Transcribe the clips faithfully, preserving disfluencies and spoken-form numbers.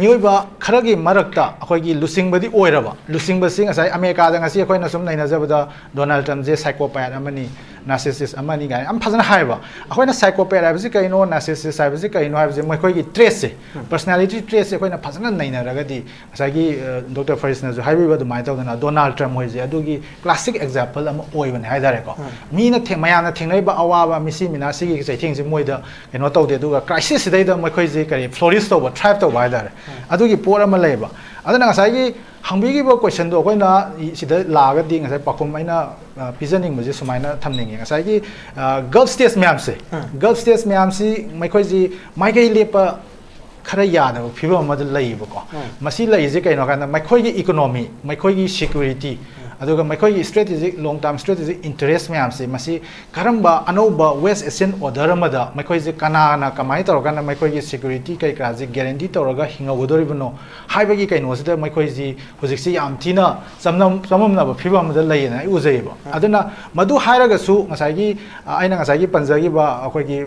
ꯃꯤꯑꯣꯏꯕ ꯈꯔꯒꯤ ꯃꯔꯛꯇ ꯑꯩꯈꯣꯏꯒꯤ ꯂꯨꯆꯤꯡꯕꯗꯤ ꯑꯣꯏꯔꯕ, ꯂꯨꯆꯤꯡꯕꯁꯤ ꯉꯁꯥꯏ ꯑꯃꯦꯔꯤꯀꯥꯗ ꯉꯁꯤ ꯑꯩꯈꯣꯏꯅ ꯁꯨꯝ ꯅꯩꯅꯖꯕꯗ ꯗꯣꯅꯥꯜꯗ ꯇ꯭ꯔꯝꯞꯁꯦ psychopath ꯑꯃꯅꯤ, narcissist ꯑꯃꯅꯤ ꯀꯥꯏꯅ ꯌꯥꯝ ꯐꯖꯅ ꯍꯥꯏꯕ꯫ ꯑꯩꯈꯣꯏꯅ psychopath ꯍꯥꯏꯕꯁꯤ ꯀꯩꯅꯣ, narcissist ꯍꯥꯏꯕꯁꯤ ꯀꯩꯅꯣ ꯍꯥꯏꯕꯁꯦ ꯃꯈꯣꯏꯒꯤ traitꯁꯦ, personality traitꯁꯦ ꯑꯩꯈꯣꯏꯅ ꯐꯖꯅ ꯅꯩꯅꯔꯒꯗꯤ ꯉꯁꯥꯏꯒꯤ ꯗꯣꯛꯇꯔ ꯐꯔꯤꯁꯅꯁꯨ ꯍꯥꯏꯕꯤꯕ ꯑꯗꯨꯃꯥꯏꯅ ꯇꯧꯗꯅ ꯗꯣꯅꯥꯜꯗ ꯇ꯭ꯔꯝꯞ ꯍꯣꯏꯁꯦ ꯑꯗꯨꯒꯤ classic example ꯑꯃ ꯑꯣꯏꯕꯅꯦ ꯍꯥꯏꯇꯥꯔꯦꯀꯣ꯫ ꯃꯤꯅ ꯊꯦꯡ- ꯃꯌꯥꯝꯅ ꯊꯦꯡꯅꯔꯤꯕ ꯑꯋꯥꯕ, ꯃꯤꯁꯤ ꯃꯤꯅꯥꯁꯤꯒꯤ ꯆꯩꯊꯦꯡꯁꯦ ꯃꯣꯏꯗ ꯀꯩꯅꯣ ꯇꯧꯗꯦ, ꯑꯗꯨꯒ crisisꯁꯤꯗꯩꯗ ꯃꯈꯣꯏꯁꯦ ꯀꯔꯤ flourish ꯇꯧꯕ, thrive ꯇꯧꯕ ꯍꯥꯏꯇꯥꯔꯦ꯫ ꯑꯗꯨꯒꯤ ꯄꯣꯠ ꯑꯃ ꯂꯩꯌꯦꯕ꯫ ꯑꯗꯨꯅ ꯉꯁꯥꯏꯒꯤ ꯍꯪꯕꯤꯈꯤꯕ questionꯗꯣ ꯑꯩꯈꯣꯏꯅ ꯁꯤꯗ ꯂꯥꯛꯑꯒꯗꯤ ꯉꯁꯥꯏ ꯄꯥꯎꯈꯨꯝ ꯑꯩꯅ ꯄꯤꯖꯅꯤꯡꯕꯁꯦ ꯁꯨꯃꯥꯏꯅ ꯊꯝꯅꯤꯡꯉꯦ꯫ ꯉꯁꯥꯏꯒꯤ Gulf states ꯃꯌꯥꯝꯁꯦ, Gulf states ꯃꯌꯥꯝꯁꯤ ꯃꯈꯣꯏꯁꯤ ꯃꯥꯏꯀꯩ ꯂꯦꯞꯄ ꯈꯔ ꯌꯥꯗꯕ ꯐꯤꯕꯝ ꯑꯃꯗ ꯂꯩꯌꯦꯕꯀꯣ꯫ ꯃꯁꯤ ꯂꯩꯔꯤꯁꯦ ꯀꯩꯅꯣ ꯍꯥꯏꯀꯥꯟꯗ ꯃꯈꯣꯏꯒꯤ economy, ꯃꯈꯣꯏꯒꯤ security, ꯑꯗꯨꯒ ꯃꯈꯣꯏꯒꯤ strategic, long term strategic interest ꯃꯌꯥꯝꯁꯦ, ꯃꯁꯤ ꯀꯔꯝꯕ ꯑꯅꯧꯕ West Asian order ꯑꯃꯗ ꯃꯈꯣꯏꯁꯦ ꯀꯅꯥꯅ ꯀꯃꯥꯏꯅ ꯇꯧꯔꯀꯥꯟꯗ ꯃꯈꯣꯏꯒꯤ security ꯀꯩ ꯀꯔꯥꯁꯦ guarantee ꯇꯧꯔꯒ ꯍꯤꯡꯍꯧꯒꯗꯧꯔꯤꯕꯅꯣ ꯍꯥꯏꯕꯒꯤ ꯀꯩꯅꯣꯁꯤꯗ ꯃꯈꯣꯏꯁꯤ ꯍꯧꯖꯤꯛꯁꯤ ꯌꯥꯝ ꯊꯤꯅ ꯆꯝꯅꯝ-, ꯆꯃꯝꯅꯕ ꯐꯤꯕꯝ ꯑꯃꯗ ꯂꯩꯌꯦꯅ ꯑꯩ ꯎꯖꯩꯌꯦꯕ꯫ ꯑꯗꯨꯅ ꯃꯗꯨ ꯍꯥꯏꯔꯒꯁꯨ ꯉꯁꯥꯏꯒꯤ, ꯑ, ꯑꯩꯅ ꯉꯁꯥꯏꯒꯤ ꯄꯟꯖꯈꯤꯕ ꯑꯩꯈꯣꯏꯒꯤ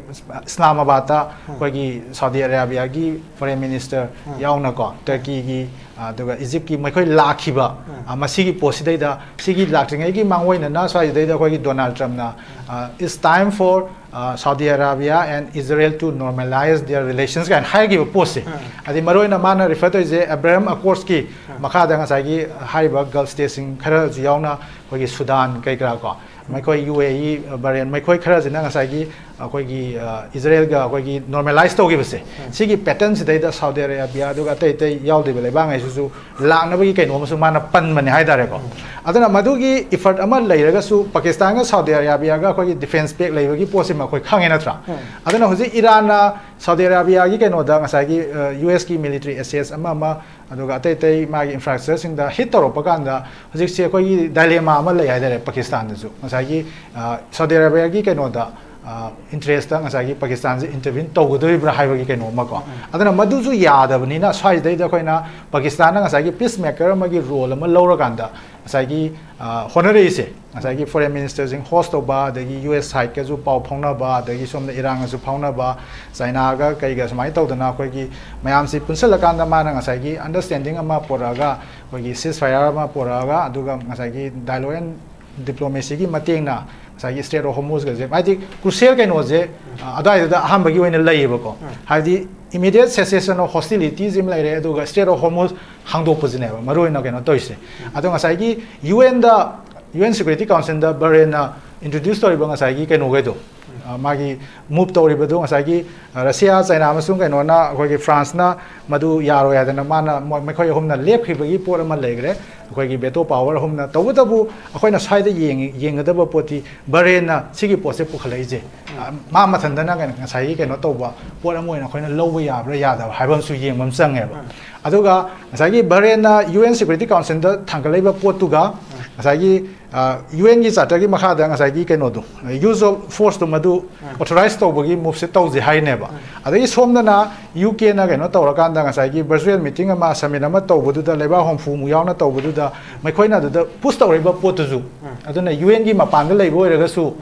ꯏꯁꯂꯥꯃꯥꯕꯥꯗꯇ ꯑꯩꯈꯣꯏꯒꯤ ꯁꯥꯎꯗꯤ ꯑꯔꯥꯕꯤꯌꯥꯒꯤ foreign minister ꯌꯥꯎꯅꯀꯣ, ꯇꯔꯀꯤꯒꯤ, ꯑ, ꯑꯗꯨꯒ ꯏꯖꯤꯞꯀꯤ ꯃꯈꯣꯏ ꯂꯥꯛꯈꯤꯕ, ꯑ, ꯃꯁꯤꯒꯤ ꯄꯣꯠꯁꯤꯗꯩꯗ ꯁꯤꯒꯤ ꯂꯥꯛꯇ꯭ꯔꯤꯉꯩꯒꯤ ꯃꯥꯡꯑꯣꯏꯅꯅ ꯁ꯭ꯋꯥꯏꯁꯤꯗꯩꯗ ꯑꯩꯈꯣꯏꯒꯤ ꯗꯣꯅꯥꯜꯗ ꯇ꯭ꯔꯝꯞꯅ, ꯑ, "It's time for, ꯑ, Saudi Arabia and Israel to normalize their relations" ꯀꯥꯏꯅ ꯍꯥꯏꯈꯤꯕ ꯄꯣꯠꯁꯦ꯫ ꯑꯗꯩ ꯃꯔꯨꯑꯣꯏꯅ ꯃꯥꯅ refer ꯇꯧꯔꯤꯁꯦ ꯑꯕ꯭ꯔꯥꯍꯝ ꯑꯀꯣꯔꯁꯀꯤ ꯃꯈꯥꯗ ꯉꯁꯥꯏꯒꯤ ꯍꯥꯏꯔꯤꯕ Gulf stateꯁꯤꯡ ꯈꯔꯁꯨ ꯌꯥꯎꯅ ꯑꯩꯈꯣꯏꯒꯤ ꯁꯨꯗꯥꯟ ꯀꯩ ꯀꯔꯥ ꯀꯣ, ꯃꯈꯣꯏ ꯌꯨ ꯑꯦ ꯏ, ꯕꯔꯦꯟ, ꯃꯈꯣꯏ ꯈꯔꯁꯤꯅ ꯉꯁꯥꯏꯒꯤ ꯑꯩꯈꯣꯏꯒꯤ, ꯑ, ꯏꯖꯔꯦꯜꯒ ꯑꯩꯈꯣꯏꯒꯤ normalize ꯇꯧꯈꯤꯕꯁꯦ, ꯁꯤꯒꯤ patternꯁꯤꯗꯩꯗ ꯁꯥꯎꯗꯤ ꯑꯔꯥꯕꯤꯌꯥ ꯑꯗꯨꯒ ꯑꯇꯩ ꯑꯇꯩ ꯌꯥꯎꯗ꯭ꯔꯤꯕ ꯂꯩꯕꯥꯛꯉꯩꯁꯤꯁꯨ ꯂꯥꯛꯅꯕꯒꯤ ꯀꯩꯅꯣ ꯑꯃꯁꯨ ꯃꯥꯅ ꯄꯟꯕꯅꯦ ꯍꯥꯏꯇꯥꯔꯦꯀꯣ꯫ ꯑꯗꯨꯅ ꯃꯗꯨꯒꯤ effort ꯑꯃ ꯂꯩꯔꯒꯁꯨ ꯄꯥꯀꯤꯁꯇꯥꯟꯒ ꯁꯥꯎꯗꯤ ꯑꯔꯥꯕꯤꯌꯥꯒ ꯑꯩꯈꯣꯏꯒꯤ defence pact ꯂꯩꯕꯒꯤ ꯄꯣꯠꯁꯤꯃ ꯑꯩꯈꯣꯏ ꯈꯪꯉꯦ ꯅꯠꯇ꯭ꯔꯥ? ꯑꯗꯨꯅ ꯍꯧꯖꯤꯛ ꯏꯔꯥꯟꯅ ꯁꯥꯎꯗꯤ ꯑꯔꯥꯕꯤꯌꯥꯒꯤ ꯀꯩꯅꯣꯗ ꯉꯁꯥꯏꯒꯤ, ꯑ, ꯌꯨ ꯑꯦꯁꯀꯤ military assets ꯑꯃ ꯑꯃ, ꯑꯗꯨꯒ ꯑꯇꯩ ꯑꯇꯩ ꯃꯥꯒꯤ infrastructureꯁꯤꯡꯗ hit ꯇꯧꯔꯛꯄ ꯀꯥꯟꯗ ꯍꯧꯖꯤꯛꯁꯦ ꯑꯩꯈꯣꯏꯒꯤ dilemma ꯑꯃ ꯂꯩ ꯍꯥꯏꯇꯥꯔꯦ ꯄꯥꯀꯤꯁꯇꯥꯟꯗꯁꯨ꯫ ꯉꯁꯥꯏꯒꯤ, ꯑ, ꯁꯥꯎꯗꯤ ꯑꯔꯥꯕꯤꯌꯥꯒꯤ ꯀꯩꯅꯣꯗ, ꯏꯟꯇꯔꯦꯁꯇ ꯉꯁꯥꯏꯒꯤ ꯄꯥꯀꯤꯁꯇꯥꯟꯁꯦ ꯏꯟꯇꯔꯚꯤꯟ ꯇꯧꯒꯗꯣꯔꯤꯕ꯭ꯔꯥ ꯍꯥꯏꯕꯒꯤ ꯀꯩꯅꯣ ꯑꯃꯀꯣ꯫ ꯑꯗꯨꯅ ꯃꯗꯨꯁꯨ ꯌꯥꯗꯕꯅꯤꯅ ꯁ꯭ꯋꯥꯏꯁꯤꯗꯩꯗ ꯑꯩꯈꯣꯏꯅ ꯄꯥꯀꯤꯁꯇꯥꯟꯅ ꯉꯁꯥꯏꯒꯤ ꯄꯤꯁ ꯃꯦꯀꯔ ꯑꯃꯒꯤ ꯔꯣꯜ ꯑꯃ ꯂꯧꯔꯀꯥꯟꯗ ꯉꯁꯥꯏꯒꯤ ꯍꯣꯠꯅꯔꯛꯏꯁꯦ꯫ ꯉꯁꯥꯏꯒꯤ ꯐꯣꯔꯦꯟ ꯃꯤꯅꯤꯁꯇꯔꯁꯤꯡ ꯍꯣꯁ ꯇꯧꯕ, ꯑꯗꯒꯤ ꯌꯨ ꯑꯦꯁ ꯁꯥꯏꯠꯀꯁꯨ ꯄꯥꯎ ꯐꯥꯎꯅꯕ, ꯑꯗꯒꯤ ꯁꯣꯝꯗ ꯏꯔꯥꯟꯒꯁꯨ ꯐꯥꯎꯅꯕ, ꯆꯥꯏꯅꯥꯒ ꯀꯩꯒ ꯁꯨꯃꯥꯏꯅ ꯇꯧꯗꯅ ꯑꯩꯈꯣꯏꯒꯤ ꯃꯌꯥꯝꯁꯤ ꯄꯨꯟꯁꯤꯜꯂꯀꯥꯟꯗ ꯃꯥꯅ ꯉꯁꯥꯏꯒꯤ ꯑꯟꯗꯔꯁꯇꯦꯟꯗꯤꯡ ꯑꯃ ꯄꯨꯔꯛꯑꯒ, ꯑꯩꯈꯣꯏꯒꯤ ꯁꯤꯁ ꯐꯥꯏꯌꯔ ꯑꯃ ꯄꯨꯔꯛꯑꯒ, ꯑꯗꯨꯒ ꯉꯁꯥꯏꯒꯤ ꯗꯥꯏꯂꯣꯛ ꯑꯦꯟ ꯗꯤꯄ꯭ꯂꯣꯃꯦꯁꯤꯒꯤ ꯃꯇꯦꯡꯅ ꯉꯁꯥꯏꯒꯤ ꯁ꯭ꯇ꯭ꯔꯦꯠ ꯑꯣꯐ ꯍꯣꯔꯃꯨꯖꯀꯁꯦ, ꯍꯥꯏꯗꯤ ꯀ꯭ꯔꯨꯁꯤꯌꯦꯜ ꯀꯩꯅꯣꯁꯦ ꯑꯗꯨꯋꯥꯏꯗꯨꯗ ꯑꯍꯥꯟꯕꯒꯤ ꯑꯣꯏꯅ ꯂꯩꯌꯦꯕꯀꯣ꯫ ꯍꯥꯏꯕꯗꯤ ꯏꯃꯤꯗꯤꯌꯦꯠ ꯁꯦꯁꯦꯁꯟ ꯑꯣꯐ ꯍꯣꯁꯇꯤꯂꯤꯇꯤꯁ ꯑꯃ ꯂꯩꯔꯦ, ꯑꯗꯨꯒ ꯁ꯭ꯇ꯭ꯔꯦꯠ ꯑꯣꯐ ꯍꯣꯔꯃꯨꯖ ꯍꯥꯡꯗꯣꯛꯄꯁꯤꯅꯦꯕ ꯃꯔꯨ ꯑꯣꯏꯅ ꯀꯩꯅꯣ ꯇꯧꯔꯤꯁꯦ꯫ ꯑꯗꯣ ꯉꯁꯥꯏꯒꯤ ꯌꯨ ꯑꯦꯟꯗ, ꯌꯨ ꯑꯦꯟ ꯁꯦꯀ꯭ꯌꯨꯔꯤꯇꯤ ꯀꯥꯎꯟꯁꯤꯜꯗ ꯕꯔꯦꯟꯅ ꯏꯟꯇ꯭ꯔꯣꯗ꯭ꯌꯨꯁ ꯇꯧꯔꯤꯕ ꯉꯁꯥꯏꯒꯤ ꯀꯩꯅꯣꯈꯩꯗꯣ, ꯃꯥꯒꯤ ꯃꯨꯚ ꯇꯧꯔꯤꯕꯗꯣ ꯉꯁꯥꯏꯒꯤ ꯔꯁꯤꯌꯥ, ꯆꯥꯏꯅꯥ ꯑꯃꯁꯨꯡ ꯀꯩꯅꯣꯅ, ꯑꯩꯈꯣꯏꯒꯤ ꯐ꯭ꯔꯥꯟꯁꯅ ꯃꯗꯨ ꯌꯥꯔꯣꯏ ꯍꯥꯏꯗꯅ ꯃꯥꯅ, ꯃꯈꯣꯏ ꯑꯍꯨꯝꯅ ꯂꯦꯞꯈꯤꯕꯒꯤ ꯄꯣꯠ ꯑꯃ ꯂꯩꯈ꯭ꯔꯦ, ꯑꯩꯈꯣꯏꯒꯤ ꯕꯦꯇꯣ ꯄꯥꯋꯔ ꯑꯍꯨꯝꯅ꯫ ꯇꯧꯕꯇꯕꯨ ꯑꯩꯈꯣꯏꯅ ꯁ꯭ꯋꯥꯏꯗ ꯌꯦꯡꯉꯤ-, ꯌꯦꯡꯒꯗꯕ ꯄꯣꯠꯇꯤ ꯕꯔꯦꯟꯅ ꯁꯤꯒꯤ ꯄꯣꯠꯁꯦ ꯄꯨꯈꯠꯂꯛꯏꯁꯦ꯫ ꯃꯥ ꯃꯊꯟꯇꯅ ꯀꯩꯅꯣ, ꯉꯁꯥꯏꯒꯤ ꯀꯩꯅꯣ ꯇꯧꯕ ꯄꯣꯠ ꯑꯃ ꯑꯣꯏꯅ ꯑꯩꯈꯣꯏꯅ ꯂꯧꯕ ꯌꯥꯕ꯭ꯔꯥ ꯌꯥꯗꯕ꯭ꯔꯥ ꯍꯥꯏꯕ ꯑꯃꯁꯨ ꯌꯦꯡꯕ ꯑꯃ ꯆꯪꯉꯦꯕ꯫ ꯑꯗꯨꯒ ꯉꯁꯥꯏꯒꯤ ꯕꯔꯦꯟꯅ ꯌꯨ ꯑꯦꯟ ꯁꯦꯀ꯭ꯌꯨꯔꯤꯇꯤ ꯀꯥꯎꯟꯁꯤꯜꯗ ꯊꯥꯡꯒꯠꯂꯛꯏꯕ ꯄꯣꯠꯇꯨꯒ ꯉꯁꯥꯏꯒꯤ ꯌꯨ ꯑꯦꯟꯒꯤ ꯆꯥꯔꯇꯔꯒꯤ ꯃꯈꯥꯗ ꯉꯁꯥꯏꯒꯤ ꯀꯩꯅꯣꯗꯣ, ꯌꯨꯁ ꯑꯣꯐ ꯐꯣꯔꯁꯇꯨ ꯃꯗꯨ ꯑꯣꯊꯣꯔꯥꯏꯁ ꯇꯧꯕꯒꯤ ꯃꯨꯚꯁꯦ ꯇꯧꯁꯦ ꯍꯥꯏꯅꯦꯕ꯫ ꯑꯗꯒꯤ ꯁꯣꯝꯗꯅ ꯌꯨ ꯀꯦꯅ ꯀꯩꯅꯣ ꯇꯧꯔꯀꯥꯟꯗ ꯉꯁꯥꯏꯒꯤ ꯚꯔꯆꯨꯋꯦꯜ ꯃꯤꯇꯤꯡ ꯑꯃ, ꯁꯃꯤꯠ ꯑꯃ ꯇꯧꯕꯗꯨꯗ, ꯂꯩꯕꯥꯛ ꯍꯨꯝꯐꯨꯃꯨꯛ ꯌꯥꯎꯅ ꯇꯧꯕꯗꯨꯗ ꯃꯈꯣꯏꯅ ꯑꯗꯨꯗ ꯄꯨꯁ ꯇꯧꯔꯛꯏꯕ ꯄꯣꯠꯇꯨꯁꯨ, ꯑꯗꯨꯅ ꯌꯨ ꯑꯦꯟꯒꯤ ꯃꯄꯥꯟꯗ ꯂꯩꯕ ꯑꯣꯏꯔꯒꯁꯨ,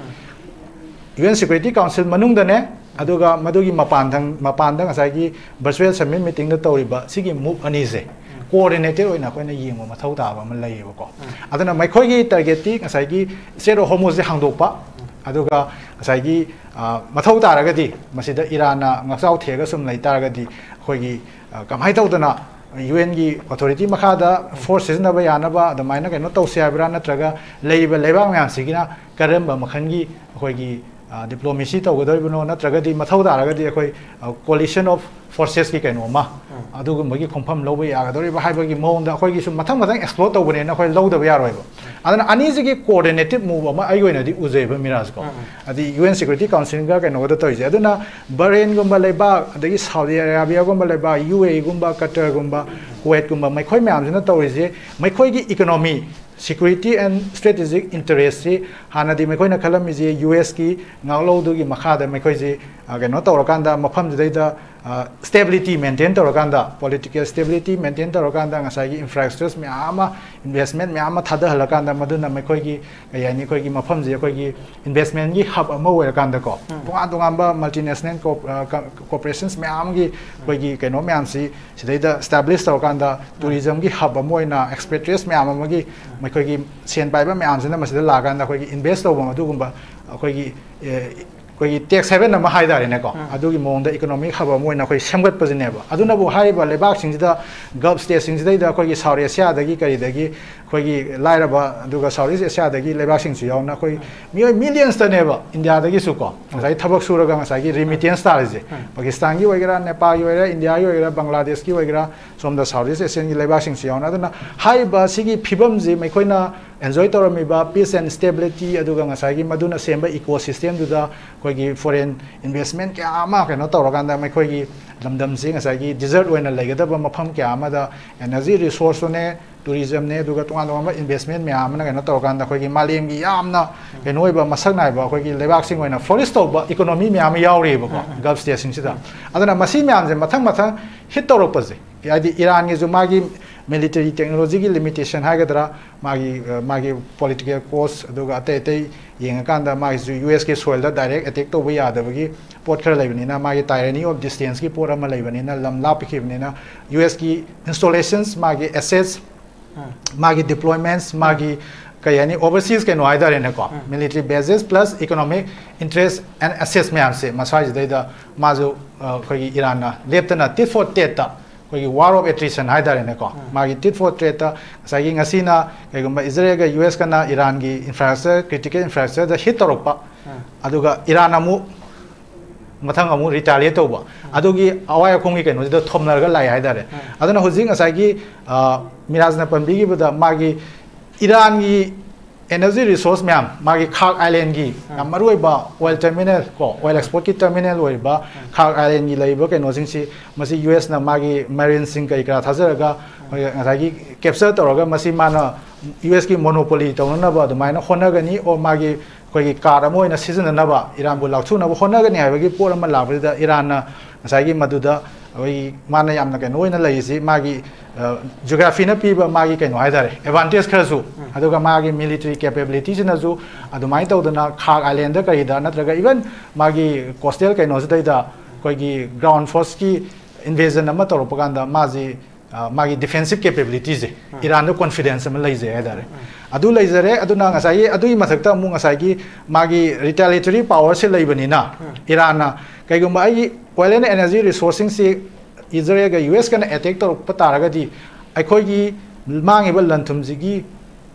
ꯌꯨ ꯑꯦꯟ ꯁꯦꯀ꯭ꯌꯨꯔꯤꯇꯤ ꯀꯥꯎꯟꯁꯤꯜ ꯃꯅꯨꯡꯗꯅꯦ, ꯑꯗꯨꯒ ꯃꯗꯨꯒꯤ ꯃꯄꯥꯟꯗ, ꯃꯄꯥꯟꯗ ꯉꯁꯥꯏꯒꯤ ꯚꯔꯆꯨꯋꯦꯜ ꯁꯃꯤꯠ ꯃꯤꯇꯤꯡꯗ ꯇꯧꯔꯤꯕ ꯁꯤꯒꯤ ꯃꯨꯚ ꯑꯅꯤꯁꯦ ꯀꯣꯑꯣꯔꯗꯤꯅꯦꯇꯦꯠ ꯑꯣꯏꯅ ꯑꯩꯈꯣꯏꯅ ꯌꯦꯡꯕ ꯃꯊꯧ ꯇꯥꯕ ꯑꯃ ꯂꯩꯌꯦꯕꯀꯣ꯫ ꯑꯗꯨꯅ ꯃꯈꯣꯏꯒꯤ ꯇꯥꯔꯒꯦꯠꯇꯤ ꯉꯁꯥꯏꯒꯤ ꯁ꯭ꯇ꯭ꯔꯦꯠ ꯑꯣꯐ ꯍꯣꯔꯃꯨꯖꯁꯦ ꯍꯥꯡꯗꯣꯛꯄ, ꯑꯗꯨꯒ ꯉꯁꯥꯏꯒꯤ, ꯑ, ꯃꯊꯧ ꯇꯥꯔꯒꯗꯤ ꯃꯁꯤꯗ ꯏꯔꯥꯟꯅ ꯉꯥꯛꯆꯥꯎ ꯊꯦꯛꯑꯒ ꯁꯨꯝ ꯂꯩ ꯇꯥꯔꯒꯗꯤ ꯑꯩꯈꯣꯏꯒꯤ, ꯑ, ꯀꯃꯥꯏꯅ ꯇꯧꯗꯅ ꯌꯨ ꯑꯦꯟꯒꯤ ꯑꯣꯊꯣꯔꯤꯇꯤ ꯃꯈꯥꯗ ꯐꯣꯔꯁ ꯁꯤꯖꯤꯟꯅꯕ ꯌꯥꯅꯕ ꯑꯗꯨꯃꯥꯏꯅ ꯀꯩꯅꯣ ꯇꯧꯁꯦ ꯍꯥꯏꯕ꯭ꯔꯥ, ꯅꯠꯇ꯭ꯔꯒ ꯂꯩꯔꯤꯕ ꯂꯩꯕꯥꯛ ꯃꯌꯥꯝꯁꯤꯒꯤꯅ ꯀꯔꯝꯕ ꯃꯈꯜꯒꯤ ꯑꯩꯈꯣꯏꯒꯤ, ꯑ, ꯗꯤꯄ꯭ꯂꯣꯃꯦꯁꯤ ꯇꯧꯒꯗꯧꯔꯤꯕꯅꯣ, ꯅꯠꯇ꯭ꯔꯒꯗꯤ ꯃꯊꯧ ꯇꯥꯔꯒꯗꯤ ꯑꯩꯈꯣꯏ, ꯑ, ꯀꯣꯂꯤꯁꯟ ꯑꯣꯐ ꯐꯣꯔꯁꯦꯁꯀꯤ ꯀꯩꯅꯣ ꯑꯃ, ꯑꯗꯨꯒꯨꯝꯕꯒꯤ ꯈꯣꯡꯐꯝ ꯂꯧꯕ ꯌꯥꯒꯗꯧꯔꯤꯕ ꯍꯥꯏꯕꯒꯤ ꯃꯑꯣꯡꯗ ꯑꯩꯈꯣꯏꯒꯤ ꯁꯨꯝ ꯃꯊꯪ ꯃꯊꯪ ꯑꯦꯛꯁꯄ꯭ꯂꯣꯔ ꯇꯧꯕꯅꯦꯅ ꯑꯩꯈꯣꯏ ꯂꯧꯗꯕ ꯌꯥꯔꯣꯏꯕ꯫ ꯑꯗꯨꯅ ꯑꯅꯤꯁꯤꯒꯤ ꯀꯣꯑꯣꯔꯗꯤꯅꯦꯇꯤꯞ ꯃꯨꯚ ꯑꯃ ꯑꯩꯒꯤ ꯑꯣꯏꯅꯗꯤ ꯎꯖꯩꯕ, ꯃꯤꯔꯥꯖꯀꯣ꯫ ꯍꯥꯏꯗꯤ ꯌꯨ ꯑꯦꯟ ꯁꯦꯀ꯭ꯌꯨꯔꯤꯇꯤ ꯀꯥꯎꯟꯁꯤꯜꯒ ꯀꯩꯅꯣꯒꯗ ꯇꯧꯔꯤꯁꯦ꯫ ꯑꯗꯨꯅ ꯕꯔꯦꯟꯒꯨꯝꯕ ꯂꯩꯕꯥꯛ, ꯑꯗꯒꯤ ꯁꯥꯎꯗꯤ ꯑꯔꯥꯕꯤꯌꯥꯒꯨꯝꯕ ꯂꯩꯕꯥꯛ, ꯌꯨ ꯑꯦ ꯏꯒꯨꯝꯕ, ꯀꯇꯔꯒꯨꯝꯕ, ꯀꯨꯋꯦꯠꯀꯨꯝꯕ, ꯃꯈꯣꯏ ꯃꯌꯥꯝꯁꯤꯅ ꯇꯧꯔꯤꯁꯦ ꯃꯈꯣꯏꯒꯤ economy Security and strategic interest ꯁꯤ ꯍꯥꯟꯅꯗꯤ ꯃꯈꯣꯏꯅ ꯈꯜꯂꯝꯃꯤꯁꯤ ꯌꯨ ꯑꯦꯁꯀꯤ ꯉꯥꯛꯂꯧꯗꯨꯒꯤ ꯃꯈꯥꯗ ꯃꯈꯣꯏꯁꯤ ꯑ, ꯀꯩꯅꯣ ꯇꯧꯔꯀꯥꯟꯗ ꯃꯐꯝꯗꯨꯗꯩꯗ ꯁ꯭ꯇꯦꯕꯤꯂꯤꯇꯤ ꯃꯦꯟꯇꯦꯟ ꯇꯧꯔꯀꯥꯟꯗ, ꯄꯣꯂꯤꯇꯤꯀꯦꯜ ꯁ꯭ꯇꯦꯕꯤꯂꯤꯇꯤ ꯃꯦꯟꯇꯦꯟ ꯇꯧꯔꯀꯥꯟꯗ ꯉꯁꯥꯏꯒꯤ ꯏꯟꯐ꯭ꯔꯥꯁ꯭ꯇ꯭ꯔꯛꯆꯔ ꯃꯌꯥꯝ ꯑꯃ, ꯏꯟꯚꯦꯁꯃꯦꯟ ꯃꯌꯥꯝ ꯑꯃ ꯊꯥꯗꯍꯜꯂꯀꯥꯟꯗ ꯃꯗꯨꯅ ꯃꯈꯣꯏꯒꯤ ꯀꯩ ꯍꯥꯏꯅꯤ, ꯑꯩꯈꯣꯏꯒꯤ ꯃꯐꯝꯁꯦ ꯑꯩꯈꯣꯏꯒꯤ ꯏꯟꯚꯦꯁꯃꯦꯟꯒꯤ ꯍꯕ ꯑꯃ ꯑꯣꯏꯔꯀꯥꯟꯗꯀꯣ, ꯇꯣꯉꯥꯟ ꯇꯣꯉꯥꯟꯕ ꯃꯜꯇꯤꯅꯦꯁꯅꯦꯜ ꯀꯣꯔꯄꯣꯔꯦꯁꯟꯁ ꯃꯌꯥꯝꯒꯤ ꯑꯩꯈꯣꯏꯒꯤ ꯀꯩꯅꯣ ꯃꯌꯥꯝꯁꯤ ꯁꯤꯗꯩꯗ ꯏꯁꯇꯥꯕ꯭ꯂꯤꯁ ꯇꯧꯔꯀꯥꯟꯗ ꯇꯨꯔꯤꯖꯝꯒꯤ ꯍꯕ ꯑꯃ ꯑꯣꯏꯅ ꯑꯦꯛꯁꯄꯦꯇ꯭ꯔꯤꯌꯠꯁ ꯃꯌꯥꯝ ꯑꯃꯒꯤ ꯃꯈꯣꯏꯒꯤ ꯁꯦꯟ ꯄꯥꯏꯕ ꯃꯌꯥꯝꯁꯤꯅ ꯃꯁꯤꯗ ꯂꯥꯛꯑꯀꯥꯟꯗ ꯑꯩꯈꯣꯏꯒꯤ ꯏꯟꯚꯦꯁ ꯇꯧꯕ ꯑꯗꯨꯒꯨꯝꯕ ꯑꯩꯈꯣꯏꯒꯤ ꯑꯦ, ꯑꯩꯈꯣꯏꯒꯤ ꯇꯦꯛꯁ ꯍꯦꯚꯦꯟ ꯑꯃ ꯍꯥꯏꯇꯥꯔꯦꯅꯦꯀꯣ, ꯑꯗꯨꯒꯤ ꯃꯑꯣꯡꯗ ꯏꯀꯣꯅꯣꯃꯤꯛ ꯍꯕ ꯑꯃ ꯑꯣꯏꯅ ꯑꯩꯈꯣꯏ ꯁꯦꯝꯒꯠꯄꯁꯤꯅꯦꯕ꯫ ꯑꯗꯨꯅꯕꯨ ꯍꯥꯏꯔꯤꯕ ꯂꯩꯕꯥꯛꯁꯤꯡꯁꯤꯗ, ꯒꯜꯐ ꯁ꯭ꯇꯦꯠꯁꯤꯡꯁꯤꯗꯩꯗ ꯑꯩꯈꯣꯏꯒꯤ ꯁꯥꯎꯠ ꯑꯦꯁꯤꯌꯥꯗꯒꯤ ꯀꯔꯤꯗꯒꯤ ꯑꯩꯈꯣꯏꯒꯤ ꯂꯥꯏꯔꯕ ꯑꯗꯨꯒ ꯁꯥꯎꯠ ꯏꯁ ꯑꯦꯁꯤꯌꯥꯗꯒꯤ ꯂꯩꯕꯥꯛꯁꯤꯡꯁꯨ ꯌꯥꯎꯅ ꯑꯩꯈꯣꯏ ꯃꯤꯑꯣꯏ ꯃꯤꯂꯤꯌꯟꯁꯇꯅꯦꯕ ꯏꯟꯗꯤꯌꯥꯗꯒꯤꯁꯨ ꯀꯣ ꯉꯁꯥꯏ ꯊꯕꯛ ꯁꯨꯔꯒ ꯉꯁꯥꯏꯒꯤ ꯔꯤꯃꯤꯇꯦꯟꯁ ꯇꯥꯔꯤꯁꯦ꯫ ꯄꯥꯀꯤꯁꯇꯥꯟꯒꯤ ꯑꯣꯏꯒꯦꯔꯥ, ꯅꯦꯄꯥꯜꯒꯤ ꯑꯣꯏꯒꯦꯔꯥ, ꯏꯟꯗꯤꯌꯥꯒꯤ ꯑꯣꯏꯒꯦꯔꯥ, ꯕꯪꯒ꯭ꯂꯥꯗꯦꯁꯀꯤ ꯑꯣꯏꯒꯦꯔꯥ, ꯁꯣꯝꯗ ꯁꯥꯎꯠ ꯏꯁ ꯑꯦꯁꯤꯌꯟꯒꯤ ꯂꯩꯕꯥꯛꯁꯤꯡꯁꯨ ꯌꯥꯎꯅ꯫ ꯑꯗꯨꯅ ꯍꯥꯏꯔꯤꯕ ꯁꯤꯒꯤ ꯐꯤꯕꯝꯁꯤ ꯃꯈꯣꯏꯅ ꯑꯦꯟꯖꯣꯏ ꯇꯧꯔꯝꯃꯤꯕ ꯄꯤꯁ ꯑꯦꯟ ꯁ꯭ꯇꯦꯕꯤꯂꯤꯇꯤ, ꯑꯗꯨꯒ ꯉꯁꯥꯏꯒꯤ ꯃꯗꯨꯅ ꯁꯦꯝꯕ ꯏꯀꯣ ꯁꯤꯁꯇꯦꯝꯗꯨꯗ ꯑꯩꯈꯣꯏꯒꯤ ꯐꯣꯔꯦꯟ ꯏꯟꯚꯦꯁꯃꯦꯟ ꯀꯌꯥ ꯑꯃ ꯀꯩꯅꯣ ꯇꯧꯔꯀꯥꯟꯗ ꯃꯈꯣꯏꯒꯤ ꯂꯝꯗꯝꯁꯤ ꯉꯁꯥꯏꯒꯤ ꯗꯤꯖꯔꯠ ꯑꯣꯏꯅ ꯂꯩꯒꯗꯕ ꯃꯐꯝ ꯀꯌꯥ ꯑꯃꯗ ꯑꯦꯅꯔꯖꯤ ꯔꯤꯁꯣꯔꯁꯇꯨꯅꯦ, ꯇꯨꯔꯤꯖꯝꯅꯦ, ꯑꯗꯨꯒ ꯇꯣꯉꯥꯟ ꯇꯣꯉꯥꯟꯕ ꯏꯟꯚꯦꯁꯃꯦꯟ ꯃꯌꯥꯝ ꯑꯃꯅ ꯀꯩꯅꯣ ꯇꯧꯔꯀꯥꯟꯗ ꯑꯩꯈꯣꯏꯒꯤ ꯃꯥꯂꯦꯝꯒꯤ ꯌꯥꯝꯅ ꯀꯩꯅꯣ ꯑꯣꯏꯕ, ꯃꯁꯛ ꯅꯥꯏꯕ ꯑꯩꯈꯣꯏꯒꯤ ꯂꯩꯕꯥꯛꯁꯤꯡ ꯑꯣꯏꯅ ꯐ꯭ꯂꯣꯔꯤꯁ ꯇꯧꯕ ꯏꯀꯣꯅꯣꯃꯤ ꯃꯌꯥꯝ ꯑꯃ ꯌꯥꯎꯔꯤꯑꯕꯀꯣ, ꯒꯜꯐ ꯁ꯭ꯇꯦꯠꯁꯤꯡꯁꯤꯗ꯫ ꯑꯗꯨꯅ ꯃꯁꯤ ꯃꯌꯥꯝꯁꯦ ꯃꯊꯪ ꯃꯊꯪ ꯍꯤꯠ ꯇꯧꯔꯛꯄꯁꯦ, ꯍꯥꯏꯗꯤ ꯏꯔꯥꯟꯒꯤꯁꯨ ꯃꯥꯒꯤ ꯃꯤꯂꯤꯇꯔꯤ ꯇꯦꯛꯅꯣꯂꯣꯖꯤꯒꯤ ꯂꯤꯃꯤꯇꯦꯁꯟ ꯍꯥꯏꯒꯗ꯭ꯔꯥ, ꯃꯥꯒꯤ, ꯑ, ꯃꯥꯒꯤ ꯄꯣꯂꯤꯇꯤꯀꯦꯜ ꯀꯣꯁ, ꯑꯗꯨꯒ ꯑꯇꯩ ꯑꯇꯩ ꯌꯦꯡꯉꯀꯥꯟꯗ ꯃꯥꯒꯤꯁꯨ ꯌꯨ ꯑꯦꯁꯀꯤ ꯁꯣꯏꯜꯗ ꯗꯥꯏꯔꯦꯛ ꯑꯦꯇꯦꯛ ꯇꯧꯕ ꯌꯥꯗꯕꯒꯤ ꯄꯣꯠ ꯈꯔ ꯂꯩꯕꯅꯤꯅ, ꯃꯥꯒꯤ ꯇꯥꯏꯔꯅꯤ ꯑꯣꯐ ꯗꯤꯁꯇꯦꯟꯁꯀꯤ ꯄꯣꯠ ꯑꯃ ꯂꯩꯕꯅꯤꯅ, ꯂꯝ ꯂꯥꯞꯄꯤꯈꯤꯕꯅꯤꯅ, ꯌꯨ ꯑꯦꯁꯀꯤ ꯏꯟꯁꯇꯣꯂꯦꯁꯟꯁ, ꯃꯥꯒꯤ ꯑꯦꯁꯦꯠꯁ, ꯃꯥꯒꯤ ꯗꯤꯄ꯭ꯂꯣꯏꯃꯦꯟꯁ, ꯃꯥꯒꯤ ꯀꯩ ꯍꯥꯏꯅꯤ, ꯑꯣꯚꯔꯁꯤꯁ ꯀꯩꯅꯣ ꯍꯥꯏꯇꯥꯔꯦꯅꯦꯀꯣ, military bases plus economic interest and assets ꯃꯌꯥꯝꯁꯦ ꯃꯁ꯭ꯋꯥꯏꯁꯤꯗꯩꯗ ꯃꯥꯁꯨ, ꯑ, ꯑꯩꯈꯣꯏꯒꯤ ꯏꯔꯥꯟꯅ ꯂꯦꯞꯇꯅ ꯇꯤꯠ ꯐꯣꯔ ꯇꯦꯠꯇ ꯑꯩꯈꯣꯏꯒꯤ ꯋꯥꯔ ꯑꯣꯐ ꯑꯦꯇ꯭ꯔꯤꯁꯟ ꯍꯥꯏꯇꯥꯔꯦꯅꯦꯀꯣ, ꯃꯥꯒꯤ ꯇꯤꯠ ꯐꯣꯔ ꯇꯦꯠꯇ ꯉꯁꯥꯏꯒꯤ ꯉꯁꯤꯅ ꯀꯩꯒꯨꯝꯕ ꯏꯖꯔꯦꯜꯒ ꯌꯨ ꯑꯦꯁꯀꯅ ꯏꯔꯥꯟꯒꯤ ꯏꯟꯐ꯭ꯔꯥꯁ꯭ꯇ꯭ꯔꯛꯆꯔ, ꯀ꯭ꯔꯤꯇꯤꯀꯦꯜ ꯏꯟꯐ꯭ꯔꯥꯁ꯭ꯇ꯭ꯔꯛꯆꯔꯗ ꯍꯤꯠ ꯇꯧꯔꯛꯄ, ꯑꯗꯨꯒ ꯏꯔꯥꯟ ꯑꯃꯨꯛ ꯃꯊꯪ ꯑꯃꯨꯛ ꯔꯤꯇꯥꯂꯤꯌꯦꯠ ꯇꯧꯕ, ꯑꯗꯨꯒꯤ ꯑꯋꯥꯏ ꯑꯈꯨꯝꯒꯤ ꯀꯩꯅꯣꯁꯤꯗ ꯊꯣꯝꯅꯔꯒ ꯂꯥꯛꯑꯦ ꯍꯥꯏꯇꯥꯔꯦ꯫ ꯑꯗꯨꯅ ꯍꯧꯖꯤꯛ ꯉꯁꯥꯏꯒꯤ, ꯑ, ꯃꯤꯔꯥꯖꯅ ꯄꯟꯕꯤꯈꯤꯕꯗ ꯃꯥꯒꯤ ꯏꯔꯥꯟꯒꯤ ꯑꯦꯅꯔꯖꯤ ꯔꯤꯁꯣꯔꯁ ꯃꯌꯥꯝ, ꯃꯥꯒꯤ ꯈꯥꯛ ꯑꯥꯏꯂꯦꯟꯒꯤ ꯌꯥꯝ ꯃꯔꯨꯑꯣꯏꯕ ꯑꯣꯏꯜ ꯇꯔꯃꯤꯅꯦꯜ ꯀꯣ, ꯑꯣꯏꯜ ꯑꯦꯛꯁꯄꯣꯔꯠꯀꯤ ꯇꯔꯃꯤꯅꯦꯜ ꯑꯣꯏꯔꯤꯕ ꯈꯥꯛ ꯑꯥꯏꯂꯦꯟꯒꯤ ꯂꯩꯔꯤꯕ ꯀꯩꯅꯣꯁꯤꯡꯁꯤ, ꯃꯁꯤ ꯌꯨ ꯑꯦꯁꯅ ꯃꯥꯒꯤ ꯃꯦꯔꯤꯟꯁꯤꯡ ꯀꯔꯤ ꯀꯔꯥ ꯊꯥꯖꯔꯒ ꯉꯁꯥꯏꯒꯤ ꯀꯦꯞꯆꯔ ꯇꯧꯔꯒ ꯃꯁꯤ ꯃꯥꯅ ꯌꯨ ꯑꯦꯁꯀꯤ ꯃꯣꯅꯣꯄꯣꯂꯤ ꯇꯧꯅꯅꯕ ꯑꯗꯨꯃꯥꯏꯅ ꯍꯣꯠꯅꯒꯅꯤ, ꯑꯣ ꯃꯥꯒꯤ ꯑꯩꯈꯣꯏꯒꯤ ꯀꯥꯔꯗ ꯑꯃ ꯑꯣꯏꯅ ꯁꯤꯖꯤꯟꯅꯅꯕ ꯏꯔꯥꯟꯕꯨ ꯂꯥꯛꯊꯣꯛꯅꯕ ꯍꯣꯠꯅꯒꯅꯤ ꯍꯥꯏꯕꯒꯤ ꯄꯣꯠ ꯑꯃ ꯂꯥꯛꯄꯁꯤꯗ ꯏꯔꯥꯟꯅ ꯉꯁꯥꯏꯒꯤ ꯃꯗꯨꯗ ꯑꯩꯈꯣꯏꯒꯤ ꯃꯥꯅ ꯌꯥꯝꯅ ꯀꯩꯅꯣ ꯑꯣꯏꯅ ꯂꯩꯔꯤꯁꯤ ꯃꯥꯒꯤ ꯖꯤꯑꯣꯒ꯭ꯔꯥꯐꯤꯅ ꯄꯤꯕ ꯃꯥꯒꯤ ꯀꯩꯅꯣ ꯍꯥꯏꯇꯥꯔꯦ, ꯑꯦꯗꯚꯥꯟꯇꯦꯖ ꯈꯔꯁꯨ, ꯑꯗꯨꯒ ꯃꯥꯒꯤ ꯃꯤꯂꯤꯇꯔꯤ ꯀꯦꯄꯦꯕꯤꯂꯤꯇꯤꯁꯤꯅꯁꯨ ꯑꯗꯨꯃꯥꯏꯅ ꯇꯧꯗꯅ ꯈꯥꯛ ꯑꯥꯏꯂꯦꯟꯗ ꯀꯔꯤꯗ ꯅꯠꯇ꯭ꯔꯒ ꯏꯚꯟ ꯃꯥꯒꯤ ꯀꯣꯁꯇꯦꯜ ꯀꯩꯅꯣꯁꯤꯗꯩꯗ ꯑꯩꯈꯣꯏꯒꯤ ꯒ꯭ꯔꯥꯎꯟ ꯐꯣꯔꯁꯀꯤ ꯏꯟꯚꯦꯖꯟ ꯑꯃ ꯇꯧꯔꯛꯄ ꯀꯥꯟꯗ ꯃꯥꯁꯤ ꯃꯥꯒꯤ ꯗꯤꯐꯦꯟꯁꯤꯞ ꯀꯦꯄꯦꯕꯤꯂꯤꯇꯤꯁꯦ ꯏꯔꯥꯟꯗ ꯀꯣꯟꯐꯤꯗꯦꯟꯁ ꯑꯃ ꯂꯩꯖꯩ ꯍꯥꯏꯇꯥꯔꯦ꯫ ꯑꯗꯨ ꯂꯩꯖꯔꯦ꯫ ꯑꯗꯨꯅ ꯉꯁꯥꯏꯒꯤ ꯑꯗꯨꯒꯤ ꯃꯊꯛꯇ ꯑꯃꯨꯛ ꯉꯁꯥꯏꯒꯤ ꯃꯥꯒꯤ ꯔꯤꯇꯥꯂꯤꯌꯦꯇꯔꯤ ꯄꯥꯋꯔꯁꯦ ꯂꯩꯕꯅꯤꯅ ꯏꯔꯥꯟꯅ ꯀꯩꯒꯨꯝꯕ ꯑꯩꯒꯤ ꯑꯣꯏꯜ ꯑꯦꯟ ꯑꯦꯅꯔꯖꯤ ꯔꯤꯁꯣꯔꯁꯁꯤꯡꯁꯤ ꯏꯖꯔꯦꯜꯒ ꯌꯨ ꯑꯦꯁꯀꯅ ꯑꯦꯇꯦꯛ ꯇꯧꯔꯛꯄ ꯇꯥꯔꯒꯗꯤ ꯑꯩꯈꯣꯏꯒꯤ ꯃꯥꯡꯉꯤꯕ ꯂꯟ ꯊꯨꯝꯁꯤꯒꯤ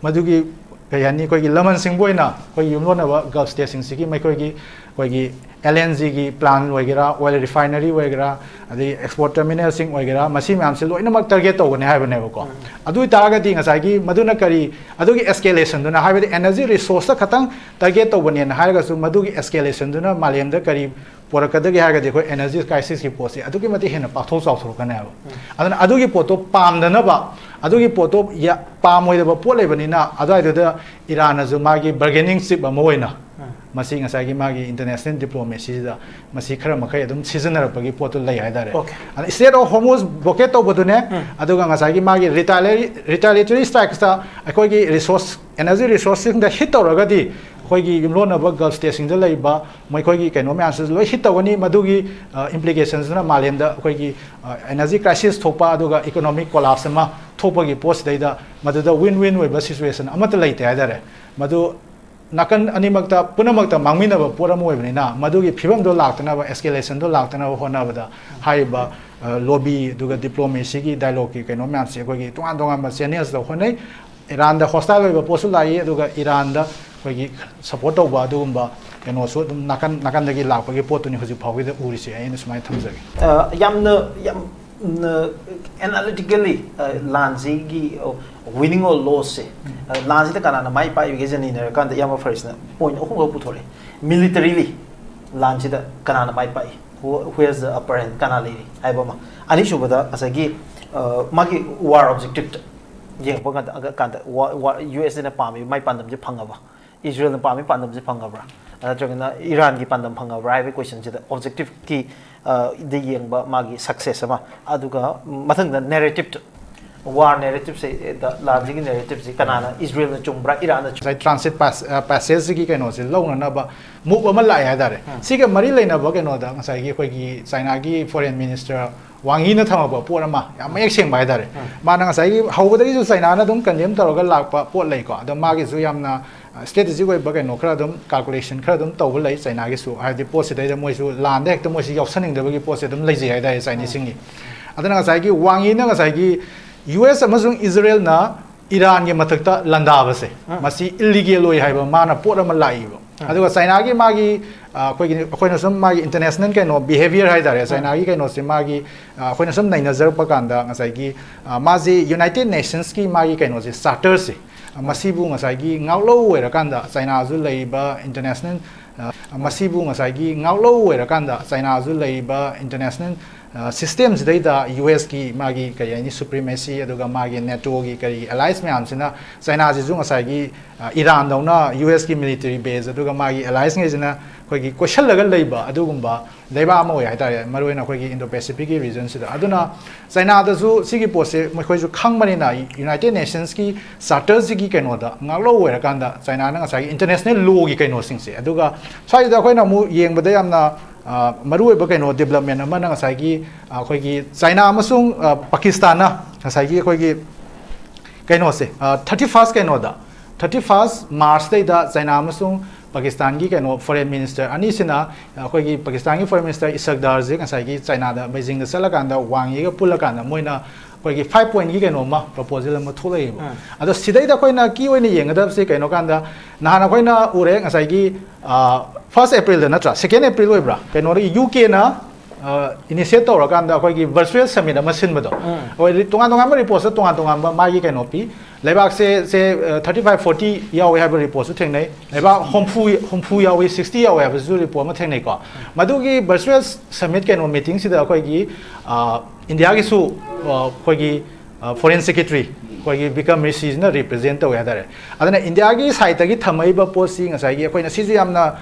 ꯃꯗꯨꯒꯤ ꯀꯩ ꯍꯥꯏꯅꯤ, ꯑꯩꯈꯣꯏꯒꯤ ꯂꯃꯟꯁꯤꯡꯕꯨ ꯑꯣꯏꯅ ꯑꯩꯈꯣꯏ ꯌꯨꯝꯂꯣꯟꯅꯕ ꯒꯜꯐ ꯁ꯭ꯇꯦꯠꯁꯤꯡꯁꯤꯒꯤ ꯃꯈꯣꯏꯒꯤ ꯑꯩꯈꯣꯏꯒꯤ ꯑꯦꯜ ꯑꯦꯟ ꯖꯤꯒꯤ ꯄ꯭ꯂꯥꯟ ꯑꯣꯏꯒꯦꯔꯥ, ꯑꯣꯏꯜ ꯔꯤꯐꯥꯏꯅꯔꯤ ꯑꯣꯏꯒꯦꯔꯥ, ꯑꯗꯩ ꯑꯦꯛꯁꯄꯣꯔꯠ ꯇꯔꯃꯤꯅꯦꯜꯁꯤꯡ ꯑꯣꯏꯒꯦꯔꯥ, ꯃꯁꯤ ꯃꯌꯥꯝꯁꯦ ꯂꯣꯏꯅꯃꯛ ꯇꯥꯔꯒꯦꯠ ꯇꯧꯒꯅꯤ ꯍꯥꯏꯕꯅꯦꯕꯀꯣ꯫ ꯑꯗꯨ ꯑꯣꯏꯇꯥꯔꯒꯗꯤ ꯉꯁꯥꯏꯒꯤ ꯃꯗꯨꯅ ꯀꯔꯤ, ꯑꯗꯨꯒꯤ ꯑꯦꯁꯀꯦꯂꯦꯁꯟꯗꯨꯅ, ꯍꯥꯏꯕꯗꯤ ꯑꯦꯅꯔꯖꯤ ꯔꯤꯁꯣꯔꯁꯇ ꯈꯇꯪ ꯇꯥꯔꯒꯦꯠ ꯇꯧꯕꯅꯦꯅ ꯍꯥꯏꯔꯒꯁꯨ ꯃꯗꯨꯒꯤ ꯑꯦꯁꯀꯦꯂꯦꯁꯟꯗꯨꯅ ꯃꯥꯂꯦꯝꯗ ꯀꯔꯤ ꯄꯨꯔꯛꯀꯗꯒꯦ ꯍꯥꯏꯔꯒꯗꯤ ꯑꯩꯈꯣꯏ ꯑꯦꯅꯔꯖꯤ ꯀ꯭ꯔꯥꯏꯁꯤꯁꯀꯤ ꯄꯣꯠꯁꯦ ꯑꯗꯨꯛꯀꯤ ꯃꯇꯤꯛ ꯍꯦꯟꯅ ꯄꯥꯛꯊꯣꯛ ꯆꯥꯎꯊꯣꯔꯛꯀꯅꯦꯕ꯫ ꯑꯗꯨꯅ ꯑꯗꯨꯒꯤ ꯄꯣꯠꯇꯣ ꯄꯥꯝꯗꯅꯕ, ꯑꯗꯨꯒꯤ ꯄꯣꯠꯇꯣ ꯌꯥ-, ꯄꯥꯝꯃꯣꯏꯗꯕ ꯄꯣꯠ ꯂꯩꯕꯅꯤꯅ ꯑꯗꯨꯋꯥꯏꯗꯨꯗ ꯏꯔꯥꯟꯅꯁꯨ ꯃꯥꯒꯤ ꯕꯥꯔꯒꯦꯅꯤꯡ ꯆꯤꯞ ꯑꯃ ꯑꯣꯏꯅ ꯃꯁꯤ ꯉꯁꯥꯏꯒꯤ ꯃꯥꯒꯤ ꯏꯟꯇꯔꯅꯦꯁꯅꯦꯜ ꯗꯤꯄ꯭ꯂꯣꯃꯦꯁꯤꯁꯤꯗ ꯃꯁꯤ ꯈꯔ ꯃꯈꯩ ꯑꯗꯨꯝ ꯁꯤꯖꯤꯟꯅꯔꯛꯄꯒꯤ ꯄꯣꯠꯇꯨ ꯂꯩ ꯍꯥꯏꯇꯥꯔꯦ꯫ Okay. ꯑꯗ ꯏꯁꯇ꯭ꯔꯦꯠ ꯑꯣꯐ ꯍꯣꯔꯃꯨꯖ ꯕ꯭ꯂꯣꯀꯦꯠ ꯇꯧꯕꯗꯨꯅꯦ, ꯑꯗꯨꯒ ꯉꯁꯥꯏꯒꯤ ꯃꯥꯒꯤ ꯔꯤꯇꯥꯂꯤꯌꯦꯇꯔꯤ ꯁ꯭ꯇ꯭ꯔꯥꯏꯛꯁꯇ ꯑꯩꯈꯣꯏꯒꯤ ꯔꯤꯁꯣꯔꯁ, ꯑꯦꯅꯔꯖꯤ ꯔꯤꯁꯣꯔꯁꯁꯤꯡꯗ ꯍꯤꯠ ꯇꯧꯔꯒꯗꯤ ꯑꯩꯈꯣꯏꯒꯤ ꯌꯨꯝꯂꯣꯟꯅꯕ ꯒꯜꯐ ꯁ꯭ꯇꯦꯠꯁꯤꯡꯗ ꯂꯩꯕ ꯃꯈꯣꯏꯒꯤ ꯀꯩꯅꯣ ꯃꯌꯥꯝꯁꯤꯁꯨ ꯂꯣꯏ ꯍꯤꯠ ꯇꯧꯒꯅꯤ꯫ ꯃꯗꯨꯒꯤ ꯏꯝꯄ꯭ꯂꯤꯀꯦꯁꯟꯁꯤꯅ ꯃꯥꯂꯦꯝꯗ ꯑꯩꯈꯣꯏꯒꯤ ꯑꯦꯅꯔꯖꯤ ꯀ꯭ꯔꯥꯏꯁꯤꯁ ꯊꯣꯛꯄ ꯑꯗꯨꯒ ꯏꯀꯣꯅꯣꯃꯤꯛ ꯀꯣꯂꯥꯞꯁ ꯑꯃ ꯊꯣꯛꯄꯒꯤ ꯄꯣꯠꯁꯤꯗꯩꯗ ꯃꯗꯨꯗ ꯋꯤꯟ ꯋꯤꯟ ꯑꯣꯏꯕ ꯁꯤꯆꯨꯋꯦꯁꯟ ꯑꯃꯠꯇ ꯂꯩꯇꯦ ꯍꯥꯏꯇꯥꯔꯦ꯫ ꯃꯗꯨ ꯅꯥꯀꯟ ꯑꯅꯤꯃꯛꯇ, ꯄꯨꯝꯅꯃꯛꯇ ꯃꯥꯡꯃꯤꯟꯅꯕ ꯄꯣꯠ ꯑꯃ ꯑꯣꯏꯕꯅꯤꯅ ꯃꯗꯨꯒꯤ ꯐꯤꯕꯝꯗꯣ ꯂꯥꯛꯇꯅꯕ, ꯑꯦꯁꯀꯦꯂꯦꯁꯟꯗꯣ ꯂꯥꯛꯇꯅꯕ ꯍꯣꯠꯅꯕꯗ ꯍꯥꯏꯔꯤꯕ ꯂꯣꯕꯤ ꯑꯗꯨꯒ ꯗꯤꯄ꯭ꯂꯣꯃꯦꯁꯤꯒꯤ ꯗꯥꯏꯂꯣꯒꯀꯤ ꯀꯩꯅꯣ ꯃꯌꯥꯝꯁꯦ ꯑꯩꯈꯣꯏꯒꯤ ꯇꯣꯉꯥꯟ ꯇꯣꯉꯥꯟꯕ ꯆꯦꯅꯦꯜꯁꯇ ꯍꯣꯠꯅꯩ꯫ ꯏꯔꯥꯟꯗ ꯍꯣꯁꯇꯥꯏꯜ ꯑꯣꯏꯕ ꯄꯣꯠꯁꯨ ꯂꯥꯛꯏ, ꯑꯗꯨꯒ ꯏꯔꯥꯟꯗ ꯑꯩꯈꯣꯏꯒꯤ ꯁꯄꯣꯔꯠ ꯇꯧꯕ ꯑꯗꯨꯒꯨꯝꯕ ꯀꯩꯅꯣꯁꯨ ꯑꯗꯨꯝ ꯅꯥꯀꯟ ꯅꯥꯀꯟꯗꯒꯤ ꯂꯥꯛꯄꯒꯤ ꯄꯣꯠꯇꯨꯅꯤ ꯍꯧꯖꯤꯛ ꯐꯥꯎꯒꯤꯗ ꯎꯔꯤꯁꯦ꯫ ꯑꯩꯅ ꯁꯨꯃꯥꯏꯅ ꯊꯝꯖꯒꯦ꯫ ꯑ, ꯌꯥꯝꯅ ꯌꯥꯝꯅ ꯑꯦꯅꯥꯂꯤꯇꯤꯀꯦꯜꯂꯤ ꯂꯥꯟꯁꯤꯒꯤ ꯋꯤꯅꯤꯡ ꯑꯣꯔ ꯂꯣꯁꯁꯦ, ꯂꯥꯟꯁꯤꯗ ꯀꯅꯥꯅ ꯃꯥꯏ ꯄꯥꯛꯏꯒꯦꯁꯦ ꯅꯩꯅꯔꯀꯥꯟꯗ ꯏꯌꯥꯝꯕ ꯐꯔꯤꯁꯅ ꯄꯣꯏꯟ ꯑꯍꯨꯝꯈꯛ ꯄꯨꯊꯣꯔꯛꯑꯦ꯫ ꯃꯤꯂꯤꯇꯔꯤꯂꯤ ꯂꯥꯟꯁꯤꯗ ꯀꯅꯥꯅ ꯃꯥꯏ ꯄꯥꯛꯏ, who has the upper hand, ꯀꯅꯥ ꯂꯩꯔꯤ ꯍꯥꯏꯕ ꯑꯃ꯫ ꯑꯅꯤꯁꯨꯕꯗ ꯉꯁꯥꯏꯒꯤ ꯑ, ꯃꯥꯒꯤ ꯋꯥꯔ ꯑꯣꯕꯖꯦꯛꯇꯤꯞꯇ ꯌꯦꯡꯉꯛꯄ ꯀꯥꯟꯗ ꯀꯥꯟꯗ ꯋꯥ- ꯋꯥ- ꯌꯨ ꯑꯦꯁ ꯑꯦꯅ ꯄꯥꯝꯃꯤꯕ ꯃꯥꯏ ꯄꯥꯟꯗꯝꯁꯦ ꯐꯪꯉꯕ, ꯏꯖꯔꯦꯜꯅ ꯄꯥꯝꯃꯤ ꯄꯥꯟꯗꯝꯁꯦ ꯐꯪꯉꯕ꯭ꯔꯥ, ꯅꯠꯇ꯭ꯔꯒꯅ ꯏꯔꯥꯟꯒꯤ ꯄꯥꯟꯗꯝ ꯐꯪꯉꯕ꯭ꯔꯥ ꯍꯥꯏꯕꯒꯤ ꯀꯣꯏꯁꯟꯁꯤꯗ ꯑꯣꯕꯖꯦꯛꯇꯤꯞꯀꯤ ꯗ ꯌꯦꯡꯕ ꯃꯥꯒꯤ ꯁꯛꯁꯦꯁ ꯑꯃ, ꯑꯗꯨꯒ ꯃꯊꯪꯗ ꯅꯦꯔꯦꯇꯤꯞꯇ, ꯋꯥꯔ ꯅꯦꯔꯦꯇꯤꯞꯁꯦ, ꯂꯥꯟꯁꯤꯒꯤ ꯅꯦꯔꯦꯇꯤꯞꯁꯤ ꯀꯅꯥꯅ, ꯏꯖꯔꯦꯜꯅ ꯆꯨꯝꯕ꯭ꯔꯥ, ꯏꯔꯥꯟꯅ ꯆꯨꯝꯕ꯭ꯔꯥ? ꯉꯁꯥꯏ ꯇ꯭ꯔꯥꯟꯁꯤꯠ ꯄꯥꯁꯦꯖꯁꯤꯒꯤ ꯀꯩꯅꯣꯁꯦ ꯂꯧꯅꯅꯕ ꯃꯨꯞ ꯑꯃ ꯂꯥꯛꯑꯦ ꯍꯥꯏꯇꯥꯔꯦ꯫ ꯁꯤꯒ ꯃꯔꯤ ꯂꯩꯅꯕ ꯀꯩꯅꯣꯗ ꯉꯁꯥꯏꯒꯤ ꯑꯩꯈꯣꯏꯒꯤ ꯆꯥꯏꯅꯥꯒꯤ ꯐꯣꯔꯦꯟ ꯃꯤꯅꯤꯁꯇꯔ ꯋꯥꯡ ꯌꯤꯅ ꯊꯝꯃꯛꯄ ꯄꯣꯠ ꯑꯃ ꯌꯥꯝ ꯃꯌꯦꯛ ꯁꯦꯡꯕ ꯍꯥꯏꯇꯥꯔꯦ꯫ ꯃꯥꯅ ꯉꯁꯥꯏꯒꯤ ꯍꯧꯕꯗꯒꯤꯁꯨ ꯆꯥꯏꯅꯥꯅ ꯑꯗꯨꯝ ꯀꯟꯗꯦꯝ ꯇꯧꯔꯒ ꯂꯥꯛꯄ ꯄꯣꯠ ꯂꯩꯀꯣ, ꯑꯗꯣ ꯃꯥꯒꯤꯁꯨ ꯌꯥꯝꯅ ꯁ꯭ꯇ꯭ꯔꯦꯇꯦꯖꯤꯛ ꯑꯣꯏꯕ ꯀꯩꯅꯣ ꯈꯔ ꯑꯗꯨꯝ, ꯀꯥꯜꯀꯨꯂꯦꯁꯟ ꯈꯔ ꯑꯗꯨꯝ ꯇꯧꯕ ꯂꯩ ꯆꯥꯏꯅꯥꯒꯤꯁꯨ, ꯍꯥꯏꯕꯗꯤ ꯄꯣꯠꯁꯤꯗꯩꯗ ꯃꯣꯏꯁꯨ ꯂꯥꯟꯗ ꯍꯦꯛꯇ ꯃꯣꯏꯁꯤ ꯌꯥꯎꯁꯟꯅꯤꯡꯗꯕꯒꯤ ꯄꯣꯠꯁꯦ ꯑꯗꯨꯝ ꯂꯩꯖꯩ ꯍꯥꯏꯇꯥꯔꯦ ꯆꯥꯏꯅꯤꯁꯁꯤꯡꯒꯤ꯫ ꯑꯗꯨꯅ ꯉꯁꯥꯏꯒꯤ ꯋꯥꯡ ꯌꯤꯅ ꯉꯁꯥꯏꯒꯤ ꯌꯨ ꯑꯦꯁ ꯑꯃꯁꯨꯡ ꯏꯖꯔꯦꯜꯅ ꯏꯔꯥꯟꯒꯤ ꯃꯊꯛꯇ ꯂꯥꯟꯗꯥꯕꯁꯦ ꯃꯁꯤ ꯏꯜꯂꯤꯒꯦꯜ ꯑꯣꯏ ꯍꯥꯏꯕ ꯃꯥꯅ ꯄꯣꯠ ꯑꯃ ꯂꯥꯛꯏꯕ꯫ ꯑꯗꯨꯒ ꯆꯥꯏꯅꯥꯒꯤ ꯃꯥꯒꯤ ꯑ, ꯑꯩꯈꯣꯏꯒꯤ, ꯑꯩꯈꯣꯏꯅ ꯁꯨꯝ ꯃꯥꯒꯤ ꯏꯟꯇꯔꯅꯦꯁꯅꯦꯜ ꯀꯩꯅꯣ ꯕꯤꯍꯦꯕꯤꯌꯔ ꯍꯥꯏꯇꯥꯔꯦ, ꯆꯥꯏꯅꯥꯒꯤ ꯀꯩꯅꯣꯁꯦ ꯃꯥꯒꯤ, ꯑ, ꯑꯩꯈꯣꯏꯅ ꯁꯨꯝ ꯅꯩꯅꯖꯔꯛꯄ ꯀꯥꯟꯗ ꯉꯁꯥꯏꯒꯤ, ꯑ, ꯃꯥꯁꯤ ꯌꯨꯅꯥꯏꯇꯦꯠ ꯅꯦꯁꯟꯁꯀꯤ ꯃꯥꯒꯤ ꯀꯩꯅꯣꯁꯦ, ꯆꯥꯔꯇꯔꯁꯦ, ꯑ, ꯃꯁꯤꯕꯨ ꯉꯁꯥꯏꯒꯤ ꯉꯥꯛꯂꯧ ꯑꯣꯏꯔꯀꯥꯟꯗ ꯆꯥꯏꯅꯥꯁꯨ ꯂꯩꯔꯤꯕ ꯏꯟꯇꯔꯅꯦꯁꯅꯦꯜ, ꯑ, ꯃꯁꯤꯕꯨ ꯉꯁꯥꯏꯒꯤ ꯉꯥꯛꯂꯧ ꯑꯣꯏꯔꯀꯥꯟꯗ ꯆꯥꯏꯅꯥꯁꯨ ꯂꯩꯔꯤꯕ ꯏꯟꯇꯔꯅꯦꯁꯅꯦꯜ, ꯑ, ꯁꯤꯁꯇꯦꯝꯁꯤꯗꯩꯗ ꯌꯨ ꯑꯦꯁꯀꯤ ꯃꯥꯒꯤ ꯀꯔꯤ ꯍꯥꯏꯅꯤ, ꯁꯨꯄ꯭ꯔꯤꯃꯦꯁꯤ, ꯑꯗꯨꯒ ꯃꯥꯒꯤ ꯅꯦꯇꯣꯒꯤ ꯀꯔꯤ ꯑꯦꯂꯥꯏꯁ ꯃꯌꯥꯝꯁꯤꯅ ꯆꯥꯏꯅꯥꯁꯤꯁꯨ ꯉꯁꯥꯏꯒꯤ, ꯑ, ꯏꯔꯥꯟꯗꯧꯅ ꯌꯨ ꯑꯦꯁꯀꯤ ꯃꯤꯂꯤꯇꯔꯤ ꯕꯦꯖ ꯑꯗꯨꯒ ꯃꯥꯒꯤ ꯑꯦꯂꯥꯏꯁꯉꯩꯁꯤꯅ ꯑꯩꯈꯣꯏꯒꯤ ꯀꯣꯏꯁꯜꯂꯒ ꯂꯩꯕ ꯑꯗꯨꯒꯨꯝꯕ ꯂꯩꯕꯥꯛ ꯑꯃ ꯑꯣꯏ ꯍꯥꯏꯇꯥꯔꯦ, ꯃꯔꯨꯑꯣꯏꯅ ꯑꯩꯈꯣꯏꯒꯤ ꯏꯟꯗꯣ ꯄꯦꯁꯤꯐꯤꯛꯀꯤ ꯔꯤꯖꯟꯁꯤꯗ꯫ ꯑꯗꯨꯅ ꯆꯥꯏꯅꯥꯗꯁꯨ ꯁꯤꯒꯤ ꯄꯣꯠꯁꯦ ꯃꯈꯣꯏꯁꯨ ꯈꯪꯕꯅꯤꯅ, ꯌꯨꯅꯥꯏꯇꯦꯠ ꯅꯦꯁꯟꯁꯀꯤ ꯆꯥꯔꯇꯔꯁꯤꯒꯤ ꯀꯩꯅꯣꯗ ꯉꯥꯛꯂꯧ ꯑꯣꯏꯔꯀꯥꯟꯗ ꯆꯥꯏꯅꯥꯅ ꯉꯁꯥꯏꯒꯤ ꯏꯟꯇꯔꯅꯦꯁꯅꯦꯜ ꯂꯣꯒꯤ ꯀꯩꯅꯣꯁꯤꯡꯁꯦ꯫ ꯑꯗꯨꯒ ꯁ꯭ꯋꯥꯏꯁꯤꯗ ꯑꯩꯈꯣꯏꯅ ꯑꯃꯨꯛ ꯌꯦꯡꯕꯗ ꯌꯥꯝꯅ, ꯑ, ꯃꯔꯨꯑꯣꯏꯕ ꯀꯩꯅꯣ, ꯗꯤꯕꯂꯞꯃꯦꯟ ꯑꯃꯅ ꯉꯁꯥꯏꯒꯤ, ꯑ, ꯑꯩꯈꯣꯏꯒꯤ ꯆꯥꯏꯅꯥ ꯑꯃꯁꯨꯡ, ꯑ, ꯄꯥꯀꯤꯁꯇꯥꯟꯅ ꯉꯁꯥꯏꯒꯤ ꯑꯩꯈꯣꯏꯒꯤ ꯀꯩꯅꯣꯁꯦ, ꯊꯥꯔꯇꯤ ꯐꯥꯔꯁ ꯀꯩꯅꯣꯗ, ꯊꯥꯔꯇꯤ ꯐꯥꯔꯁ ꯃꯥꯔꯁꯇꯩꯗ ꯆꯥꯏꯅꯥ ꯑꯃꯁꯨꯡ ꯄꯥꯀꯤꯁꯇꯥꯟꯒꯤ ꯀꯩꯅꯣ ꯐꯣꯔꯦꯟ ꯃꯤꯅꯤꯁꯇꯔ ꯑꯅꯤꯁꯤꯅ, ꯑꯩꯈꯣꯏꯒꯤ ꯄꯥꯀꯤꯁꯇꯥꯟꯒꯤ ꯐꯣꯔꯦꯟ ꯃꯤꯅꯤꯁꯇꯔ ꯏꯁꯛꯗꯥꯔꯁꯦ ꯉꯁꯥꯏꯒꯤ ꯆꯥꯏꯅꯥꯗ, ꯕꯩꯖꯤꯡꯗ ꯆꯠꯂꯀꯥꯟꯗ ꯋꯥꯡ ꯌꯤꯒ ꯄꯨꯜꯂꯀꯥꯟꯗ ꯃꯣꯏꯅ ꯑꯩꯈꯣꯏꯒꯤ ꯐꯥꯏꯚ ꯄꯣꯏꯟꯒꯤ ꯀꯩꯅꯣ ꯑꯃ, ꯄ꯭ꯔꯄꯣꯖꯦꯜ ꯑꯃ ꯊꯣꯛꯂꯛꯑꯦꯕ꯫ ꯑꯗꯣ ꯁꯤꯗꯩꯗ ꯑꯩꯈꯣꯏꯅ ꯀꯤ ꯑꯣꯏꯅ ꯌꯦꯡꯒꯗꯕꯁꯦ ꯀꯩꯅꯣ ꯀꯥꯟꯗ, ꯅꯍꯥꯟ ꯑꯩꯈꯣꯏꯅ ꯎꯔꯦ ꯉꯁꯥꯏꯒꯤ, ꯐꯥꯔꯁ ꯑꯦꯄ꯭ꯔꯤꯜꯗ ꯅꯠꯇ꯭ꯔꯥ, ꯁꯦꯀꯦꯟ ꯑꯦꯄ꯭ꯔꯤꯜ ꯑꯣꯏꯕ꯭ꯔꯥ, ꯀꯩꯅꯣꯗꯒꯤ ꯌꯨ ꯀꯦꯅ ꯏꯅꯤꯁꯤꯌꯦꯠ ꯇꯧꯔꯀꯥꯟꯗ ꯑꯩꯈꯣꯏꯒꯤ ꯚꯔꯆꯨꯋꯦꯜ ꯁꯃꯤꯠ ꯑꯃ ꯁꯤꯟꯕꯗꯣ, ꯑꯩꯈꯣꯏ ꯇꯣꯉꯥꯟ ꯇꯣꯉꯥꯟꯕ ꯔꯤꯄꯣꯔꯠꯁꯇ ꯇꯣꯉꯥꯟ ꯇꯣꯉꯥꯟꯕ ꯃꯥꯒꯤ ꯀꯩꯅꯣ ꯄꯤ꯫ ꯂꯩꯕꯥꯛꯁꯦ ꯁꯦ ꯊꯥꯔꯇꯤ ꯐꯥꯏꯚ ꯐꯣꯔꯇꯤ ꯌꯥꯎꯋꯦ ꯍꯥꯏꯕ ꯔꯤꯄꯣꯔꯠꯁꯨ ꯊꯦꯡꯅꯩ, ꯂꯩꯕꯥꯛ ꯍꯨꯝꯐꯨ ꯍꯨꯝꯐꯨ ꯌꯥꯎꯏ, ꯁꯤꯛꯁꯇꯤ ꯌꯥꯎꯋꯦ ꯍꯥꯏꯕꯁꯨ ꯔꯤꯄꯣꯔꯠ ꯑꯃ ꯊꯦꯡꯅꯩꯀꯣ꯫ ꯃꯗꯨꯒꯤ ꯚꯔꯆꯨꯋꯦꯜ ꯁꯃꯤꯠ ꯀꯩꯅꯣ ꯃꯤꯇꯤꯡꯁꯤꯗ ꯑꯩꯈꯣꯏꯒꯤ, ꯑ, ꯏꯟꯗꯤꯌꯥꯒꯤꯁꯨ, ꯑ, ꯑꯩꯈꯣꯏꯒꯤ ꯐꯣꯔꯦꯟ ꯁꯦꯀ꯭ꯔꯦꯇꯔꯤ ꯑꯩꯈꯣꯏꯒꯤ ꯕꯤꯀꯝ ꯔꯤꯁꯤꯁꯤꯅ ꯔꯤꯄ꯭ꯔꯖꯦꯟ ꯇꯧꯋꯦ ꯍꯥꯏꯇꯥꯔꯦ꯫ ꯑꯗꯨꯅ ꯏꯟꯗꯤꯌꯥꯒꯤ ꯁꯥꯏꯠꯇꯒꯤ ꯊꯝꯃꯛꯏꯕ ꯄꯣꯠꯁꯤ ꯉꯁꯥꯏꯒꯤ ꯑꯩꯈꯣꯏꯅ ꯁꯤꯁꯨ ꯌꯥꯝꯅ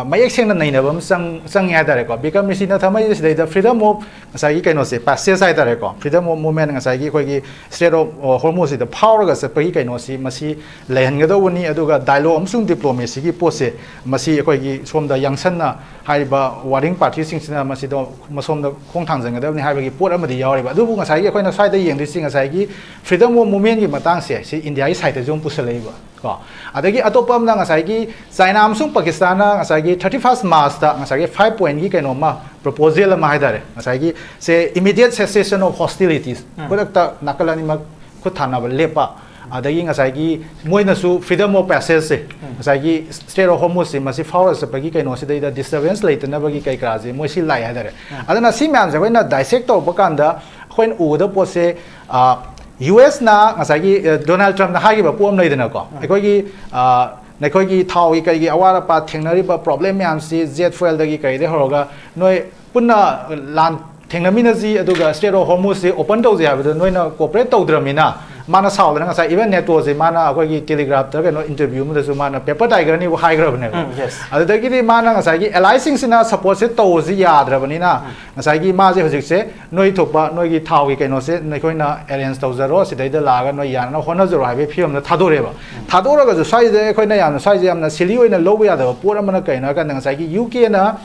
ꯃꯌꯦꯛ ꯁꯦꯡꯅ ꯅꯩꯅꯕ ꯑꯃ ꯆꯪ ꯆꯪꯉꯦ ꯍꯥꯏꯇꯥꯔꯦꯀꯣ꯫ ꯕꯤꯀꯝ ꯔꯤꯁꯤꯅ ꯊꯝꯃꯛꯏꯁꯦ ꯁꯤꯗꯩꯗ freedom of ꯉꯁꯥꯏꯒꯤ ꯀꯩꯅꯣꯁꯦ, ꯄꯦꯁꯦꯖ ꯍꯥꯏꯇꯥꯔꯦꯀꯣ, freedom of movement, ꯉꯁꯥꯏꯒꯤ ꯑꯩꯈꯣꯏꯒꯤ Strait of Hormuzꯁꯤꯗ ꯐꯥꯎꯔꯒ ꯆꯠꯄꯒꯤ ꯀꯩꯅꯣꯁꯤ ꯃꯁꯤ ꯂꯩꯍꯟꯒꯗꯧꯕꯅꯤ꯫ ꯑꯗꯨꯒ dialogue ꯑꯃꯁꯨꯡ diplomacyꯒꯤ ꯄꯣꯠꯁꯦ ꯃꯁꯤ ꯑꯩꯈꯣꯏꯒꯤ ꯁꯣꯝꯗ ꯌꯥꯡꯁꯟꯅ ꯍꯥꯏꯔꯤꯕ warring partyꯁꯤꯡꯁꯤꯅ ꯃꯁꯤꯗ ꯃꯁꯣꯝꯗ ꯈꯣꯡ ꯊꯥꯡꯖꯟꯒꯗꯕꯅꯤ ꯍꯥꯏꯕꯒꯤ ꯄꯣꯠ ꯑꯃꯗꯤ ꯌꯥꯎꯔꯤꯕ꯫ ꯑꯗꯨꯕꯨ ꯉꯁꯥꯏꯒꯤ ꯑꯩꯈꯣꯏꯅ ꯁ꯭ꯋꯥꯏꯗ ꯌꯦꯡꯗꯣꯏꯁꯤ ꯉꯁꯥꯏꯒꯤ freedom of movementꯀꯤ ꯃꯇꯥꯡꯁꯦ ꯁꯤ ꯏꯟꯗꯤꯌꯥꯒꯤ ꯁꯥꯏꯠꯇꯁꯨ ꯑꯃꯨꯛ ꯄꯨꯁꯜꯂꯛꯏꯕ ꯀꯣ꯫ ꯑꯗꯒꯤ ꯑꯇꯣꯞꯄ ꯑꯃꯅ ꯉꯁꯥꯏꯒꯤ ꯆꯥꯏꯅꯥ ꯑꯃꯁꯨꯡ ꯄꯥꯀꯤꯁꯇꯥꯟꯅ ꯉꯁꯥꯏꯒꯤ thirty first Marchꯇ ꯉꯁꯥꯏꯒꯤ five pointꯀꯤ ꯀꯩꯅꯣꯝꯃ, proposal ꯑꯃ ꯍꯥꯏꯇꯥꯔꯦ, ꯉꯁꯥꯏꯒꯤ ꯁꯦ immediate cessation of hostilities, ꯎꯝ꯫ ꯈꯨꯗꯛꯇ ꯅꯥꯀꯜ ꯑꯅꯤꯃꯛ ꯈꯨꯠ ꯊꯥꯅꯕ ꯂꯦꯞꯄ, ꯑꯗꯒꯤ ꯉꯁꯥꯏꯒꯤ ꯃꯣꯏꯅꯁꯨ freedom of passageꯁꯦ, ꯎꯝ꯫ ꯉꯁꯥꯏꯒꯤ Strait of Hormuzꯁꯦ ꯃꯁꯤ ꯐꯥꯎꯔ ꯆꯠꯄꯒꯤ ꯀꯩꯅꯣꯁꯤꯗꯩꯗ disturbance ꯂꯩꯇꯅꯕꯒꯤ ꯀꯩ ꯀꯔꯥꯁꯦ ꯃꯣꯏ ꯁꯤ ꯂꯥꯛꯑꯦ ꯍꯥꯏꯇꯥꯔꯦ꯫ ꯎꯝ꯫ ꯑꯗꯨꯅ ꯁꯤ ꯃꯌꯥꯝꯁꯦ ꯑꯩꯈꯣꯏꯅ dissect ꯇꯧꯔꯛꯄ ꯀꯥꯟꯗ ꯑꯩꯈꯣꯏꯅ ꯎꯒꯗꯕ ꯄꯣꯠꯁꯦ, ꯌꯨ ꯑꯦꯁꯅ ꯉꯁꯥꯏꯒꯤ, ꯑ, ꯗꯣꯅꯥꯜꯗ ꯇ꯭ꯔꯝꯞꯅ ꯍꯥꯏꯈꯤꯕ ꯄꯣꯠ ꯑꯃ ꯂꯩꯗꯅꯀꯣ, ꯎꯝ꯫ ꯑꯩꯈꯣꯏꯒꯤ, ꯑ, ꯅꯈꯣꯏꯒꯤ ꯊꯥꯎꯒꯤ ꯀꯩꯒꯤ ꯑꯋꯥꯠ ꯑꯄꯥ ꯊꯦꯡꯅꯔꯤꯕ problem ꯃꯌꯥꯝꯁꯤ, jet fuelꯗꯒꯤ ꯀꯩꯗꯒꯤ ꯍꯧꯔꯒ ꯅꯣꯏ ꯄꯨꯟꯅ ꯂꯥꯟ ꯊꯦꯡꯅꯃꯤꯟꯅꯁꯤ, ꯑꯗꯨꯒ Strait of Hormuzꯁꯤ open ꯇꯧꯁꯤ ꯍꯥꯏꯕꯗ ꯅꯣꯏꯅ cooperate ꯇꯧꯗ꯭ꯔꯕꯅꯤꯅ, ꯃꯥꯅ ꯁꯥꯎꯗꯅ ꯉꯁꯥꯏ even NATOꯁꯦ ꯃꯥꯅ ꯑꯩꯈꯣꯏꯒꯤ Telegraphꯇ ꯀꯩꯅꯣ interview ꯑꯃꯗꯁꯨ ꯃꯥꯅ paper tigerꯅꯤꯕꯨ ꯍꯥꯏꯈ꯭ꯔꯕꯅꯦꯕ꯫ ꯎꯝ, yes꯫ ꯑꯗꯨꯗꯒꯤꯗꯤ ꯃꯥꯅ ꯉꯁꯥꯏꯒꯤ allyꯁꯤꯡꯁꯤꯅ supportꯁꯦ ꯇꯧꯕꯁꯤ ꯌꯥꯗ꯭ꯔꯕꯅꯤꯅ, ꯎꯝ꯫ ꯉꯁꯥꯏꯒꯤ ꯃꯥꯁꯦ ꯍꯧꯖꯤꯛꯁꯦ ꯅꯣꯏ ꯊꯣꯛꯄ ꯅꯣꯏꯒꯤ ꯊꯥꯎꯒꯤ ꯀꯩꯅꯣꯁꯦ ꯅꯈꯣꯏꯅ arrange ꯇꯧꯖꯔꯣ, ꯁꯤꯗꯩꯗ ꯂꯥꯛꯑꯒ ꯅꯣꯏ ꯌꯥꯅꯅꯕ ꯍꯣꯠꯅꯖꯔꯣ ꯍꯥꯏꯕꯒꯤ ꯐꯤꯕꯝꯗ ꯊꯥꯗꯣꯔꯛꯑꯦꯕ꯫ ꯎꯝ꯫ ꯊꯥꯗꯣꯔꯒꯁꯨ ꯁ꯭ꯋꯥꯏꯁꯤꯗ ꯑꯩꯈꯣꯏꯅ ꯌꯥꯝꯅ, ꯁ꯭ꯋꯥꯏꯁꯦ ꯌꯥꯝꯅ silly ꯑꯣꯏꯅ ꯂꯧꯕ ꯌꯥꯗꯕ ꯄꯣꯠ ꯑꯃꯅ ꯀꯩꯅꯣ ꯍꯥꯏ ꯀꯥꯟꯗ ꯉꯁꯥꯏꯒꯤ ꯌꯨ ꯀꯦꯅ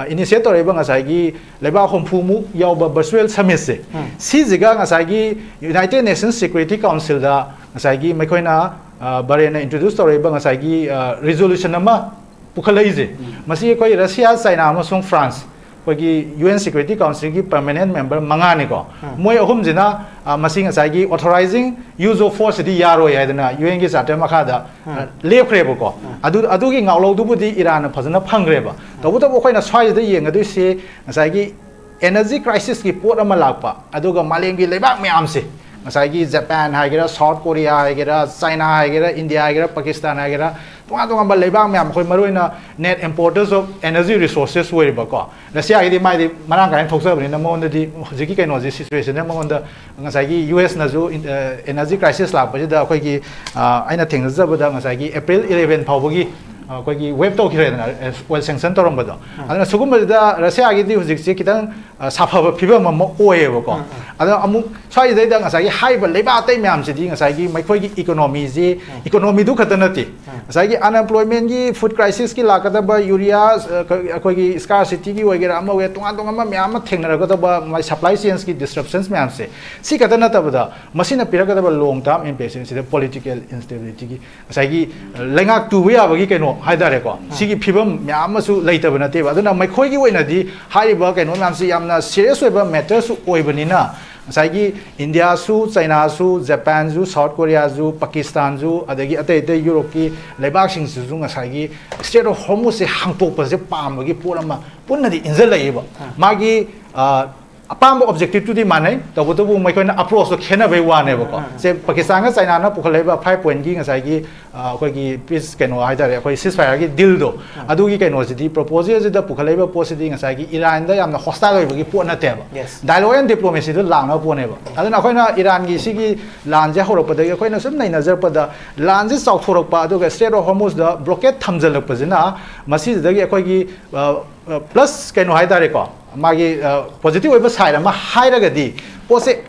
initiate ꯇꯧꯔꯛꯏꯕ ꯉꯁꯥꯏꯒꯤ ꯂꯩꯕꯥꯛ ꯍꯨꯝꯐꯨꯃꯨꯛ ꯌꯥꯎꯕ virtual summitꯁꯦ, ꯎꯝ꯫ ꯁꯤꯁꯤꯒ ꯉꯁꯥꯏꯒꯤ United Nations Security Councilꯗ ꯉꯁꯥꯏꯒꯤ ꯃꯈꯣꯏꯅ, ꯑ, ꯕꯔꯦꯟꯅ introduce ꯇꯧꯔꯛꯏꯕ ꯉꯁꯥꯏꯒꯤ, ꯑ, resolution ꯑꯃ ꯄꯨꯈꯠꯂꯛꯏꯁꯦ, ꯎꯝ꯫ ꯃꯁꯤ ꯑꯩꯈꯣꯏ ꯔꯁꯤꯌꯥ, ꯆꯥꯏꯅꯥ ꯑꯃꯁꯨꯡ ꯐ꯭ꯔꯥꯟꯁ, ꯑꯩꯈꯣꯏꯒꯤ ꯌꯨ ꯑꯦꯟ ꯁꯦꯀ꯭ꯌꯨꯔꯤꯇꯤ ꯀꯥꯎꯟꯁꯤꯜꯒꯤ ꯄꯔꯃꯅꯦꯟ ꯃꯦꯝꯕꯔ ꯃꯉꯥꯅꯤꯀꯣ, ꯎꯝ꯫ ꯃꯣꯏ ꯑꯍꯨꯝꯁꯤꯅ, ꯑ, ꯃꯁꯤ ꯉꯁꯥꯏꯒꯤ authorizing use of force ꯁꯤꯗꯤ ꯌꯥꯔꯣꯏ ꯍꯥꯏꯗꯅ ꯌꯨ ꯑꯦꯟꯒꯤ ꯆꯥꯔꯇꯔ ꯃꯈꯥꯗ, ꯎꯝ꯫ ꯑ, ꯂꯦꯞꯈ꯭ꯔꯦꯕꯀꯣ꯫ ꯎꯝ꯫ ꯑꯗꯨ, ꯑꯗꯨꯒꯤ ꯉꯥꯛꯂꯧꯗꯨꯕꯨꯗꯤ ꯏꯔꯥꯟꯅ ꯐꯖꯅ ꯐꯪꯈ꯭ꯔꯦꯕ꯫ ꯎꯝ꯫ ꯇꯧꯕꯇꯕꯨ ꯑꯩꯈꯣꯏꯅ ꯁ꯭ꯋꯥꯏꯁꯤꯗ ꯌꯦꯡꯒꯗꯣꯏꯁꯤ ꯉꯁꯥꯏꯒꯤ energy crisisꯀꯤ ꯄꯣꯠ ꯑꯃ ꯂꯥꯛꯄ, ꯑꯗꯨꯒ ꯃꯥꯂꯦꯝꯒꯤ ꯂꯩꯕꯥꯛ ꯃꯌꯥꯝꯁꯦ ꯉꯁꯥꯏꯒꯤ ꯖꯄꯥꯟ ꯍꯥꯏꯒꯦꯔꯥ, ꯁꯥꯎꯠ ꯀꯣꯔꯤꯌꯥ ꯍꯥꯏꯒꯦꯔꯥ, ꯆꯥꯏꯅꯥ ꯍꯥꯏꯒꯦꯔꯥ, ꯏꯟꯗꯤꯌꯥ ꯍꯥꯏꯒꯦꯔꯥ, ꯄꯥꯀꯤꯁꯇꯥꯟ ꯍꯥꯏꯒꯦꯔꯥ, ꯇꯣꯉꯥꯟ ꯇꯣꯉꯥꯟꯕ ꯂꯩꯕꯥꯛ ꯃꯌꯥꯝ, ꯑꯩꯈꯣꯏ ꯃꯔꯨꯑꯣꯏꯅ net importers of energy resources ꯑꯣꯏꯔꯤꯕꯀꯣ ꯔꯁꯤꯌꯥꯒꯤꯗꯤ, ꯃꯥꯏꯗꯤ ꯃꯔꯥꯡ ꯀꯥꯏꯅ ꯊꯣꯛꯆꯕꯅꯤꯅ ꯃꯉꯣꯟꯗꯗꯤ ꯍꯧꯖꯤꯛꯀꯤ ꯀꯩꯅꯣꯁꯦ, ꯁꯤꯆꯨꯋꯦꯁꯟꯁꯦ ꯃꯉꯣꯟꯗ ꯉꯁꯥꯏꯒꯤ ꯌꯨ ꯑꯦꯁꯅꯁꯨ ꯑꯦꯅꯔꯖꯤ ꯀ꯭ꯔꯥꯏꯁꯤꯁ ꯂꯥꯛꯄꯁꯤꯗ ꯑꯩꯈꯣꯏꯒꯤ, ꯑ, ꯑꯩꯅ ꯊꯦꯡꯅꯖꯕꯗ ꯉꯁꯥꯏꯒꯤ ꯑꯦꯄ꯭ꯔꯤꯜ ꯏꯂꯦꯚꯦꯟ ꯐꯥꯎꯕꯒꯤ, ꯑ, ꯑꯩꯈꯣꯏꯒꯤ ꯋꯦꯞ ꯇꯧꯈꯤꯔꯦꯗꯅ, ꯑꯣꯏꯜ ꯁꯦꯡꯁꯟ ꯇꯧꯔꯝꯕꯗꯣ꯫ ꯑꯗꯨꯅ ꯁꯤꯒꯨꯝꯕꯁꯤꯗ ꯔꯁꯤꯌꯥꯒꯤꯗꯤ ꯍꯧꯖꯤꯛꯁꯦ ꯈꯤꯇꯪ, ꯑ, ꯁꯥꯐꯕ ꯐꯤꯕꯝ ꯑꯃ ꯑꯣꯏꯌꯦꯕꯀꯣ꯫ ꯑꯗꯣ ꯑꯃꯨꯛ ꯁ꯭ꯋꯥꯏꯁꯤꯗꯩꯗ ꯉꯁꯥꯏꯒꯤ ꯍꯥꯏꯔꯤꯕ ꯂꯩꯕꯥꯛ ꯑꯇꯩ ꯃꯌꯥꯝꯁꯤꯗꯤ ꯉꯁꯥꯏꯒꯤ ꯃꯈꯣꯏꯒꯤ ꯏꯀꯣꯅꯣꯃꯤꯁꯤ, ꯏꯀꯣꯅꯣꯃꯤꯗꯨ ꯈꯛꯇ ꯅꯠꯇꯦ, ꯉꯁꯥꯏꯒꯤ ꯑꯟꯑꯦꯝꯄ꯭ꯂꯣꯏꯃꯦꯟꯒꯤ, ꯐꯨꯗ ꯀ꯭ꯔꯥꯏꯁꯤꯁꯀꯤ ꯂꯥꯛꯀꯗꯕ ꯌꯨꯔꯤꯌꯥ, ꯑ, ꯀ-, ꯑꯩꯈꯣꯏꯒꯤ ꯁ꯭ꯀꯥꯔꯁꯤꯇꯤꯒꯤ ꯑꯣꯏꯒꯦꯔꯥ, ꯑꯃ ꯑꯣꯏꯒꯦꯔꯥ, ꯇꯣꯉꯥꯟ ꯇꯣꯉꯥꯟꯕ ꯃꯌꯥꯝ ꯑꯃ ꯊꯦꯡꯅꯔꯛꯀꯗꯕ ꯃꯥꯏ ꯁꯄ꯭ꯂꯥꯏ ꯆꯦꯟꯁꯀꯤ ꯗꯤꯁꯔꯞꯁꯟꯁ ꯃꯌꯥꯝꯁꯦ, ꯁꯤ ꯈꯛꯇ ꯅꯠꯇꯕꯗ ꯃꯁꯤꯅ ꯄꯤꯔꯛꯀꯗꯕ ꯂꯣꯡ ꯇꯥꯔꯝ ꯏꯝꯄꯦꯛꯁꯤꯡꯁꯤꯗ ꯄꯣꯂꯤꯇꯤꯀꯦꯜ ꯏꯟꯁꯇꯦꯕꯤꯂꯤꯇꯤꯒꯤ ꯉꯁꯥꯏꯒꯤ ꯂꯩꯉꯥꯛ ꯇꯨꯕ ꯌꯥꯕꯒꯤ ꯀꯩꯅꯣ ꯍꯥꯏꯇꯥꯔꯦꯀꯣ, ꯁꯤꯒꯤ ꯐꯤꯕꯝ ꯃꯌꯥꯝ ꯑꯃꯁꯨ ꯂꯩꯇꯕ ꯅꯠꯇꯦꯕ꯫ ꯑꯗꯨꯅ ꯃꯈꯣꯏꯒꯤ ꯑꯣꯏꯅꯗꯤ ꯍꯥꯏꯔꯤꯕ ꯀꯩꯅꯣ ꯃꯌꯥꯝꯁꯤ ꯌꯥꯝꯅ ꯁꯤꯔꯤꯌꯁ ꯑꯣꯏꯕ ꯃꯦꯇꯔꯁꯨ ꯑꯣꯏꯕꯅꯤꯅ, ꯉꯁꯥꯏꯒꯤ ꯏꯟꯗꯤꯌꯥꯁꯨ, ꯆꯩꯅꯥꯁꯨ, ꯖꯄꯥꯟꯁꯨ, ꯁꯥꯎꯠ ꯀꯣꯔꯤꯌꯥꯁꯨ, ꯄꯥꯀꯤꯁꯇꯥꯟꯁꯨ, ꯑꯗꯒꯤ ꯑꯇꯩ ꯑꯇꯩ ꯌꯨꯔꯣꯞꯀꯤ ꯂꯩꯕꯥꯛꯁꯤꯡꯁꯤꯁꯨ ꯉꯁꯥꯏꯒꯤ ꯏꯁꯇ꯭ꯔꯦꯠ ꯑꯣꯐ ꯍꯣꯔꯃꯨꯖꯁꯦ ꯍꯥꯡꯇꯣꯛꯄꯁꯦ ꯄꯥꯝꯕꯒꯤ ꯄꯣꯠ ꯑꯃ ꯄꯨꯟꯅꯗꯤ ꯏꯟꯁꯤꯜꯂꯛꯏꯕ꯫ ꯃꯥꯒꯤ, ꯑ, ꯑꯄꯥꯝꯕ ꯑꯣꯕꯖꯦꯛꯇꯤꯞꯇꯨꯗꯤ ꯃꯥꯟꯅꯩ, ꯇꯧꯕꯇꯕꯨ ꯃꯈꯣꯏꯅ ꯑꯦꯄ꯭ꯔꯣꯁꯇꯣ ꯈꯦꯠꯅꯕꯩ ꯋꯥꯅꯦꯕꯀꯣ꯫ ꯁꯦ, ꯄꯥꯀꯤꯁꯇꯥꯟꯒ ꯆꯩꯅꯥꯅ ꯄꯨꯈꯠꯂꯛꯏꯕ ꯐꯥꯏꯚ ꯄꯣꯏꯟꯠꯀꯤ ꯉꯁꯥꯏꯒꯤ, ꯑ, ꯑꯩꯈꯣꯏꯒꯤ ꯄꯤꯁ ꯀꯩꯅꯣ ꯍꯥꯏꯇꯥꯔꯦ, ꯑꯩꯈꯣꯏ ꯁꯤꯁ ꯐꯥꯌꯔꯒꯤ ꯗꯤꯜꯗꯣ, ꯑꯗꯨꯒꯤ ꯀꯩꯅꯣꯁꯤꯗꯤ, ꯄ꯭ꯔꯣꯄꯣꯖꯦꯜꯁꯤꯗ ꯄꯨꯈꯠꯂꯛꯏꯕ ꯄꯣꯠꯁꯤꯗꯤ ꯉꯁꯥꯏꯒꯤ ꯏꯔꯥꯟꯗ ꯌꯥꯝꯅ ꯍꯣꯁꯇꯥꯏꯜ ꯑꯣꯏꯕꯒꯤ ꯄꯣꯠ ꯅꯠꯇꯦꯕ꯫ ꯗꯥꯏꯂꯣꯒ ꯑꯦꯟ ꯗꯤꯄ꯭ꯂꯣꯃꯦꯁꯤꯗ ꯂꯥꯛꯅꯕ ꯄꯣꯠꯅꯦꯕ꯫ ꯑꯗꯨꯅ ꯑꯩꯈꯣꯏꯅ ꯏꯔꯥꯟꯒꯤ ꯁꯤꯒꯤ ꯂꯥꯟꯁꯦ ꯍꯧꯔꯛꯄꯗꯒꯤ ꯑꯩꯈꯣꯏꯅ ꯁꯨꯝ ꯅꯩꯅꯖꯔꯛꯄꯗ, ꯂꯥꯟꯁꯦ ꯆꯥꯎꯊꯣꯔꯛꯄ, ꯑꯗꯨꯒ ꯏꯁꯇ꯭ꯔꯦꯠ ꯑꯣꯐ ꯍꯣꯔꯃꯨꯖꯗ ꯕ꯭ꯂꯣꯀꯦꯠ ꯊꯝꯖꯤꯜꯂꯛꯄꯁꯤꯅ ꯃꯁꯤꯗꯒꯤ ꯑꯩꯈꯣꯏꯒꯤ, ꯑ, ꯑ, ꯄ꯭ꯂꯁ ꯀꯩꯅꯣ ꯍꯥꯏꯇꯥꯔꯦꯀꯣ, ꯃꯥꯒꯤ, ꯑ, ꯄꯣꯖꯤꯇꯤꯚ ꯑꯣꯏꯕ ꯁꯥꯏꯠ ꯑꯃ ꯍꯥꯏꯔꯒꯗꯤ, ꯄꯣꯠꯁꯦ,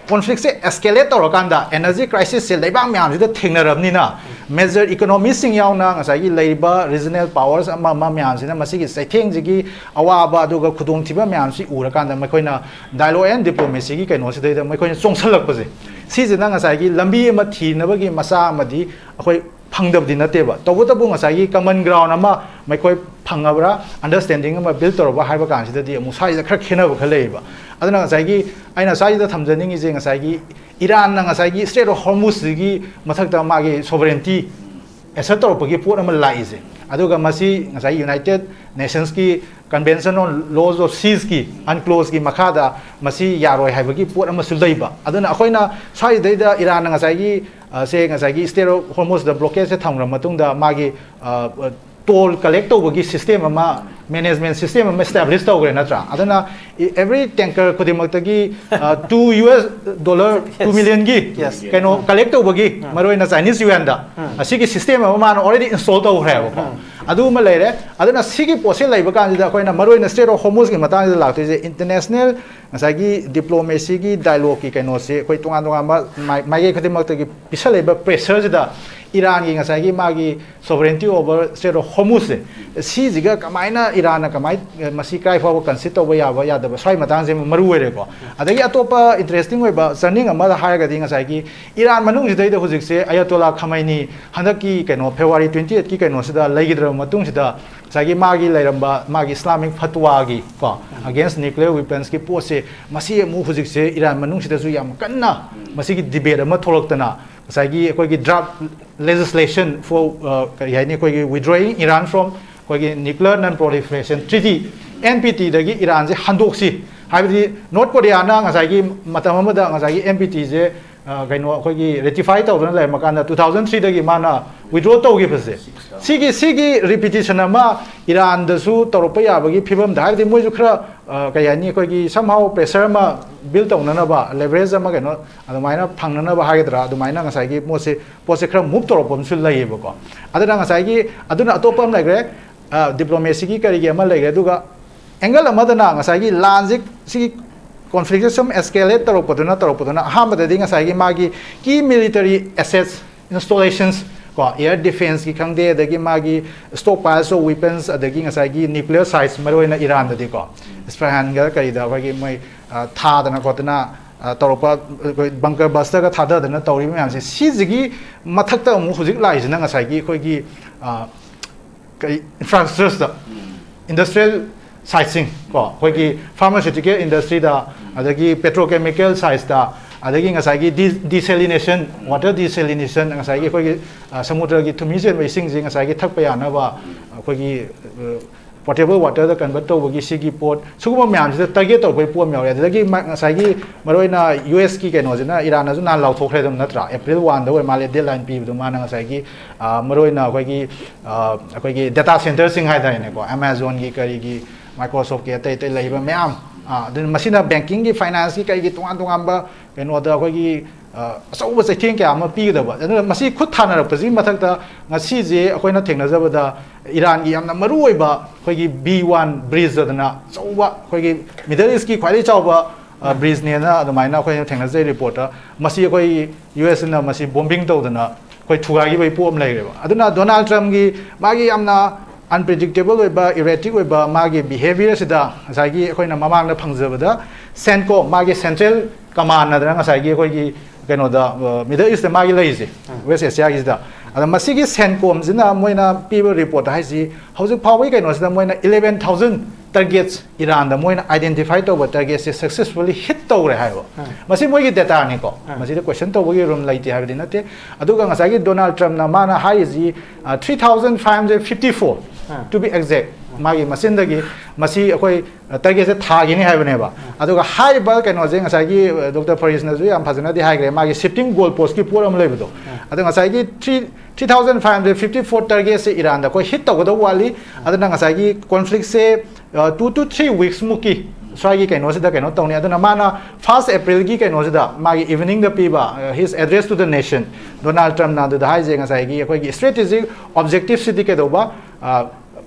ꯀꯣꯟꯐ꯭ꯂꯤꯛꯁꯦ ꯑꯦꯁꯀꯦꯂꯦꯠ ꯇꯧꯔꯀꯥꯟꯗ, ꯑꯦꯅꯔꯖꯤ ꯀ꯭ꯔꯥꯏꯁꯤꯁꯁꯦ ꯂꯩꯕꯥꯛ ꯃꯌꯥꯝꯁꯤꯗ ꯊꯦꯡꯅꯔꯕꯅꯤꯅ, ꯃꯦꯖꯔ ꯏꯀꯣꯅꯣꯃꯤꯁꯤꯡ ꯌꯥꯎꯅ ꯉꯁꯥꯏꯒꯤ ꯂꯩꯔꯤꯕ ꯔꯤꯖꯅꯦꯜ ꯄꯥꯋꯔꯁ ꯑꯃ ꯑꯃ ꯃꯌꯥꯝꯁꯤꯅ ꯃꯁꯤꯒꯤ ꯆꯩꯊꯦꯡꯁꯤꯒꯤ ꯑꯋꯥꯕ ꯑꯗꯨꯒ ꯈꯨꯗꯣꯡꯊꯤꯕ ꯃꯌꯥꯝꯁꯤ ꯎꯔꯀꯥꯟꯗ, ꯃꯈꯣꯏꯅ ꯗꯥꯏꯂꯣꯒ ꯑꯦꯟ ꯗꯤꯄ꯭ꯂꯣꯃꯦꯁꯤꯒꯤ ꯀꯩꯅꯣꯁꯤꯗꯩꯗ ꯃꯈꯣꯏꯅ ꯆꯣꯡꯁꯜꯂꯛꯄꯁꯦ, ꯁꯤꯁꯤꯅ ꯉꯁꯥꯏꯒꯤ ꯂꯝꯕꯤ ꯑꯃ ꯊꯤꯅꯕꯒꯤ ꯃꯆꯥ ꯑꯃꯗꯤ ꯑꯩꯈꯣꯏ ꯐꯪꯗꯕꯗꯤ ꯅꯠꯇꯦꯕ꯫ ꯇꯧꯕꯇꯕꯨ ꯉꯁꯥꯏꯒꯤ ꯀꯃꯟ ꯒ꯭ꯔꯥꯎꯟ ꯑꯃ ꯃꯈꯣꯏ ꯐꯪꯉꯕ꯭ꯔꯥ, ꯑꯟꯗꯔꯁꯇꯦꯟꯗꯤꯡ ꯑꯃ ꯕꯤꯜ ꯇꯧꯔꯕ ꯍꯥꯏꯕ ꯀꯥꯟꯁꯤꯗꯗꯤ ꯑꯃꯨꯛ ꯁ꯭ꯋꯥꯏꯗ ꯈꯔ ꯈꯦꯠꯅꯕ ꯈꯔ ꯂꯩꯌꯦꯕ꯫ ꯑꯗꯨꯅ ꯉꯁꯥꯏꯒꯤ ꯑꯩꯅ ꯁ꯭ꯋꯥꯏꯗ ꯊꯝꯖꯅꯤꯡꯉꯤꯁꯦ, ꯉꯁꯥꯏꯒꯤ ꯏꯔꯥꯟꯅ ꯉꯁꯥꯏꯒꯤ ꯏꯁꯇ꯭ꯔꯦꯠ ꯑꯣꯐ ꯍꯣꯔꯃꯨꯖꯁꯤꯒꯤ ꯃꯊꯛꯇ ꯃꯥꯒꯤ ꯁꯣꯚꯔꯦꯟꯇꯤ ꯑꯦꯁꯔꯠ ꯇꯧꯔꯛꯄꯒꯤ ꯄꯣꯠ ꯑꯃ ꯂꯥꯛꯏꯁꯦ꯫ ꯑꯗꯨꯒ ꯃꯁꯤ ꯉꯁꯥꯏ United Nations ꯀꯤ Convention on Laws of Siege ꯀꯤ UNCLOS ꯀꯤ ꯃꯈꯥꯗ ꯃꯁꯤ ꯌꯥꯔꯣꯏ ꯍꯥꯏꯕꯒꯤ ꯄꯣꯠ ꯑꯃꯁꯨ ꯂꯩꯕ꯫ ꯑꯗꯨꯅ ꯑꯩꯈꯣꯏꯅ ꯁ꯭ꯋꯥꯏꯗꯩꯗ ꯏꯔꯥꯟꯅ ꯉꯁꯥꯏꯒꯤ ꯑ, ꯁꯦ ꯉꯁꯥꯏꯒꯤ Strait of Hormuz the blockade ꯁꯦ ꯊꯝꯈ꯭ꯔ ꯃꯇꯨꯡꯗ ꯃꯥꯒꯤ ꯑ, toll collect ꯇꯧꯕꯒꯤ system ꯑꯃ, management system ꯑꯃ establish ꯇꯧꯈ꯭ꯔꯦ ꯅꯠꯇ꯭ꯔꯥ? ꯑꯗꯨꯅ every tanker ꯈꯨꯗꯤꯡꯃꯛꯇꯒꯤ two US dollar two million ꯒꯤ ꯀꯩꯅꯣ collect ꯇꯧꯕꯒꯤ, ꯃꯔꯨꯑꯣꯏꯅ Chinese yuan ꯗ, ꯑꯁꯤꯒꯤ system ꯑꯃ ꯃꯥꯅ already install ꯇꯧꯈ꯭ꯔꯦꯕꯀꯣ꯫ ꯑꯗꯨ ꯑꯃ ꯂꯩꯔꯦ꯫ ꯑꯗꯨꯅ ꯁꯤꯒꯤ ꯄꯣꯠꯁꯦ ꯂꯩꯕ ꯀꯥꯟꯁꯤꯗ ꯑꯩꯈꯣꯏꯅ ꯃꯔꯨꯑꯣꯏꯅ Strait of Hormuz ꯀꯤ ꯃꯇꯥꯡꯁꯤꯗ ꯂꯥꯛꯇꯣꯏꯁꯦ, international ꯉꯁꯥꯏꯒꯤ diplomacy ꯒꯤ dialogue ꯀꯤ ꯀꯩꯅꯣꯁꯦ ꯑꯩꯈꯣꯏ ꯇꯣꯉꯥꯟ ꯇꯣꯉꯥꯟꯕ ꯃꯥꯏ-, ꯃꯥꯏꯀꯩ ꯈꯨꯗꯤꯡꯃꯛꯇꯒꯤ ꯄꯤꯁꯜꯂꯛꯏꯕ pressure ꯁꯤꯗ ꯏꯔꯥꯟꯒꯤ ꯉꯁꯥꯏꯒꯤ ꯃꯥꯒꯤ sovereignty over Strait of Hormuz ꯁꯦ, ꯁꯤꯁꯤꯒ ꯀꯃꯥꯏꯅ ꯏꯔꯥꯟꯅ ꯀꯃꯥꯏ-, ꯃꯁꯤ ꯀꯥꯏ ꯐꯥꯎꯕ concede ꯇꯧꯕ ꯌꯥꯕ ꯌꯥꯗꯕ, ꯁ꯭ꯋꯥꯏ ꯃꯇꯥꯡꯁꯦ ꯃꯔꯨ ꯑꯣꯏꯔꯦꯀꯣ꯫ ꯑꯗꯒꯤ ꯑꯇꯣꯞꯄ interesting ꯑꯣꯏꯕ churning ꯑꯃꯗ ꯍꯥꯏꯔꯒꯗꯤ ꯉꯁꯥꯏꯒꯤ ꯏꯔꯥꯟ ꯃꯅꯨꯡꯁꯤꯗꯩꯗ ꯍꯧꯖꯤꯛꯁꯦ Ayatollah Khamenei ꯍꯟꯗꯛꯀꯤ ꯀꯩꯅꯣ February twenty eight ꯀꯤ ꯀꯩꯅꯣꯁꯤꯗ ꯂꯩꯈꯤꯗ꯭ꯔꯕ ꯃꯇꯨꯡꯁꯤꯗ ꯉꯁꯥꯏꯒꯤ ꯃꯥꯒꯤ ꯂꯩꯔꯝꯕ ꯃꯥꯒꯤ Islamic fatwa ꯒꯤ ꯀꯣ, against nuclear weapons ꯀꯤ ꯄꯣꯠꯁꯦ, ꯃꯁꯤ ꯑꯃꯨꯛ ꯍꯧꯖꯤꯛꯁꯦ ꯏꯔꯥꯟ ꯃꯅꯨꯡꯁꯤꯗꯁꯨ ꯌꯥꯝ ꯀꯟꯅ ꯃꯁꯤꯒꯤ debate ꯑꯃ ꯊꯣꯛꯂꯛꯇꯅ, ꯉꯁꯥꯏꯒꯤ ꯑꯩꯈꯣꯏꯒꯤ draft legislation for, ꯑ, ꯀꯔꯤ ꯍꯥꯏꯅꯤ, ꯑꯩꯈꯣꯏꯒꯤ withdrawing Iran from ꯑꯩꯈꯣꯏꯒꯤ Nuclear Non Proliferation Treaty, N P T ꯗꯒꯤ ꯏꯔꯥꯟꯁꯦ ꯍꯟꯗꯣꯛꯁꯤ, ꯍꯥꯏꯕꯗꯤ North Korea ꯅ ꯉꯁꯥꯏꯒꯤ ꯃꯇꯝ ꯑꯃꯗ ꯉꯁꯥꯏꯒꯤ N P T ꯁꯦ, ꯑ, ꯀꯩꯅꯣ, ꯑꯩꯈꯣꯏꯒꯤ ratify ꯇꯧꯗꯅ ꯂꯩꯔꯝꯃ ꯀꯥꯟꯗ two thousand three ꯗꯒꯤ ꯃꯥꯅ withdraw ꯇꯧꯈꯤꯕꯁꯦ, ꯁꯤꯒꯤ, ꯁꯤꯒꯤ repetition ꯑꯃ ꯏꯔꯥꯟꯗꯁꯨ ꯇꯧꯔꯛꯄ ꯌꯥꯕꯒꯤ ꯐꯤꯕꯝꯗ, ꯍꯥꯏꯕꯗꯤ ꯃꯣꯏꯁꯨ ꯈꯔ, ꯑ, ꯀꯩ ꯍꯥꯏꯅꯤ, ꯑꯩꯈꯣꯏꯒꯤ somehow pressure ꯑꯃ build ꯇꯧꯅꯅꯕ, leverage ꯑꯃ, ꯀꯩꯅꯣ, ꯑꯗꯨꯃꯥꯏꯅ ꯐꯪꯅꯅꯕ ꯍꯥꯏꯒꯗ꯭ꯔꯥ, ꯑꯗꯨꯃꯥꯏꯅ ꯉꯁꯥꯏꯒꯤ ꯃꯣꯠꯁꯦ, ꯄꯣꯠꯁꯦ ꯈꯔ move ꯇꯧꯔꯛꯄ ꯑꯃꯁꯨ ꯂꯩꯌꯦꯕꯀꯣ꯫ ꯑꯗꯨꯅ ꯉꯁꯥꯏꯒꯤ, ꯑꯗꯨꯅ ꯑꯇꯣꯞꯄ ꯑꯃ ꯂꯩꯈ꯭ꯔꯦ, ꯑ, diplomacy ꯒꯤ ꯀꯔꯤꯒꯤ ꯑꯃ ꯂꯩꯈ꯭ꯔꯦ, ꯑꯗꯨꯒ angle ꯑꯃꯗꯅ ꯉꯁꯥꯏꯒꯤ ꯂꯥꯟꯁꯤ, ꯁꯤꯒꯤ conflict ꯁꯦ ꯁꯨꯝ escalate ꯇꯧꯔꯛꯄꯗꯨꯅ, ꯇꯧꯔꯛꯄꯗꯨꯅ ꯑꯍꯥꯟꯕꯗꯗꯤ ꯉꯁꯥꯏꯒꯤ ꯃꯥꯒꯤ key military assets, installations ꯀꯣ, air defence ꯀꯤ ꯈꯪꯗꯦ, ꯑꯗꯒꯤ ꯃꯥꯒꯤ stockpiles of weapons, ꯑꯗꯒꯤ ꯉꯁꯥꯏꯒꯤ nuclear sites, ꯃꯔꯨꯑꯣꯏꯅ ꯏꯔꯥꯟꯗꯗꯤꯀꯣ, ꯏꯁꯐꯍꯥꯟꯒ ꯀꯔꯤꯗ ꯑꯩꯈꯣꯏꯒꯤ ꯃꯣꯏ, ꯑ, ꯊꯥꯗꯅ ꯈꯣꯠꯇꯅ, ꯑ, ꯇꯧꯔꯛꯄ, ꯑꯩꯈꯣꯏ bunker buster ꯒ ꯊꯥꯗꯗꯅ ꯇꯧꯔꯤꯕ ꯃꯌꯥꯝꯁꯦ, ꯁꯤꯁꯤꯒꯤ ꯃꯊꯛꯇ ꯑꯃꯨꯛ ꯍꯧꯖꯤꯛ ꯂꯥꯛꯏꯁꯤꯅ ꯉꯁꯥꯏꯒꯤ ꯑꯩꯈꯣꯏꯒꯤ, ꯑ, ꯀꯔꯤ, infrastructure ꯗ, industrial sites ꯁꯤꯡ ꯀꯣ, ꯑꯩꯈꯣꯏꯒꯤ pharmaceutical industry ꯗ, ꯑꯗꯒꯤ petrochemical sites ꯇ, ꯑꯗꯒꯤ ꯉꯁꯥꯏꯒꯤ desalination, water desalination, ꯉꯁꯥꯏꯒꯤ ꯑꯩꯈꯣꯏꯒꯤ ꯁꯃꯨꯗ꯭ꯔꯒꯤ ꯊꯨꯝꯍꯤ ꯆꯦꯟꯕ ꯏꯁꯤꯡꯁꯤ ꯉꯁꯥꯏꯒꯤ ꯊꯛꯄ ꯌꯥꯅꯕ ꯑꯩꯈꯣꯏꯒꯤ potable waterꯗ convert ꯇꯧꯕꯒꯤ ꯁꯤꯒꯤ ꯄꯣꯠ, ꯁꯤꯒꯨꯝꯕ ꯃꯌꯥꯝꯁꯤꯗ target ꯇꯧꯕꯒꯤ ꯄꯣꯠ ꯑꯃ ꯌꯥꯎꯔꯦ꯫ ꯑꯗꯨꯗꯒꯤ ꯉꯁꯥꯏꯒꯤ ꯃꯔꯨꯑꯣꯏꯅ ꯌꯨ ꯑꯦꯁꯀꯤ ꯀꯩꯅꯣꯁꯤꯅ, ꯏꯔꯥꯟꯅꯁꯨ ꯅꯍꯥꯟ ꯂꯥꯎꯊꯣꯛꯈ꯭ꯔꯦ ꯑꯗꯨꯝ, ꯅꯠꯇ꯭ꯔꯥ? ꯑꯦꯄ꯭ꯔꯤꯜ ꯋꯥꯟꯗ ꯑꯣꯏ ꯃꯥꯜꯂꯦ deadline ꯄꯤꯕꯗꯣ꯫ ꯃꯥꯅ ꯉꯁꯥꯏꯒꯤ ꯃꯔꯨꯑꯣꯏꯅ ꯑꯩꯈꯣꯏꯒꯤ ꯑꯩꯈꯣꯏꯒꯤ data centerꯁꯤꯡ ꯍꯥꯏꯇꯥꯔꯦꯅꯦꯀꯣ, Amazonꯒꯤ, ꯀꯔꯤꯒꯤ, Microsoftꯀꯤ, ꯑꯇꯩ ꯑꯇꯩ ꯂꯩꯔꯤꯕ ꯃꯌꯥꯝ, ꯑꯗꯨꯅ ꯃꯁꯤꯅ bankingꯒꯤ, financeꯀꯤ, ꯀꯩꯒꯤ ꯇꯣꯉꯥꯟ ꯇꯣꯉꯥꯟꯕ ꯀꯩꯅꯣꯗ ꯑꯩꯈꯣꯏꯒꯤ ꯑꯆꯧꯕ ꯆꯩꯊꯦꯡ ꯀꯌꯥ ꯑꯃ ꯄꯤꯒꯗꯕ꯫ ꯑꯗꯨꯅ ꯃꯁꯤ ꯈꯨꯠ ꯊꯥꯅꯔꯛꯄꯁꯤꯒꯤ ꯃꯊꯛꯇ ꯉꯁꯤꯁꯦ ꯑꯩꯈꯣꯏꯅ ꯊꯦꯡꯅꯖꯕꯗ ꯏꯔꯥꯟꯒꯤ ꯌꯥꯝꯅ ꯃꯔꯨꯑꯣꯏꯕ ꯑꯩꯈꯣꯏꯒꯤ B one bridge ꯑꯗꯨꯅ, ꯑꯆꯧꯕ ꯑꯩꯈꯣꯏꯒꯤ Middle Eastꯀꯤ ꯈ꯭ꯋꯥꯏꯗꯒꯤ ꯆꯥꯎꯕ bridgeꯅꯦꯅ ꯑꯗꯨꯃꯥꯏꯅ ꯑꯩꯈꯣꯏꯅ ꯊꯦꯡꯅꯖꯩ reportꯇ꯫ ꯃꯁꯤ ꯑꯩꯈꯣꯏ ꯌꯨ ꯑꯦꯁꯅ ꯃꯁꯤ bombing ꯇꯧꯗꯅ ꯑꯩꯈꯣꯏ ꯊꯨꯒꯥꯏꯈꯤꯕꯒꯤ ꯄꯣꯠ ꯑꯃ ꯂꯩꯔꯦꯕ꯫ ꯑꯗꯨꯅ ꯗꯣꯅꯥꯜꯗ ꯇ꯭ꯔꯝꯞꯀꯤ ꯃꯥꯒꯤ ꯌꯥꯝꯅ unpredictable ꯑꯣꯏꯕ, erratic ꯑꯣꯏꯕ ꯃꯥꯒꯤ behaviourꯁꯤꯗ ꯉꯁꯥꯏꯒꯤ ꯑꯩꯈꯣꯏꯅ ꯃꯃꯥꯡꯗ ꯐꯪꯖꯕꯗ CENTCOM, ꯃꯥꯒꯤ central command ꯍꯥꯏꯗꯅ ꯉꯁꯥꯏꯒꯤ ꯑꯩꯈꯣꯏꯒꯤ ꯀꯩꯅꯣꯗ, Middle Eastꯇ ꯃꯥꯒꯤ ꯂꯩꯔꯤꯁꯦ, West Asiaꯒꯤꯁꯤꯗ꯫ ꯑꯗ ꯃꯁꯤꯒꯤ CENTCOMꯁꯤꯅ ꯃꯣꯏꯅ ꯄꯤꯕ report ꯍꯥꯏꯁꯤ ꯍꯧꯖꯤꯛ ꯐꯥꯎꯕꯒꯤ ꯀꯩꯅꯣꯁꯤꯗ ꯃꯣꯏꯅ eleven thousand targets, ꯏꯔꯥꯟꯗ ꯃꯣꯏꯅ identify ꯇꯧꯕ targetꯁꯦ successfully hit ꯇꯧꯔꯦ ꯍꯥꯏꯕ꯫ ꯃꯁꯤ ꯃꯣꯏꯒꯤ dataꯅꯤꯀꯣ꯫ ꯃꯁꯤꯗ question ꯇꯧꯕꯒꯤ room ꯂꯩꯇꯦ ꯍꯥꯏꯕꯗꯤ ꯅꯠꯇꯦ꯫ ꯑꯗꯨꯒ ꯉꯁꯥꯏꯒꯤ ꯗꯣꯅꯥꯜꯗ ꯇ꯭ꯔꯝꯞꯅ ꯃꯥꯅ ꯍꯥꯏꯔꯤꯁꯤ, three thousand five hundred fifty four, to be exact, ꯃꯥꯒꯤ ꯃꯆꯤꯟꯗꯒꯤ ꯃꯁꯤ ꯑꯩꯈꯣꯏ targetꯁꯦ ꯊꯥꯒꯤꯅꯤ ꯍꯥꯏꯕꯅꯦꯕ꯫ ꯑꯗꯨꯒ ꯍꯥꯏꯔꯤꯕ ꯀꯩꯅꯣꯁꯦ ꯉꯁꯥꯏꯒꯤ ꯗꯣꯛꯇꯔ ꯐꯔꯤꯁꯅꯁꯨ ꯌꯥꯝ ꯐꯖꯅꯗꯤ ꯍꯥꯏꯈ꯭ꯔꯦ, ꯃꯥꯒꯤ shifting goal postꯀꯤ ꯄꯣꯠ ꯑꯃ ꯂꯩꯕꯗꯣ꯫ ꯑꯗꯣ ꯉꯁꯥꯏꯒꯤ three three thousand five hundred fifty four targetꯁꯦ ꯏꯔꯥꯟꯗ ꯑꯩꯈꯣꯏ hit ꯇꯧꯒꯗꯧꯕ ꯋꯥꯠꯂꯤ꯫ ꯑꯗꯨꯅ ꯉꯁꯥꯏꯒꯤ conflictꯁꯦ two to three weeks ꯃꯨꯛꯀꯤ ꯁ꯭ꯋꯥꯏꯒꯤ ꯀꯩꯅꯣꯁꯤꯗ ꯀꯩꯅꯣ ꯇꯧꯅꯤ꯫ ꯑꯗꯨꯅ ꯃꯥꯅ first Aprilꯒꯤ ꯀꯩꯅꯣꯁꯤꯗ ꯃꯥꯒꯤ eveningꯗ ꯄꯤꯕ his address to the nation, Donald ꯇ꯭ꯔꯝꯞꯅ ꯑꯗꯨꯗ ꯍꯥꯏꯁꯦ ꯉꯁꯥꯏꯒꯤ ꯑꯩꯈꯣꯏꯒꯤ strategic objectiveꯁꯤꯗꯤ ꯀꯩꯗꯧꯕ,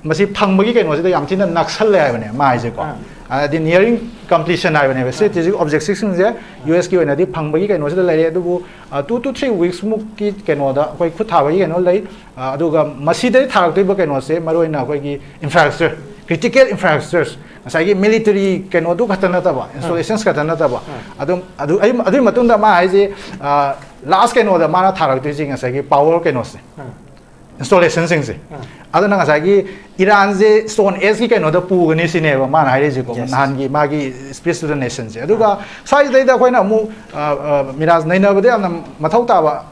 ꯃꯁꯤ ꯐꯪꯕꯒꯤ ꯀꯩꯅꯣꯁꯤꯗ ꯌꯥꯝ ꯊꯤꯅ ꯅꯛꯁꯜꯂꯦ ꯍꯥꯏꯕꯅꯦ ꯃꯥ ꯍꯥꯏꯁꯦꯀꯣ꯫ ꯍꯥꯏꯗꯤ nearing completion ꯍꯥꯏꯕꯅꯦꯕ꯫ Strategic objectiveꯁꯤꯡꯁꯦ ꯌꯨ ꯑꯦꯁꯀꯤ ꯑꯣꯏꯅꯗꯤ ꯐꯪꯕꯒꯤ ꯀꯩꯅꯣꯁꯤꯗ ꯂꯩꯔꯦ, ꯑꯗꯨꯕꯨ two to three weeks ꯃꯨꯛꯀꯤ ꯀꯩꯅꯣꯗ ꯑꯩꯈꯣꯏ ꯈꯨꯠ ꯊꯥꯕꯒꯤ ꯀꯩꯅꯣ ꯂꯩ꯫ ꯑꯗꯨꯒ ꯃꯁꯤꯗꯩ ꯊꯥꯔꯛꯇꯣꯏꯕ ꯀꯩꯅꯣꯁꯦ ꯃꯔꯨꯑꯣꯏꯅ ꯑꯩꯈꯣꯏꯒꯤ infrastructure, critical infrastructures, ꯉꯁꯥꯏꯒꯤ military ꯀꯩꯅꯣꯗꯨ ꯈꯛꯇ ꯅꯠꯇꯕ, installations ꯈꯛꯇ ꯅꯠꯇꯕ, ꯑꯗꯨꯝ ꯑꯗꯨ ꯑꯗꯨꯒꯤ ꯃꯇꯨꯡꯗ ꯃꯥ ꯍꯥꯏꯁꯦ last ꯀꯩꯅꯣꯗ ꯃꯥꯅ ꯊꯥꯔꯛꯇꯣꯏꯁꯦ ꯉꯁꯥꯏꯒꯤ power ꯀꯩꯅꯣꯁꯦ꯫ ꯏꯟꯁꯇꯣꯂꯦꯁꯟꯁꯤꯡꯁꯦ꯫ ꯑꯗꯨꯅ ꯉꯁꯥꯏꯒꯤ ꯏꯔꯥꯟꯁꯦ ꯁ꯭ꯇꯣꯟ ꯑꯦꯖꯀꯤ ꯀꯩꯅꯣꯗ ꯄꯨꯒꯅꯤ ꯁꯤꯅꯦꯕ ꯃꯥꯅ ꯍꯥꯏꯔꯤꯁꯦꯀꯣ, Yes. ꯅꯍꯥꯟꯒꯤ ꯃꯥꯒꯤ ꯁ꯭ꯄꯤꯁꯇꯨꯗ ꯅꯦꯁꯟꯁꯦ꯫ ꯑꯗꯨꯒ ꯁ꯭ꯋꯥꯏꯁꯤꯗꯩꯗ ꯑꯩꯈꯣꯏꯅ ꯑꯃꯨꯛ ꯑ, ꯑ, ꯃꯤꯔꯥꯖ ꯅꯩꯅꯕꯗ ꯌꯥꯝꯅ ꯃꯊꯧ ꯇꯥꯕ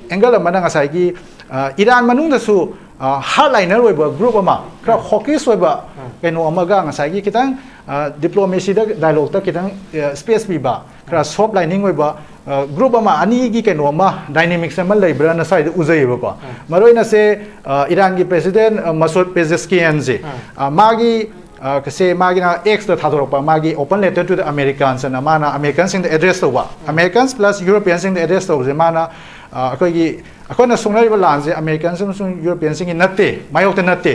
ꯑꯦꯡꯒꯜ ꯑꯃꯅ ꯉꯁꯥꯏꯒꯤ ꯑ, ꯏꯔꯥꯟ ꯃꯅꯨꯡꯗꯁꯨ ꯍꯥꯔꯠ ꯂꯥꯏꯅꯔ ꯑꯣꯏꯕ ꯒ꯭ꯔꯨꯞ ꯑꯃ, ꯈꯔ ꯍꯣꯀꯤꯁ ꯑꯣꯏꯕ ꯀꯩꯅꯣ ꯑꯃꯒ ꯉꯁꯥꯏꯒꯤ ꯈꯤꯇꯪ ꯗꯤꯄ꯭ꯂꯣꯃꯦꯁꯤꯗ, ꯗꯥꯏꯂꯣꯛꯇ ꯈꯤꯇꯪ ꯁ꯭ꯄꯦꯁ ꯄꯤꯕ, ꯈꯔ ꯁꯣꯐ ꯂꯥꯏꯅꯤꯡ ꯑꯣꯏꯕ ꯒ꯭ꯔꯨꯞ ꯑꯃ, ꯑꯅꯤꯒꯤ ꯀꯩꯅꯣ ꯑꯃ, ꯗꯥꯏꯅꯦꯃꯤꯛꯁ ꯑꯃ ꯂꯩꯕ꯭ꯔꯥꯅ ꯁ꯭ꯋꯥꯏꯗ ꯎꯖꯩꯌꯦꯕꯀꯣ꯫ ꯃꯔꯨꯑꯣꯏꯅ ꯁꯦ ꯑ, ꯏꯔꯥꯟꯒꯤ ꯄ꯭ꯔꯦꯁꯤꯗꯦꯟ ꯃꯁꯨꯗ ꯄꯦꯖꯦꯁꯀꯤꯌꯥꯟꯁꯦ, ꯑ, ꯃꯥꯒꯤ ꯑ, ꯁꯦ ꯃꯥꯒꯤꯅ ꯑꯦꯛꯁꯇ ꯊꯥꯗꯣꯔꯛꯄ ꯃꯥꯒꯤ open letter to the Americans ꯑꯅ ꯃꯥꯅ ꯑꯃꯦꯔꯤꯀꯟꯁꯤꯡꯗ ꯑꯦꯗ꯭ꯔꯦꯁ ꯇꯧꯕ, ꯑꯃꯦꯔꯤꯀꯟꯁ ꯄ꯭ꯂꯁ ꯌꯨꯔꯣꯄꯤꯌꯟꯁꯤꯡꯗ ꯑꯦꯗ꯭ꯔꯦꯁ ꯇꯧꯕꯁꯦ ꯃꯥꯅ ꯑ, ꯑꯩꯈꯣꯏꯒꯤ ꯑꯩꯈꯣꯏꯅ ꯁꯣꯛꯅꯔꯤꯕ ꯂꯥꯟꯁꯦ ꯑꯃꯦꯔꯤꯀꯟꯁ ꯑꯃꯁꯨꯡ ꯌꯨꯔꯣꯄꯤꯌꯟꯁꯤꯡꯒꯤ ꯅꯠꯇꯦ, ꯃꯥꯌꯣꯛꯇ ꯅꯠꯇꯦ꯫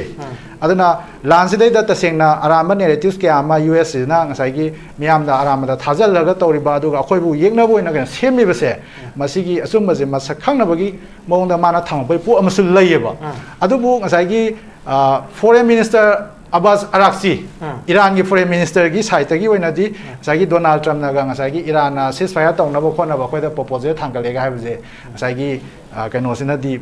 ꯑꯗꯨꯅ ꯂꯥꯟꯁꯤꯗꯩꯗ ꯇꯁꯦꯡꯅ ꯑꯔꯥꯟꯕ ꯅꯦꯔꯦꯇꯤꯚꯁ ꯀꯌꯥ ꯑꯃ ꯌꯨ ꯑꯦꯁ ꯁꯤꯅ ꯉꯁꯥꯏꯒꯤ ꯃꯤꯌꯥꯝꯗ ꯑꯔꯥꯟꯕꯗ ꯊꯥꯖꯜꯂꯒ ꯇꯧꯔꯤꯕ, ꯑꯗꯨꯒ ꯑꯩꯈꯣꯏꯕꯨ ꯌꯦꯛꯅꯕ ꯑꯣꯏꯅ ꯀꯩꯅꯣ ꯁꯦꯝꯃꯤꯕꯁꯦ, ꯃꯁꯤꯒꯤ ꯑꯆꯨꯝꯕꯁꯦ ꯃꯁꯛ ꯈꯪꯅꯕꯒꯤ ꯃꯑꯣꯡꯗ ꯃꯥꯅ ꯊꯝꯃꯛꯄꯒꯤ ꯄꯣꯠ ꯑꯃꯁꯨ ꯂꯩꯌꯦꯕ꯫ ꯑꯗꯨꯕꯨ ꯉꯁꯥꯏꯒꯤ ꯐꯣꯔꯦꯟ ꯃꯤꯅꯤꯁꯇꯔ ꯑꯕꯥꯁ ꯑꯔꯥꯛꯆꯤ, ꯏꯔꯥꯟꯒꯤ ꯐꯣꯔꯦꯟ ꯃꯤꯅꯤꯁꯇꯔꯒꯤ ꯁꯥꯏꯠꯇꯒꯤ ꯑꯣꯏꯅꯗꯤ ꯉꯁꯥꯏꯒꯤ ꯗꯣꯅꯥꯜꯗ ꯇ꯭ꯔꯝꯞꯅꯒ ꯉꯁꯥꯏꯒꯤ ꯏꯔꯥꯟꯅ ꯁꯤꯁ ꯐꯥꯌꯔ ꯇꯧꯅꯕ ꯈꯣꯠꯅꯕ ꯑꯩꯈꯣꯏꯗ ꯄ꯭ꯔꯣꯄꯣꯖꯦꯜ ꯊꯥꯡꯒꯠꯂꯦꯒ ꯍꯥꯏꯕꯁꯦ ꯉꯁꯥꯏꯒꯤ ꯑ, ꯀꯩꯅꯣꯁꯤꯅꯗꯤ,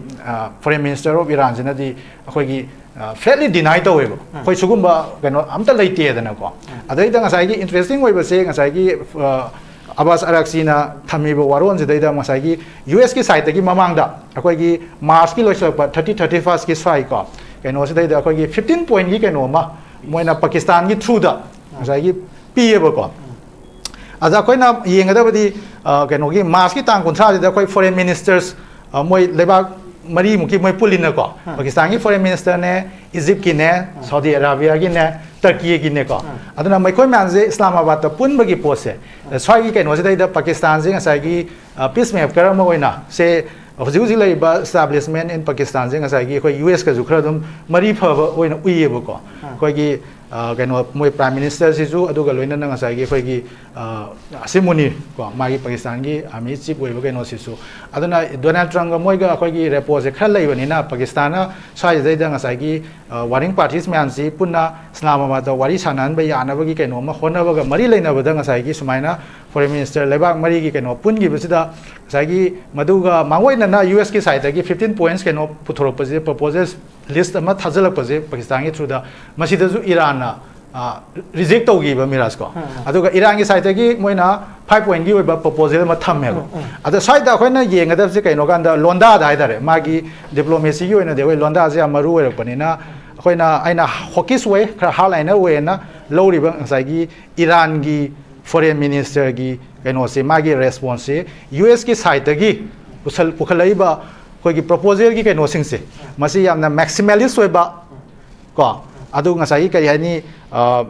ꯐꯣꯔꯦꯟ ꯃꯤꯅꯤꯁꯇꯔ ꯑꯣꯐ ꯏꯔꯥꯟꯁꯤꯅꯗꯤ ꯑꯩꯈꯣꯏꯒꯤ ꯐ꯭ꯂꯦꯠꯂꯤ ꯗꯤꯅꯥꯏ ꯇꯧꯋꯦꯕ, ꯑꯩꯈꯣꯏ ꯁꯤꯒꯨꯝꯕ ꯀꯩꯅꯣ ꯑꯝꯇ ꯂꯩꯇꯦꯗꯅꯀꯣ꯫ ꯑꯗꯩꯗ ꯉꯁꯥꯏꯒꯤ ꯏꯟꯇꯔꯦꯁꯇꯤꯡ ꯑꯣꯏꯕꯁꯦ ꯉꯁꯥꯏꯒꯤ ꯑ, ꯑꯕꯥꯁ ꯑꯔꯥꯛꯆꯤꯅ ꯊꯝꯃꯤꯕ ꯋꯥꯔꯣꯜꯁꯤꯗꯩꯗ ꯉꯁꯥꯏꯒꯤ ꯌꯨ ꯑꯦꯁꯀꯤ ꯁꯥꯏꯠꯇꯒꯤ ꯃꯃꯥꯡꯗ ꯑꯩꯈꯣꯏꯒꯤ ꯃꯥꯔꯁꯀꯤ ꯂꯣꯏꯁꯤꯜꯂꯛꯄ, ꯊꯥꯔꯇꯤ ꯊꯥꯔꯇꯤ ꯐꯥꯔꯁꯀꯤ ꯁ꯭ꯋꯥꯏꯀꯣ, ꯀꯩꯅꯣꯁꯤꯗꯩꯗ ꯑꯩꯈꯣꯏꯒꯤ ꯐꯤꯐꯇꯤꯟ ꯄꯣꯏꯟꯠꯀꯤ ꯀꯩꯅꯣ ꯑꯃ ꯃꯣꯏꯅ ꯄꯥꯀꯤꯁꯇꯥꯟꯒꯤ ꯊ꯭ꯔꯨꯗ ꯉꯁꯥꯏꯒꯤ ꯄꯤꯌꯦꯕꯀꯣ꯫ ꯑꯗ ꯑꯩꯈꯣꯏꯅ ꯌꯦꯡꯒꯗꯕꯗꯤ ꯑ, ꯀꯩꯅꯣꯒꯤ ꯃꯥꯔꯁꯀꯤ ꯇꯥꯡ ꯀꯨꯟꯊ꯭ꯔꯥꯁꯤꯗ ꯑꯩꯈꯣꯏ ꯐꯣꯔꯦꯟ ꯃꯤꯅꯤꯁꯇꯔꯁ, ꯑ, ꯃꯣꯏ ꯂꯩꯕꯥꯛ ꯃꯔꯤꯃꯨꯛꯀꯤ ꯃꯣꯏ ꯄꯨꯜꯂꯤꯅꯀꯣ꯫ ꯄꯥꯀꯤꯁꯇꯥꯟꯒꯤ ꯐꯣꯔꯦꯟ ꯃꯤꯅꯤꯁꯇꯔꯅꯦ, ꯏꯖꯤꯞꯀꯤꯅꯦ, ꯁꯥꯎꯗꯤ ꯑꯔꯥꯕꯤꯌꯥꯒꯤꯅꯦ, ꯇꯔꯀꯤꯒꯤꯅꯦꯀꯣ꯫ ꯑꯗꯨꯅ ꯃꯈꯣꯏ ꯃꯌꯥꯝꯁꯦ ꯏꯁꯂꯥꯃꯥꯕꯥꯗꯇ ꯄꯨꯟꯕꯒꯤ ꯄꯣꯠꯁꯦ, ꯑ, ꯁ꯭ꯋꯥꯏꯒꯤ ꯀꯩꯅꯣꯁꯤꯗꯩꯗ ꯄꯥꯀꯤꯁꯇꯥꯟꯁꯦ ꯉꯁꯥꯏꯒꯤ, ꯑ, ꯄꯤꯁ ꯃꯦꯀꯔ ꯑꯃ ꯑꯣꯏꯅ ꯁꯦ ꯍꯧꯖꯤꯛ ꯍꯧꯖꯤꯛ ꯂꯩꯔꯤꯕ ꯏꯁꯇꯥꯕ꯭ꯂꯤꯁꯃꯦꯟ ꯏꯟ ꯄꯥꯀꯤꯁꯇꯥꯟꯁꯦ ꯉꯁꯥꯏꯒꯤ ꯑꯩꯈꯣꯏ ꯌꯨ ꯑꯦꯁꯀꯁꯨ ꯈꯔ ꯑꯗꯨꯝ ꯃꯔꯤ ꯐꯕ ꯑꯣꯏꯅ ꯎꯏꯌꯦꯕꯀꯣ꯫ ꯑꯩꯈꯣꯏꯒꯤ ꯑ, ꯀꯩꯅꯣ, ꯃꯣꯏ Prime Minister ꯁꯤꯁꯨ, ꯑꯗꯨꯒ ꯂꯣꯏꯅꯅ ꯉꯁꯥꯏꯒꯤ ꯑꯩꯈꯣꯏꯒꯤ, ꯑ, ꯑꯁꯤꯝ ꯃꯨꯅꯤꯔ ꯀꯣ, ꯃꯥꯒꯤ ꯄꯥꯀꯤꯁꯇꯥꯟꯒꯤ army chief ꯑꯣꯏꯕ ꯀꯩꯅꯣꯁꯤꯁꯨ꯫ ꯑꯗꯨꯅ ꯗꯣꯅꯥꯜꯗ ꯇ꯭ꯔꯝꯞꯒ ꯃꯣꯏꯒ ꯑꯩꯈꯣꯏꯒꯤ rapport ꯁꯦ ꯈꯔ ꯂꯩꯕꯅꯤꯅ, ꯄꯥꯀꯤꯁꯇꯥꯟꯅ ꯁ꯭ꯋꯥꯏꯁꯤꯗꯩꯗ ꯉꯁꯥꯏꯒꯤ, ꯑ, warring parties ꯃꯌꯥꯝꯁꯤ ꯄꯨꯟꯅ ꯏꯁꯂꯥꯃꯥꯕꯥꯗꯇ ꯋꯥꯔꯤ ꯁꯥꯟꯅꯍꯟꯕ ꯌꯥꯅꯕꯒꯤ ꯀꯩꯅꯣ ꯑꯃ ꯍꯣꯠꯅꯕꯒ ꯃꯔꯤ ꯂꯩꯅꯕꯗ ꯉꯁꯥꯏꯒꯤ ꯁꯨꯃꯥꯏꯅ Foreign Minister ꯂꯩꯕꯥꯛ ꯃꯔꯤꯒꯤ ꯀꯩꯅꯣ ꯄꯨꯟꯈꯤꯕꯁꯤꯗ, ꯉꯁꯥꯏꯒꯤ ꯃꯗꯨꯒ ꯃꯥꯡꯑꯣꯏꯅꯅ ꯌꯨ ꯑꯦꯁꯀꯤ side ꯇꯒꯤ fifteen points ꯀꯩꯅꯣ ꯄꯨꯊꯣꯔꯛꯄꯁꯦ, proposals list ꯑꯃ ꯊꯥꯖꯤꯜꯂꯛꯄꯁꯦ ꯄꯥꯀꯤꯁꯇꯥꯟꯒꯤ through ꯗ, ꯃꯁꯤꯗꯁꯨ ꯏꯔꯥꯟꯅ, ꯑ, reject ꯇꯧꯈꯤꯕ, ꯃꯤꯔꯥꯖ ꯀꯣ꯫ ꯎꯝ, ꯎꯝ꯫ ꯑꯗꯨꯒ ꯏꯔꯥꯟꯒꯤ side ꯇꯒꯤ ꯃꯣꯏꯅ five point ꯒꯤ ꯑꯣꯏꯕ proposal ꯑꯃ ꯊꯝꯃꯦꯕ꯫ ꯎꯝ, ꯎꯝ꯫ ꯑꯗ ꯁ꯭ꯋꯥꯏꯗ ꯑꯩꯈꯣꯏꯅ ꯌꯦꯡꯒꯗꯕꯁꯦ ꯀꯩꯅꯣ ꯀꯥꯟꯗ, ꯂꯣꯟꯗꯥꯗ ꯍꯥꯏꯇꯥꯔꯦ, ꯃꯥꯒꯤ diplomacy ꯒꯤ ꯑꯣꯏꯅꯗꯤ ꯑꯩꯈꯣꯏ ꯂꯣꯟꯗꯥꯁꯦ ꯌꯥꯝ ꯃꯔꯨ ꯑꯣꯏꯔꯛꯄꯅꯤꯅ, ꯑꯩꯈꯣꯏꯅ, ꯑꯩꯅ hawkish ꯑꯣꯏ, ꯈꯔ hardliner ꯑꯣꯏꯌꯦꯅ ꯂꯧꯔꯤꯕ ꯉꯁꯥꯏꯒꯤ ꯏꯔꯥꯟꯒꯤ Foreign Minister ꯒꯤ ꯀꯩꯅꯣꯁꯦ, ꯃꯥꯒꯤ response ꯁꯦ, ꯌꯨ ꯑꯦꯁꯀꯤ side ꯇꯒꯤ ꯄꯨꯁꯜ-, ꯄꯨꯈꯠꯂꯛꯏꯕ ꯑꯩꯈꯣꯏꯒꯤ proposal ꯒꯤ ꯀꯩꯅꯣꯁꯤꯡꯁꯦ, ꯃꯁꯤ ꯌꯥꯝꯅ maximalist ꯑꯣꯏꯕ ꯀꯣ, ꯑꯗꯨ ꯉꯁꯥꯏꯒꯤ ꯀꯔꯤ ꯍꯥꯏꯅꯤ, ꯑ,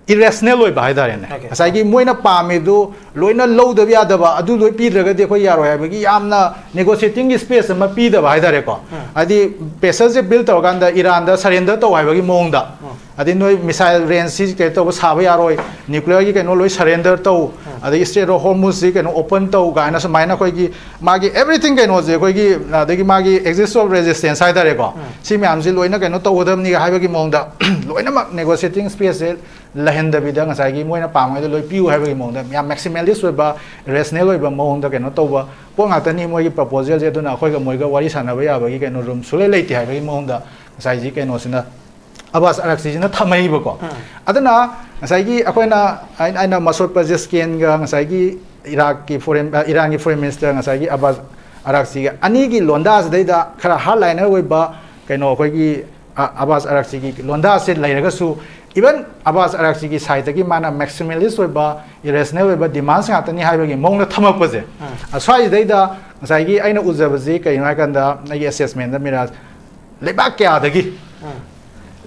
irrational ꯑꯣꯏꯕ ꯍꯥꯏꯇꯥꯔꯦꯅꯦ꯫ Okay. ꯉꯁꯥꯏꯒꯤ ꯃꯣꯏꯅ ꯄꯥꯝꯃꯤꯗꯨ ꯂꯣꯏꯅ ꯂꯧꯗꯕ ꯌꯥꯗꯕ, ꯑꯗꯨ ꯂꯣꯏ ꯄꯤꯗ꯭ꯔꯒꯗꯤ ꯑꯩꯈꯣꯏ ꯌꯥꯔꯣꯏ ꯍꯥꯏꯕꯒꯤ ꯌꯥꯝꯅ negotiating ꯒꯤ space ꯑꯃ ꯄꯤꯗꯕ ꯍꯥꯏꯇꯥꯔꯦꯀꯣ꯫ ꯎꯝ꯫ ꯍꯥꯏꯗꯤ pressure ꯁꯦ build ꯇꯧꯔꯀꯥꯟꯗ ꯏꯔꯥꯟꯗ surrender ꯇꯧ ꯍꯥꯏꯕꯒꯤ ꯃꯑꯣꯡꯗ, ꯎꯝ꯫ ꯑꯗꯩ ꯅꯣꯏ missile range ꯁꯤ ꯀꯩꯅꯣ ꯇꯧꯕ ꯁꯥꯕ ꯌꯥꯔꯣꯏ, nuclear ꯒꯤ ꯀꯩꯅꯣ ꯂꯣꯏ surrender ꯇꯧ, ꯎꯝ꯫ ꯑꯗꯒꯤ Strait of Hormuz ꯁꯤ ꯀꯩꯅꯣ open ꯇꯧ ꯀꯥꯏꯅ ꯁꯨꯃꯥꯏꯅ ꯑꯩꯈꯣꯏꯒꯤ ꯃꯥꯒꯤ everything ꯀꯩꯅꯣꯁꯦ, ꯑꯩꯈꯣꯏꯒꯤ ꯑꯗꯒꯤ ꯃꯥꯒꯤ existence of resistance ꯍꯥꯏꯇꯥꯔꯦꯀꯣ, ꯎꯝ꯫ ꯁꯤ ꯃꯌꯥꯝꯁꯤ ꯂꯣꯏꯅ ꯀꯩꯅꯣ ꯇꯧꯒꯗꯕꯅꯤ ꯍꯥꯏꯕꯒꯤ ꯃꯑꯣꯡꯗ ꯂꯣꯏꯅꯃꯛ negotiating space ꯁꯦ ꯂꯩꯍꯟꯗꯕꯤꯗ ꯉꯁꯥꯏꯒꯤ ꯃꯣꯏꯅ ꯄꯥꯝꯃꯤꯗꯣ ꯂꯣꯏ ꯄꯤꯌꯨ ꯍꯥꯏꯕꯒꯤ ꯃꯑꯣꯡꯗ, ꯌꯥꯝ maximalist ꯑꯣꯏꯕ, rational ꯑꯣꯏꯕ ꯃꯑꯣꯡꯗ ꯀꯩꯅꯣ ꯇꯧꯕ ꯄꯣꯠ ꯉꯥꯛꯇꯅꯤ ꯃꯣꯏꯒꯤ proposal ꯁꯦ꯫ ꯑꯗꯨꯅ ꯑꯩꯈꯣꯏꯒ ꯃꯣꯏꯒ ꯋꯥꯔꯤ ꯁꯥꯟꯅꯕ ꯌꯥꯕꯒꯤ ꯀꯩꯅꯣ room ꯁꯨꯡꯂꯩ ꯂꯩꯇꯦ ꯍꯥꯏꯕꯒꯤ ꯃꯑꯣꯡꯗ ꯉꯁꯥꯏꯒꯤ ꯀꯩꯅꯣꯁꯤꯅ, ꯑꯕꯥꯁ ꯑꯔꯥꯛꯆꯤꯁꯤꯅ ꯊꯝꯃꯛꯏꯕꯀꯣ꯫ ꯎꯝ꯫ ꯑꯗꯨꯅ ꯉꯁꯥꯏꯒꯤ ꯑꯩꯈꯣꯏꯅ, ꯑꯩꯅ, ꯑꯩꯅ ꯃꯁꯨꯗ ꯄꯦꯖꯦꯁꯀꯤꯌꯟꯒ ꯉꯁꯥꯏꯒꯤ ꯏꯔꯥꯛꯀꯤ foreign, ꯑ, ꯏꯔꯥꯟꯒꯤ Foreign Minister ꯉꯁꯥꯏꯒꯤ ꯑꯕꯥꯁ ꯑꯔꯥꯛꯆꯤꯒ ꯑꯅꯤꯒꯤ ꯂꯣꯟꯗꯥꯁꯤꯗꯩꯗ ꯈꯔ hardliner ꯑꯣꯏꯕ ꯀꯩꯅꯣ ꯑꯩꯈꯣꯏꯒꯤ, ꯑ, ꯑꯕꯥꯁ ꯑꯔꯥꯛꯆꯤꯒꯤ ꯂꯣꯟꯗꯥꯁꯦ ꯂꯩꯔꯒꯁꯨ, even ꯑꯕꯥꯁ ꯑꯔꯥꯛꯆꯤꯒꯤ side ꯇꯒꯤ ꯃꯥꯅ maximalist ꯑꯣꯏꯕ, irrational ꯑꯣꯏꯕ demands ꯉꯥꯛꯇꯅꯤ ꯍꯥꯏꯕꯒꯤ ꯃꯑꯣꯡꯗ ꯊꯝꯃꯛꯄꯁꯦ, ꯎꯝ꯫ ꯑ, ꯁ꯭ꯋꯥꯏꯁꯤꯗꯩꯗ ꯉꯁꯥꯏꯒꯤ ꯑꯩꯅ ꯎꯖꯕꯁꯤ ꯀꯩꯅꯣ ꯍꯥꯏꯀꯥꯟꯗ, ꯑꯩꯒꯤ assessment ꯇ, ꯃꯤꯔꯥꯖ, ꯂꯩꯕꯥꯛ ꯀꯌꯥꯗꯒꯤ, ꯎꯝ꯫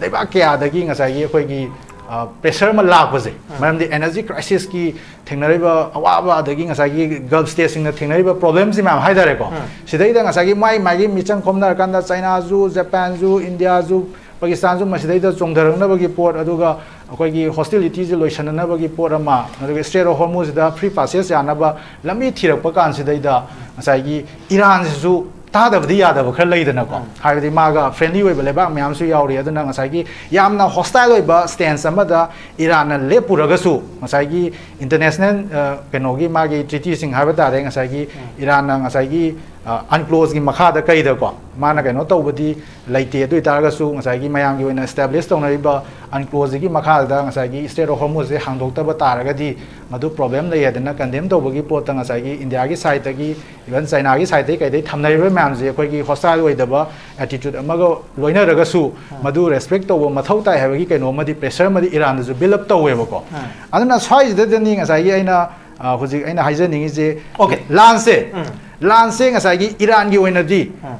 ꯂꯩꯕꯥꯛ ꯀꯌꯥꯗꯒꯤ ꯉꯁꯥꯏꯒꯤ ꯑꯩꯈꯣꯏꯒꯤ, ꯑ, pressure ꯑꯃ ꯂꯥꯛꯄꯁꯦ, ꯎꯝ꯫ ꯃꯔꯝꯗꯤ energy crisis ꯀꯤ ꯊꯦꯡꯅꯔꯤꯕ ꯑꯋꯥꯕ, ꯑꯗꯒꯤ ꯉꯁꯥꯏꯒꯤ Gulf state ꯁꯤꯡꯅ ꯊꯦꯡꯅꯔꯤꯕ problem ꯁꯤ ꯃꯌꯥꯝ ꯍꯥꯏꯇꯥꯔꯦꯀꯣ꯫ ꯎꯝ꯫ ꯁꯤꯗꯩꯗ ꯉꯁꯥꯏꯒꯤ ꯃꯥꯏ ꯃꯥꯏꯒꯤ ꯃꯤꯆꯪ ꯈꯣꯝꯅꯔꯀꯥꯟꯗ China ꯁꯨ, Japan ꯁꯨ, India ꯁꯨ, ꯄꯥꯀꯤꯁꯇꯥꯟꯁꯨ ꯃꯁꯤꯗꯩꯗ ꯆꯣꯡꯊꯔꯛꯅꯕꯒꯤ ꯄꯣꯠ, ꯑꯗꯨꯒ ꯑꯩꯈꯣꯏꯒꯤ ꯍꯣꯁꯇꯤꯂꯤꯇꯤꯁꯦ ꯂꯣꯏꯁꯤꯟꯅꯅꯕꯒꯤ ꯄꯣꯠ ꯑꯃ, ꯑꯗꯨꯒ ꯏꯁꯇ꯭ꯔꯦꯠ ꯑꯣꯐ ꯍꯣꯔꯃꯨꯖꯁꯤꯗ ꯐ꯭ꯔꯤ ꯄꯥꯁꯦꯖ ꯌꯥꯅꯕ ꯂꯝꯕꯤ ꯊꯤꯔꯛꯄ ꯀꯥꯟꯁꯤꯗꯩꯗ ꯉꯁꯥꯏꯒꯤ ꯏꯔꯥꯟꯁꯤꯁꯨ ꯇꯥꯗꯕꯗꯤ ꯌꯥꯗꯕ ꯈꯔ ꯂꯩꯗꯅꯀꯣ꯫ ꯎꯝ꯫ ꯍꯥꯏꯕꯗꯤ ꯃꯥꯒ ꯐ꯭ꯔꯦꯟꯂꯤ ꯑꯣꯏꯕ ꯂꯩꯕꯥꯛ ꯃꯌꯥꯝꯁꯨ ꯌꯥꯎꯔꯤ꯫ ꯑꯗꯨꯅ ꯉꯁꯥꯏꯒꯤ ꯌꯥꯝꯅ ꯍꯣꯁꯇꯥꯏꯜ ꯑꯣꯏꯕ ꯁ꯭ꯇꯦꯟꯁ ꯑꯃꯗ ꯏꯔꯥꯟꯅ ꯂꯦꯞꯄꯨꯔꯒꯁꯨ, ꯉꯁꯥꯏꯒꯤ ꯏꯟꯇꯔꯅꯦꯁꯅꯦꯜ, ꯑ, ꯀꯩꯅꯣꯒꯤ ꯃꯥꯒꯤ ꯇ꯭ꯔꯤꯇꯤꯁꯤꯡ ꯍꯥꯏꯕ ꯇꯥꯔꯦ, ꯉꯁꯥꯏꯒꯤ ꯎꯝ꯫ ꯏꯔꯥꯟꯅ ꯉꯁꯥꯏꯒꯤ, ꯑ, ꯑꯟꯀ꯭ꯂꯣꯁꯀꯤ ꯃꯈꯥꯗ ꯀꯩꯗꯀꯣ ꯃꯥꯅ ꯀꯩꯅꯣ ꯇꯧꯕꯗꯤ ꯂꯩꯇꯦ꯫ ꯑꯗꯨ ꯑꯣꯏꯇꯥꯔꯒꯁꯨ ꯉꯁꯥꯏꯒꯤ ꯃꯌꯥꯝꯒꯤ ꯑꯣꯏꯅ ꯏꯁꯇꯦꯕ꯭ꯂꯤꯁ ꯇꯧꯅꯔꯤꯕ ꯑꯟꯀ꯭ꯂꯣꯁꯁꯤꯒꯤ ꯃꯈꯥꯗ ꯉꯁꯥꯏꯒꯤ ꯏꯁꯇ꯭ꯔꯦꯠ ꯑꯣꯐ ꯍꯣꯔꯃꯨꯖꯁꯦ ꯍꯥꯡꯗꯣꯛꯇꯕ ꯇꯥꯔꯒꯗꯤ ꯃꯗꯨ ꯄ꯭ꯔꯣꯕ꯭ꯂꯦꯝ ꯂꯩ ꯍꯥꯏꯗꯅ ꯀꯟꯗꯦꯝ ꯇꯧꯕꯒꯤ ꯄꯣꯠꯇ ꯉꯁꯥꯏꯒꯤ ꯏꯟꯗꯤꯌꯥꯒꯤ ꯁꯥꯏꯠꯇꯒꯤ, ꯏꯚꯟ ꯆꯥꯏꯅꯥꯒꯤ ꯁꯥꯏꯠꯇꯒꯤ ꯀꯩꯗꯩ ꯊꯝꯅꯔꯤꯕ ꯃꯌꯥꯝꯁꯦ ꯑꯩꯈꯣꯏꯒꯤ ꯍꯣꯁꯇꯥꯏꯜ ꯑꯣꯏꯗꯕ ꯑꯦꯇꯤꯇ꯭ꯌꯨꯠ ꯑꯃꯒ ꯂꯣꯏꯅꯔꯒꯁꯨ ꯑꯥ꯫ ꯃꯗꯨ ꯔꯦꯁꯄꯦꯛ ꯇꯧꯕ ꯃꯊꯧ ꯇꯥꯏ ꯍꯥꯏꯕꯒꯤ ꯀꯩꯅꯣ ꯑꯃꯗꯤ, ꯄ꯭ꯔꯦꯁꯔ ꯑꯃꯗꯤ ꯏꯔꯥꯟꯗꯁꯨ ꯕꯤꯜ ꯑꯞ ꯇꯧꯋꯦꯕꯀꯣ꯫ ꯑꯥ꯫ ꯑꯗꯨꯅ ꯁ꯭ꯋꯥꯏꯁꯤꯗꯗꯅꯤ ꯉꯁꯥꯏꯒꯤ ꯑꯩꯅ, ꯑ, ꯍꯧꯖꯤꯛ ꯑꯩꯅ ꯍꯥꯏꯖꯅꯤꯡꯉꯤꯁꯦ, ꯑꯣꯀꯦ꯫ ꯂꯥꯟꯁꯦ, ꯎꯝ꯫ ꯂꯥꯟꯁꯦ ꯉꯁꯥꯏꯒꯤ ꯏꯔꯥꯟꯒꯤ ꯑꯣꯏꯅꯗꯤ ꯑꯥ꯫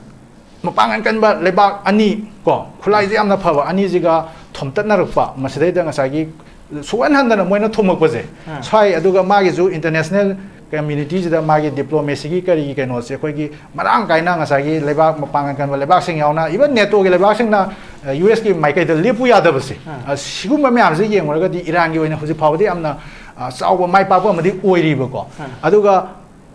ꯃꯄꯥꯡꯒꯜ ꯀꯟꯕ ꯂꯩꯕꯥꯛ ꯑꯅꯤ ꯀꯣ, ꯈꯨꯠꯂꯥꯏꯁꯦ ꯌꯥꯝꯅ ꯐꯕ ꯑꯅꯤꯁꯤꯒ ꯊꯣꯝꯇꯠꯅꯔꯛꯄ, ꯃꯁꯤꯗꯩꯗ ꯉꯁꯥꯏꯒꯤ ꯁꯨꯛꯍꯟ ꯍꯟꯗꯅ ꯃꯣꯏꯅ ꯊꯣꯝꯃꯛꯄꯁꯦ, ꯑꯥ꯫ ꯁ꯭ꯋꯥꯏ, ꯑꯗꯨꯒ ꯃꯥꯒꯤꯁꯨ ꯏꯟꯇꯔꯅꯦꯁꯅꯦꯜ ꯀꯝꯃ꯭ꯌꯨꯅꯤꯇꯤꯁꯤꯗ ꯃꯥꯒꯤ ꯗꯤꯄ꯭ꯂꯣꯃꯦꯁꯤꯒꯤ ꯀꯔꯤꯒꯤ ꯀꯩꯅꯣꯁꯦ ꯑꯩꯈꯣꯏꯒꯤ ꯃꯔꯥꯡ ꯀꯥꯏꯅ ꯉꯁꯥꯏꯒꯤ ꯂꯩꯕꯥꯛ ꯃꯄꯥꯡꯒꯜ ꯀꯟꯕ ꯂꯩꯕꯥꯛꯁꯤꯡ ꯌꯥꯎꯅ, ꯏꯚꯟ ꯅꯦꯇꯣꯒꯤ ꯂꯩꯕꯥꯛꯁꯤꯡꯅ, ꯑ, ꯌꯨ ꯑꯦꯁꯀꯤ ꯃꯥꯏꯀꯩꯗ ꯂꯦꯞꯄꯨ ꯌꯥꯗꯕꯁꯦ, ꯑꯥ꯫ ꯑ, ꯁꯤꯒꯨꯝꯕ ꯃꯌꯥꯝꯁꯦ ꯌꯦꯡꯉꯨꯔꯒꯗꯤ ꯏꯔꯥꯟꯒꯤ ꯑꯣꯏꯅ ꯍꯧꯖꯤꯛ ꯐꯥꯎꯕꯗꯤ ꯌꯥꯝꯅ, ꯑ, ꯆꯥꯎꯕ ꯃꯥꯏ ꯄꯥꯛꯄ ꯑꯃꯗꯤ ꯑꯣꯏꯔꯤꯕꯀꯣ꯫ ꯑꯥ꯫ ꯑꯗꯨꯒ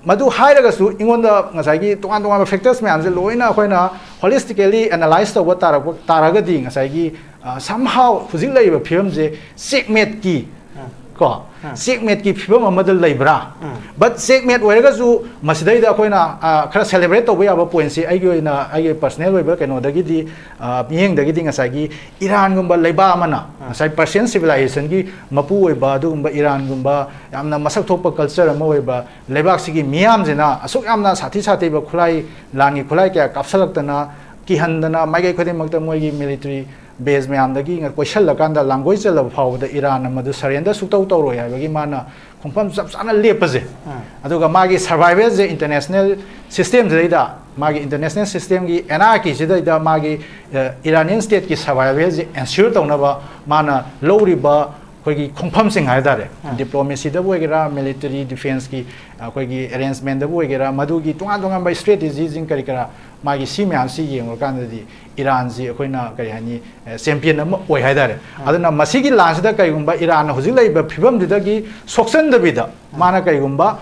ꯃꯗꯨ ꯍꯥꯏꯔꯒꯁꯨ ꯑꯩꯉꯣꯟꯗ ꯉꯁꯥꯏꯒꯤ ꯇꯣꯉꯥꯟ ꯇꯣꯉꯥꯟꯕ ꯐꯦꯛꯇꯔꯁ ꯃꯌꯥꯝꯁꯦ ꯂꯣꯏꯅ ꯑꯩꯈꯣꯏꯅ ꯍꯣꯂꯤꯁꯇꯤꯀꯦꯂꯤ ꯑꯦꯅꯥꯂꯥꯏꯁ ꯇꯧꯕ ꯇꯥꯔꯛꯄ ꯇꯥꯔꯒꯗꯤ ꯉꯁꯥꯏꯒꯤ, ꯑ, somehow ꯍꯧꯖꯤꯛ ꯂꯩꯔꯤꯕ ꯐꯤꯕꯝꯁꯦ ꯆꯦꯛꯃꯦꯠꯀꯤ, ꯑꯥ꯫ ꯀꯣ, ꯑꯥ꯫ ꯆꯦꯛꯃꯦꯠꯀꯤ ꯐꯤꯕꯝ ꯑꯃꯗ ꯂꯩꯕ꯭ꯔꯥ? ꯑꯥ꯫ But ꯆꯦꯛꯃꯦꯠ ꯑꯣꯏꯔꯒꯁꯨ ꯃꯁꯤꯗꯩꯗ ꯑꯩꯈꯣꯏꯅ, ꯑ, ꯈꯔ ꯁꯦꯂꯦꯕ꯭ꯔꯦꯠ ꯇꯧꯕ ꯌꯥꯕ ꯄꯣꯏꯟꯠꯁꯤ ꯑꯩꯒꯤ ꯑꯣꯏꯅ, ꯑꯩꯒꯤ ꯄꯔꯁꯅꯦꯜ ꯑꯣꯏꯕ ꯀꯩꯅꯣꯗꯒꯤꯗꯤ, ꯑ, ꯃꯤꯠꯌꯦꯡꯗꯒꯤꯗꯤ ꯉꯁꯥꯏꯒꯤ ꯏꯔꯥꯟꯒꯨꯝꯕ ꯂꯩꯕꯥꯛ ꯑꯃꯅ ꯑꯥ꯫ ꯉꯁꯥꯏ ꯄꯔꯁꯤꯌꯟ ꯁꯤꯚꯤꯂꯥꯏꯖꯦꯁꯟꯒꯤ ꯃꯄꯨ ꯑꯣꯏꯕ ꯑꯗꯨꯒꯨꯝꯕ ꯏꯔꯥꯟꯒꯨꯝꯕ ꯌꯥꯝꯅ ꯃꯁꯛ ꯊꯣꯛꯄ ꯀꯜꯆꯔ ꯑꯃ ꯑꯣꯏꯕ ꯂꯩꯕꯥꯛꯁꯤꯒꯤ ꯃꯤꯌꯥꯝꯁꯤꯅ ꯑꯁꯨꯛ ꯌꯥꯝꯅ ꯁꯥꯊꯤ ꯁꯥꯊꯤꯕ ꯈꯨꯠꯂꯥꯏ, ꯂꯥꯟꯒꯤ ꯈꯨꯠꯂꯥꯏ ꯀꯌꯥ ꯀꯥꯞꯁꯤꯜꯂꯛꯇꯅ, ꯀꯤꯍꯟꯗꯅ, ꯃꯥꯏꯀꯩ ꯈꯨꯗꯤꯡꯃꯛꯇ ꯃꯣꯏꯒꯤ ꯃꯤꯂꯤꯇꯔꯤ ꯕꯦꯖ ꯃꯌꯥꯝꯗꯒꯤ ꯀꯣꯏꯁꯜꯂꯀꯥꯟꯗ ꯂꯥꯡꯒꯣꯏ ꯆꯜꯂꯕ ꯐꯥꯎꯕꯗ ꯏꯔꯥꯟꯅ ꯃꯗꯨ ꯁꯔꯦꯟꯗꯔ ꯁꯨꯛꯇꯧ ꯇꯧꯔꯣꯏ ꯍꯥꯏꯕꯒꯤ ꯃꯥꯅ ꯈꯣꯡꯐꯝ ꯆꯞ ꯆꯥꯅ ꯂꯦꯞꯄꯁꯦ꯫ ꯑꯥ꯫ ꯑꯗꯨꯒ ꯃꯥꯒꯤ ꯁꯔꯚꯥꯏꯚꯦꯜꯁꯦ ꯏꯟꯇꯔꯅꯦꯁꯅꯦꯜ ꯁꯤꯁꯇꯦꯝꯁꯤꯗꯩꯗ, ꯃꯥꯒꯤ ꯏꯟꯇꯔꯅꯦꯁꯅꯦꯜ ꯁꯤꯁꯇꯦꯝꯒꯤ ꯑꯦꯅꯥꯔꯀꯤꯁꯤꯗꯩꯗ ꯃꯥꯒꯤ, ꯑ, ꯏꯔꯥꯅꯤꯌꯟ ꯁ꯭ꯇꯦꯠꯀꯤ ꯁꯔꯚꯥꯏꯚꯦꯜꯁꯦ ꯑꯦꯟꯁ꯭ꯌꯨꯔ ꯇꯧꯅꯕ ꯃꯥꯅ ꯂꯧꯔꯤꯕ ꯑꯩꯈꯣꯏꯒꯤ ꯈꯣꯡꯐꯝꯁꯤꯡ ꯍꯥꯏ ꯇꯥꯔꯦ, ꯗꯤꯄ꯭ꯂꯣꯃꯦꯁꯤꯗꯕꯨ ꯑꯣꯏꯒꯦꯔꯥ, ꯃꯤꯂꯤꯇꯔꯤ ꯗꯤꯐꯦꯟꯁꯀꯤ ꯑꯩꯈꯣꯏꯒꯤ ꯑꯦꯔꯦꯟꯖꯃꯦꯟꯗꯕꯨ ꯑꯣꯏꯒꯦꯔꯥ, ꯃꯗꯨꯒꯤ ꯇꯣꯉꯥꯟ ꯇꯣꯉꯥꯟꯕ ꯏꯁꯇ꯭ꯔꯦꯇꯦꯖꯤꯁꯤꯡ ꯀꯔꯤ ꯀꯔꯥ, ꯃꯥꯒꯤ ꯁꯤ ꯃꯌꯥꯝꯁꯤ ꯌꯦꯡꯉꯨꯔꯀꯥꯟꯗꯗꯤ ꯏꯔꯥꯟꯁꯤ ꯑꯩꯈꯣꯏꯅ ꯀꯔꯤ ꯍꯥꯏꯅꯤ, ꯆꯦꯝꯄꯤꯌꯟ ꯑꯃ ꯑꯣꯏ ꯍꯥꯏ ꯇꯥꯔꯦ꯫ ꯑꯗꯨꯅ ꯃꯁꯤꯒꯤ ꯂꯥꯟꯁꯤꯗ ꯀꯔꯤꯒꯨꯝꯕ ꯏꯔꯥꯟꯅ ꯍꯧꯖꯤꯛ ꯂꯩꯔꯤꯕ ꯐꯤꯕꯝꯗꯨꯗꯒꯤ ꯁꯣꯛꯆꯟꯗꯕꯤꯗ, ꯃꯥꯅ ꯀꯔꯤꯒꯨꯝꯕ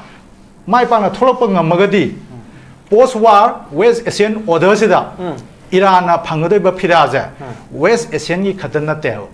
ꯃꯥꯏ ꯄꯥꯛꯅ ꯊꯣꯛꯂꯛꯄ ꯉꯝꯃꯒꯗꯤ, ꯄꯣꯁ ꯋꯥꯔ ꯋꯦꯁ ꯑꯦꯁꯤꯌꯥꯟ ꯑꯣꯔꯗꯔꯁꯤꯗ ꯏꯔꯥꯟꯅ ꯐꯪꯒꯗꯣꯏꯕ ꯐꯤꯔꯥꯁꯦ ꯋꯦꯁ ꯑꯦꯁꯤꯌꯥꯟꯒꯤ ꯈꯛꯇ ꯅꯠꯇꯦꯕ,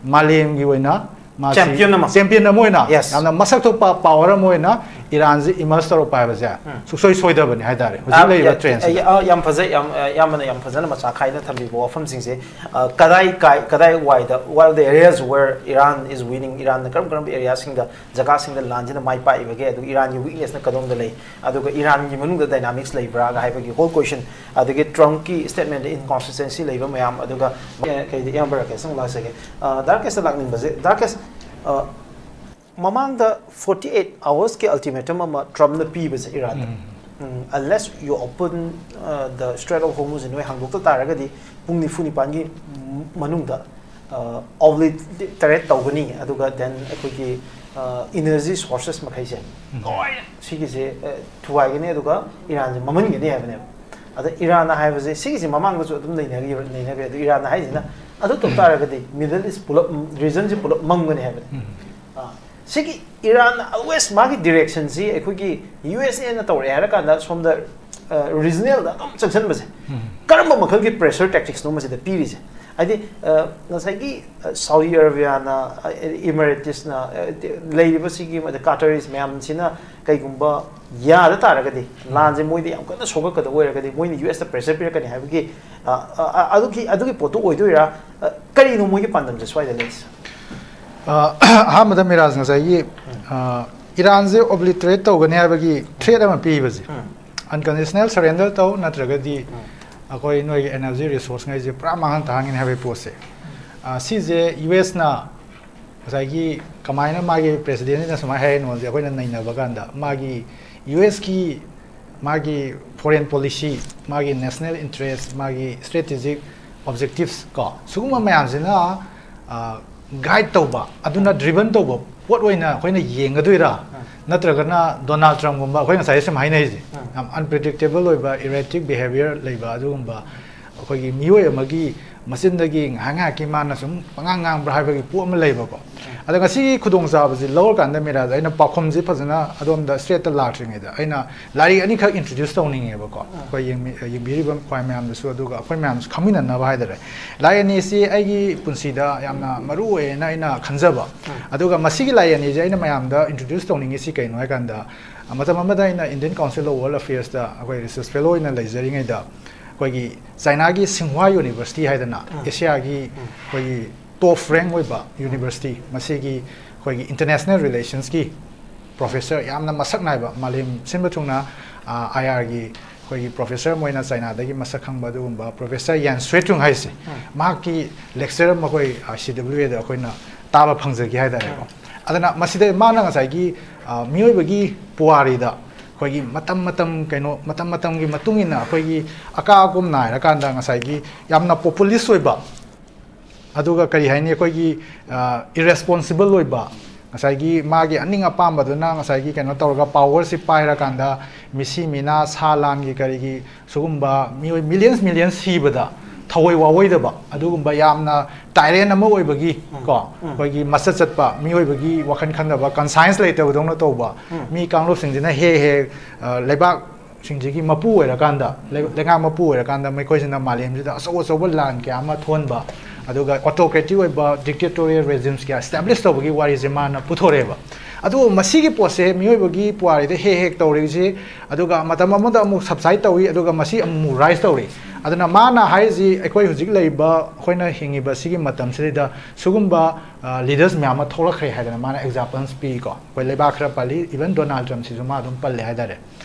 ꯃꯥꯂꯦꯝꯒꯤ ꯑꯣꯏꯅ ꯃꯥꯁꯤ ꯆꯦꯝꯄꯤꯌꯟ ꯑꯃ꯫ ꯆꯦꯝꯄꯤꯌꯟ ꯑꯃ ꯑꯣꯏꯅ, ꯌꯦꯁ꯫ ꯌꯥꯝꯅ ꯃꯁꯛ ꯊꯣꯛꯄ ꯄꯥꯋꯔ ꯑꯃ ꯑꯣꯏꯅ ꯏꯔꯥꯟꯁꯦ ꯏꯃꯔꯖ ꯇꯧꯔꯛꯄ ꯍꯥꯏꯕꯁꯦ ꯁꯨꯡꯁꯣꯏ ꯁꯣꯏꯗꯕꯅꯤ ꯍꯥꯏ ꯇꯥꯔꯦ, ꯍꯧꯖꯤꯛ ꯑ, ꯂꯩꯔꯤꯕ ꯌꯥ-, ꯇ꯭ꯔꯦꯟꯁꯦ꯫ ꯑ, ꯌꯥꯝ ꯐꯖꯩ, ꯌꯥꯝ, ꯑ, ꯏꯌꯥꯝꯕꯅ ꯌꯥꯝ ꯐꯖꯅ ꯃꯆꯥ ꯈꯥꯏꯅ ꯊꯝꯕꯤꯕ ꯋꯥꯐꯝꯁꯤꯡꯁꯦ, ꯑ, ꯀꯗꯥꯏ ꯀꯥꯏ, ꯀꯗꯥꯏ ꯋꯥꯏꯗ, what are the areas where Iran is winning, ꯏꯔꯥꯟꯅ ꯀꯔꯝ ꯀꯔꯝꯕ ꯑꯦꯔꯤꯌꯥꯁꯤꯡꯗ, ꯖꯒꯥꯁꯤꯡꯗ ꯂꯥꯟꯁꯤꯅ ꯃꯥꯏ ꯄꯥꯛꯏꯕꯒꯦ, ꯑꯗꯨꯒ ꯏꯔꯥꯟꯒꯤ ꯋꯤꯛꯅꯦꯁꯅ ꯀꯗꯣꯝꯗ ꯂꯩ, ꯑꯗꯨꯒ ꯏꯔꯥꯟꯒꯤ ꯃꯅꯨꯡꯗ ꯗꯥꯏꯅꯥꯃꯤꯛꯁ ꯂꯩꯕ꯭ꯔꯥꯒ ꯍꯥꯏꯕꯒꯤ ꯍꯣꯜ ꯀꯣꯏꯁꯟ, ꯑꯗꯒꯤ ꯇ꯭ꯔꯝꯞꯀꯤ ꯁ꯭ꯇꯦꯠꯃꯦꯟꯗ ꯏꯟꯀꯣꯟꯁꯤꯁꯇꯦꯟꯁꯤ ꯂꯩꯕ ꯃꯌꯥꯝ, ꯑꯗꯨꯒ, ꯑ, ꯀꯩꯗ ꯏꯌꯥꯝꯕ ꯔꯥꯀꯦꯁ ꯑꯃꯨꯛ ꯂꯥꯛꯆꯒꯦ꯫ ꯑ, ꯗꯥ ꯔꯥꯀꯦꯁꯇ ꯂꯥꯛꯅꯤꯡꯕꯁꯦ, ꯗꯥ ꯔꯥꯀꯦꯁ, ꯑ, ꯃꯃꯥꯡꯗ forty eight hours-ꯀꯤ ultimatum ꯑꯃ ꯇ꯭ꯔꯝꯞꯅ ꯄꯤꯕꯁꯦ ꯏꯔꯥꯟꯗ, ꯎꯝ, unless you open, ꯑ, the Strait of Hormuz, ꯅꯣꯏ ꯍꯥꯡꯗꯣꯛꯇ ꯇꯥꯔꯒꯗꯤ ꯄꯨꯡ ꯅꯤꯐꯨ ꯅꯤꯄꯥꯟꯒꯤ ꯃꯅꯨꯡꯗ, ꯑ, obliterate ꯇꯧꯒꯅꯤ, ꯑꯗꯨꯒ then ꯑꯩꯈꯣꯏꯒꯤ, ꯑ, energy sources ꯃꯈꯩꯁꯦ ꯂꯣꯏꯅ ꯁꯤꯒꯤꯁꯦ, ꯑ, ꯊꯨꯒꯥꯏꯒꯅꯤ, ꯑꯗꯨꯒ ꯏꯔꯥꯟꯁꯦ ꯃꯝꯍꯟꯒꯅꯤ ꯍꯥꯏꯕꯅꯦꯕ꯫ ꯑꯗ ꯏꯔꯥꯟꯅ ꯍꯥꯏꯕꯁꯦ ꯁꯤꯒꯤꯁꯦ ꯃꯃꯥꯡꯗꯁꯨ ꯑꯗꯨꯝ ꯅꯩꯅꯈꯤꯕ, ꯅꯩꯅꯈ꯭ꯔꯦ꯫ ꯑꯗꯨ ꯏꯔꯥꯟꯅ ꯍꯥꯏꯁꯤꯅ ꯑꯗꯨ ꯇꯧ ꯇꯥꯔꯒꯗꯤ Middle East ꯄꯨꯂꯞ, regionꯁꯦ ꯄꯨꯂꯞ ꯃꯝꯒꯅꯤ ꯍꯥꯏꯕꯅꯦ꯫ ꯑ, ꯁꯤꯒꯤ ꯏꯔꯥꯟꯅ always ꯃꯥꯒꯤ directionꯁꯤ ꯑꯩꯈꯣꯏꯒꯤ U S A-ꯅ ꯇꯧꯔꯛꯑꯦ ꯍꯥꯏꯔꯀꯥꯟꯗ ꯁꯣꯝꯗ, ꯑ, regionalꯗ ꯑꯗꯨꯝ ꯆꯪꯁꯤꯟꯕꯁꯦ ꯀꯔꯝꯕ ꯃꯈꯜꯒꯤ pressure tacticsꯅꯣ ꯃꯁꯤꯗ ꯄꯤꯔꯤꯁꯦ? ꯍꯥꯏꯗꯤ, ꯑ, ꯉꯁꯥꯏꯒꯤ, ꯑ, Saudi Arabiaꯅ, ꯑ, Emiratesꯅ, ꯑ, ꯂꯩꯔꯤꯕꯁꯤꯒꯤ, ꯑꯗ Qataris ꯃꯌꯥꯝꯁꯤꯅ ꯀꯩꯒꯨꯝꯕ ꯌꯥꯗ ꯇꯥꯔꯒꯗꯤ, ꯂꯥꯟꯁꯦ ꯃꯣꯏꯗ ꯌꯥꯝ ꯀꯟꯅ ꯁꯣꯛꯂꯛꯀꯗꯕ ꯑꯣꯏꯔꯒꯗꯤ, ꯃꯣꯏꯅ U S-ꯇ pressure ꯄꯤꯔꯛꯀꯅꯤ ꯍꯥꯏꯕꯒꯤ, ꯑ, ꯑ, ꯑ, ꯑꯗꯨꯒꯤ, ꯑꯗꯨꯒꯤ ꯄꯣꯠꯇꯨ ꯑꯣꯏꯗꯣꯏꯔꯥ? ꯑ, ꯀꯔꯤꯅꯣ ꯃꯣꯏꯒꯤ ꯄꯥꯟꯗꯝꯁꯦ ꯁ꯭ꯋꯥꯏꯗ ꯂꯩꯔꯤꯁꯦ? ꯑ, ꯑꯍꯥꯟꯕꯗ ꯃꯤꯔꯥꯖ ꯉꯁꯥꯏꯒꯤ, ꯑ, ꯏꯔꯥꯟꯁꯦ obliterate ꯇꯧꯒꯅꯤ ꯍꯥꯏꯕꯒꯤ threat ꯑꯃ ꯄꯤꯕꯁꯦ, unconditional surrender ꯇꯧ, ꯅꯠꯇ꯭ꯔꯒꯗꯤ ꯑꯩꯈꯣꯏ ꯅꯣꯏꯒꯤ energy resource ꯉꯩꯁꯦ ꯄꯨꯔꯥ ꯃꯥꯡꯍꯟ ꯇꯥꯍꯟꯒꯅꯤ ꯍꯥꯏꯕꯒꯤ ꯄꯣꯠꯁꯦ, ꯑ, ꯁꯤꯁꯦ U S-ꯅ ꯉꯁꯥꯏꯒꯤ ꯀꯃꯥꯏꯅ ꯃꯥꯒꯤ presidentꯁꯤꯅ ꯁꯨꯃꯥꯏꯅ ꯍꯥꯏꯔꯤꯅꯣꯁꯦ ꯑꯩꯈꯣꯏꯅ ꯅꯩꯅꯕ ꯀꯥꯟꯗ, ꯃꯥꯒꯤ U S-ꯀꯤ ꯃꯥꯒꯤ foreign policy, ꯃꯥꯒꯤ national interest, ꯃꯥꯒꯤ strategic objectives ꯀꯣ, ꯁꯤꯒꯨꯝꯕ ꯃꯌꯥꯝꯁꯤꯅ, ꯑ, ꯒꯥꯏꯗ ꯇꯧꯕ, ꯑꯗꯨꯅ ꯗ꯭ꯔꯤꯚꯟ ꯇꯧꯕ ꯄꯣꯠ ꯑꯣꯏꯅ ꯑꯩꯈꯣꯏꯅ ꯌꯦꯡꯒꯗꯣꯏꯔꯥ? ꯅꯠꯇ꯭ꯔꯒꯅ ꯗꯣꯅꯥꯜꯗ ꯇ꯭ꯔꯝꯞꯒꯨꯝꯕ, ꯑꯩꯈꯣꯏ ꯉꯁꯥꯏ ꯁꯨꯝ ꯍꯥꯏꯅꯔꯤꯁꯦ, ꯌꯥꯝ ꯑꯟꯄ꯭ꯔꯤꯗꯤꯛꯇꯦꯕꯜ ꯑꯣꯏꯕ, ꯏꯔꯦꯇꯤꯛ ꯕꯤꯍꯦꯕꯤꯌꯔ ꯂꯩꯕ, ꯑꯗꯨꯒꯨꯝꯕ ꯑꯩꯈꯣꯏꯒꯤ ꯃꯤꯑꯣꯏ ꯑꯃꯒꯤ ꯃꯆꯤꯟꯗꯒꯤ ꯉꯥꯏꯍꯥꯛ ꯉꯥꯏꯍꯥꯛꯀꯤ ꯃꯥꯅ ꯁꯨꯝ ꯄꯉꯥꯡ ꯉꯥꯡꯕ꯭ꯔꯥ ꯍꯥꯏꯕꯒꯤ ꯄꯣꯠ ꯑꯃ ꯂꯩꯕꯀꯣ꯫ ꯑꯗꯣ ꯉꯁꯤꯒꯤ ꯈꯨꯗꯣꯡꯆꯥꯕꯁꯤ ꯂꯧꯔꯀꯥꯟꯗ, ꯃꯤꯔꯥꯖ, ꯑꯩꯅ ꯄꯥꯎꯈꯨꯝꯁꯤ ꯐꯖꯅ ꯑꯗꯣꯝꯗ ꯁ꯭ꯇ꯭ꯔꯦꯠꯇ ꯂꯥꯛꯇ꯭ꯔꯤꯉꯩꯗ ꯑꯩꯅ ꯂꯥꯏꯔꯤꯛ ꯑꯅꯤꯈꯛ ꯏꯟꯇ꯭ꯔꯣꯗ꯭ꯌꯨꯁ ꯇꯧꯅꯤꯡꯉꯦꯕꯀꯣ, ꯑꯩꯈꯣꯏ ꯌꯦꯡꯕꯤ-, ꯌꯦꯡꯕꯤꯔꯤꯕ ꯈ꯭ꯋꯥꯏ ꯃꯌꯥꯝꯗꯁꯨ, ꯑꯗꯨꯒ ꯑꯩꯈꯣꯏ ꯃꯌꯥꯝꯁꯨ ꯈꯪꯃꯤꯟꯅꯅꯕ ꯍꯥꯏꯇꯥꯔꯦ꯫ ꯂꯥꯏꯔꯤꯛ ꯑꯅꯤꯁꯤ ꯑꯩꯒꯤ ꯄꯨꯟꯁꯤꯗ ꯌꯥꯝꯅ ꯃꯔꯨ ꯑꯣꯏꯌꯦꯅ ꯑꯩꯅ ꯈꯟꯖꯕ꯫ ꯑꯗꯨꯒ ꯃꯁꯤꯒꯤ ꯂꯥꯏꯔꯤꯛ ꯑꯅꯤꯁꯦ ꯑꯩꯅ ꯃꯌꯥꯝꯗ ꯏꯟꯇ꯭ꯔꯣꯗ꯭ꯌꯨꯁ ꯇꯧꯅꯤꯡꯉꯤꯁꯤ ꯀꯩꯅꯣ ꯍꯥꯏꯀꯥꯟꯗ, ꯃꯇꯝ ꯑꯃꯗ ꯑꯩꯅ Indian Council of World Affairsꯇ ꯑꯩꯈꯣꯏ ꯔꯤꯁꯔꯁ ꯐꯦꯂꯣ ꯑꯣꯏꯅ ꯂꯩꯖꯔꯤꯉꯩꯗ, ꯑꯩꯈꯣꯏꯒꯤ ꯆꯥꯏꯅꯥꯒꯤ ꯁꯤꯡꯍ꯭ꯋꯥ ꯌꯨꯅꯤꯚꯔꯁꯤꯇꯤ ꯍꯥꯏꯗꯅ, ꯑꯦꯁꯤꯌꯥꯒꯤ ꯑꯩꯈꯣꯏꯒꯤ ꯇꯣꯞ ꯔꯦꯡꯛ ꯑꯣꯏꯕ ꯌꯨꯅꯤꯚꯔꯁꯤꯇꯤ, ꯃꯁꯤꯒꯤ ꯑꯩꯈꯣꯏꯒꯤ ꯏꯟꯇꯔꯅꯦꯁꯅꯦꯜ ꯔꯤꯂꯦꯁꯟꯁꯀꯤ ꯄ꯭ꯔꯣꯐꯦꯁꯔ ꯌꯥꯝꯅ ꯃꯁꯛ ꯅꯥꯏꯕ, ꯃꯥꯂꯦꯝ ꯁꯤꯟꯕ ꯊꯨꯡꯅ, ꯑꯥꯏ ꯑꯥꯔꯒꯤ ꯑꯩꯈꯣꯏꯒꯤ ꯄ꯭ꯔꯣꯐꯦꯁꯔ ꯑꯃ ꯑꯣꯏꯅ ꯆꯥꯏꯅꯥꯗꯒꯤ ꯃꯁꯛ ꯈꯪꯕ ꯑꯗꯨꯒꯨꯝꯕ ꯄ꯭ꯔꯣꯐꯦꯁꯔ ꯌꯥꯟ ꯁ꯭ꯋꯦꯇꯨꯡ ꯍꯥꯏꯁꯦ, ꯃꯍꯥꯛꯀꯤ ꯂꯦꯛꯆꯔ ꯑꯃ ꯑꯩꯈꯣꯏ ꯁꯤ ꯗꯕ꯭ꯂꯤꯎ ꯑꯦꯗ ꯑꯩꯈꯣꯏꯅ ꯇꯥꯕ ꯐꯪꯖꯈꯤ ꯍꯥꯏꯇꯥꯔꯦꯀꯣ꯫ ꯑꯗꯨꯅ ꯃꯁꯤꯗ ꯃꯥꯅ ꯉꯁꯥꯏꯒꯤ, ꯑ, ꯃꯤꯑꯣꯏꯕꯒꯤ ꯄꯨꯋꯥꯔꯤꯗ ꯑꯩꯈꯣꯏꯒꯤ ꯃꯇꯝ ꯃꯇꯝ, ꯀꯩꯅꯣ, ꯃꯇꯝ ꯃꯇꯝꯒꯤ ꯃꯇꯨꯡ ꯏꯟꯅ ꯑꯩꯈꯣꯏꯒꯤ ꯑꯀꯥ ꯑꯀꯨꯝ ꯅꯥꯏꯔꯀꯥꯟꯗ ꯉꯁꯥꯏꯒꯤ ꯌꯥꯝꯅ ꯄꯣꯄꯨꯂꯤꯁ ꯑꯣꯏꯕ, ꯑꯗꯨꯒ ꯀꯔꯤ ꯍꯥꯏꯅꯤ, ꯑꯩꯈꯣꯏꯒꯤ, ꯑ, ꯏꯔꯦꯁꯄꯣꯟꯁꯤꯕꯜ ꯑꯣꯏꯕ, ꯉꯁꯥꯏꯒꯤ ꯃꯥꯒꯤ ꯑꯅꯤꯡ ꯑꯄꯥꯝꯕꯗꯨꯅ ꯉꯁꯥꯏꯒꯤ ꯀꯩꯅꯣ ꯇꯧꯔꯒ ꯄꯥꯋꯔꯁꯤ ꯄꯥꯏꯔꯀꯥꯟꯗ ꯃꯤꯁꯤ ꯃꯤꯅꯥ, ꯁꯥ ꯂꯥꯟꯒꯤ ꯀꯔꯤꯒꯤ ꯁꯤꯒꯨꯝꯕ ꯃꯤꯑꯣꯏ ꯃꯤꯂꯤꯌꯟꯁ ꯃꯤꯂꯤꯌꯟꯁ ꯁꯤꯕꯗ ꯊꯋꯥꯏ ꯋꯥꯑꯣꯏꯗꯕ, ꯑꯗꯨꯒꯨꯝꯕ ꯌꯥꯝꯅ ꯇꯥꯏꯔꯦꯟ ꯑꯃ ꯑꯣꯏꯕꯒꯤ, ꯀꯣ, ꯑꯩꯈꯣꯏꯒꯤ ꯃꯆꯠ ꯆꯠꯄ, ꯃꯤꯑꯣꯏꯕꯒꯤ ꯋꯥꯈꯜ ꯈꯟꯗꯕ, ꯀꯟꯁꯥꯏꯟꯁ ꯂꯩꯇꯕꯗꯧꯅ ꯇꯧꯕ ꯃꯤ ꯀꯥꯡꯂꯨꯞꯁꯤꯡꯁꯤꯅ ꯍꯦꯛ ꯍꯦꯛ, ꯑ, ꯂꯩꯕꯥꯛꯁꯤꯡꯁꯤꯒꯤ ꯃꯄꯨ ꯑꯣꯏꯔꯀꯥꯟꯗ, ꯂꯩ-, ꯂꯩꯉꯥꯛ ꯃꯄꯨ ꯑꯣꯏꯔꯀꯥꯟꯗ ꯃꯈꯣꯏꯁꯤꯅ ꯃꯥꯂꯦꯝꯁꯤꯗ ꯑꯆꯧ ꯑꯆꯧꯕ ꯂꯥꯟ ꯀꯌꯥ ꯑꯃ ꯊꯣꯛꯍꯟꯕ, ꯑꯗꯨꯒ ꯑꯣꯇꯣꯀ꯭ꯔꯦꯇꯤꯛ ꯑꯣꯏꯕ ꯗꯤꯛꯇꯦꯇꯣꯔꯤꯌꯦꯜ ꯔꯦꯖꯤꯝꯁ ꯀꯌꯥ ꯏꯁꯇꯥꯕ꯭ꯂꯤꯁ ꯇꯧꯕꯒꯤ ꯋꯥꯔꯤꯁꯦ ꯃꯥꯅ ꯄꯨꯊꯣꯔꯛꯑꯦꯕ꯫ ꯑꯗꯨꯕꯨ ꯃꯁꯤꯒꯤ ꯄꯣꯠꯁꯦ ꯃꯤꯑꯣꯏꯕꯒꯤ ꯄꯨꯋꯥꯔꯤꯗ ꯍꯦꯛ ꯍꯦꯛ ꯇꯧꯔꯤꯕꯁꯤ, ꯑꯗꯨꯒ ꯃꯇꯝ ꯑꯃꯗ ꯑꯃꯨꯛ ꯁꯕꯁꯥꯏꯠ ꯇꯧꯏ, ꯑꯗꯨꯒ ꯃꯁꯤ ꯑꯃꯨꯛ ꯔꯥꯏꯁ ꯇꯧꯔꯤ꯫ ꯑꯗꯨꯅ ꯃꯥꯅ ꯍꯥꯏꯔꯤꯁꯤ, ꯑꯩꯈꯣꯏ ꯍꯧꯖꯤꯛ ꯂꯩꯔꯤꯕ, ꯑꯩꯈꯣꯏꯅ ꯍꯤꯡꯉꯤꯕ ꯁꯤꯒꯤ ꯃꯇꯝꯁꯤꯗꯩꯗ ꯁꯤꯒꯨꯝꯕ, ꯑ, ꯂꯤꯗꯔꯁ ꯃꯌꯥꯝ ꯑꯃ ꯊꯣꯛꯂꯛꯈ꯭ꯔꯦ ꯍꯥꯏꯗꯅ ꯃꯥꯅ ꯑꯦꯛꯖꯥꯝꯄꯜꯁ ꯄꯤꯀꯣ꯫ ꯑꯩꯈꯣꯏ ꯂꯩꯕꯥꯛ ꯈꯔ ꯄꯜꯂꯤ, ꯏꯚꯟ ꯗꯣꯅꯥꯜꯗ ꯇ꯭ꯔꯝꯞꯁꯤꯁꯨ ꯃꯥ ꯑꯗꯨꯝ ꯄꯜꯂꯦ ꯍꯥꯏꯇꯥꯔꯦ꯫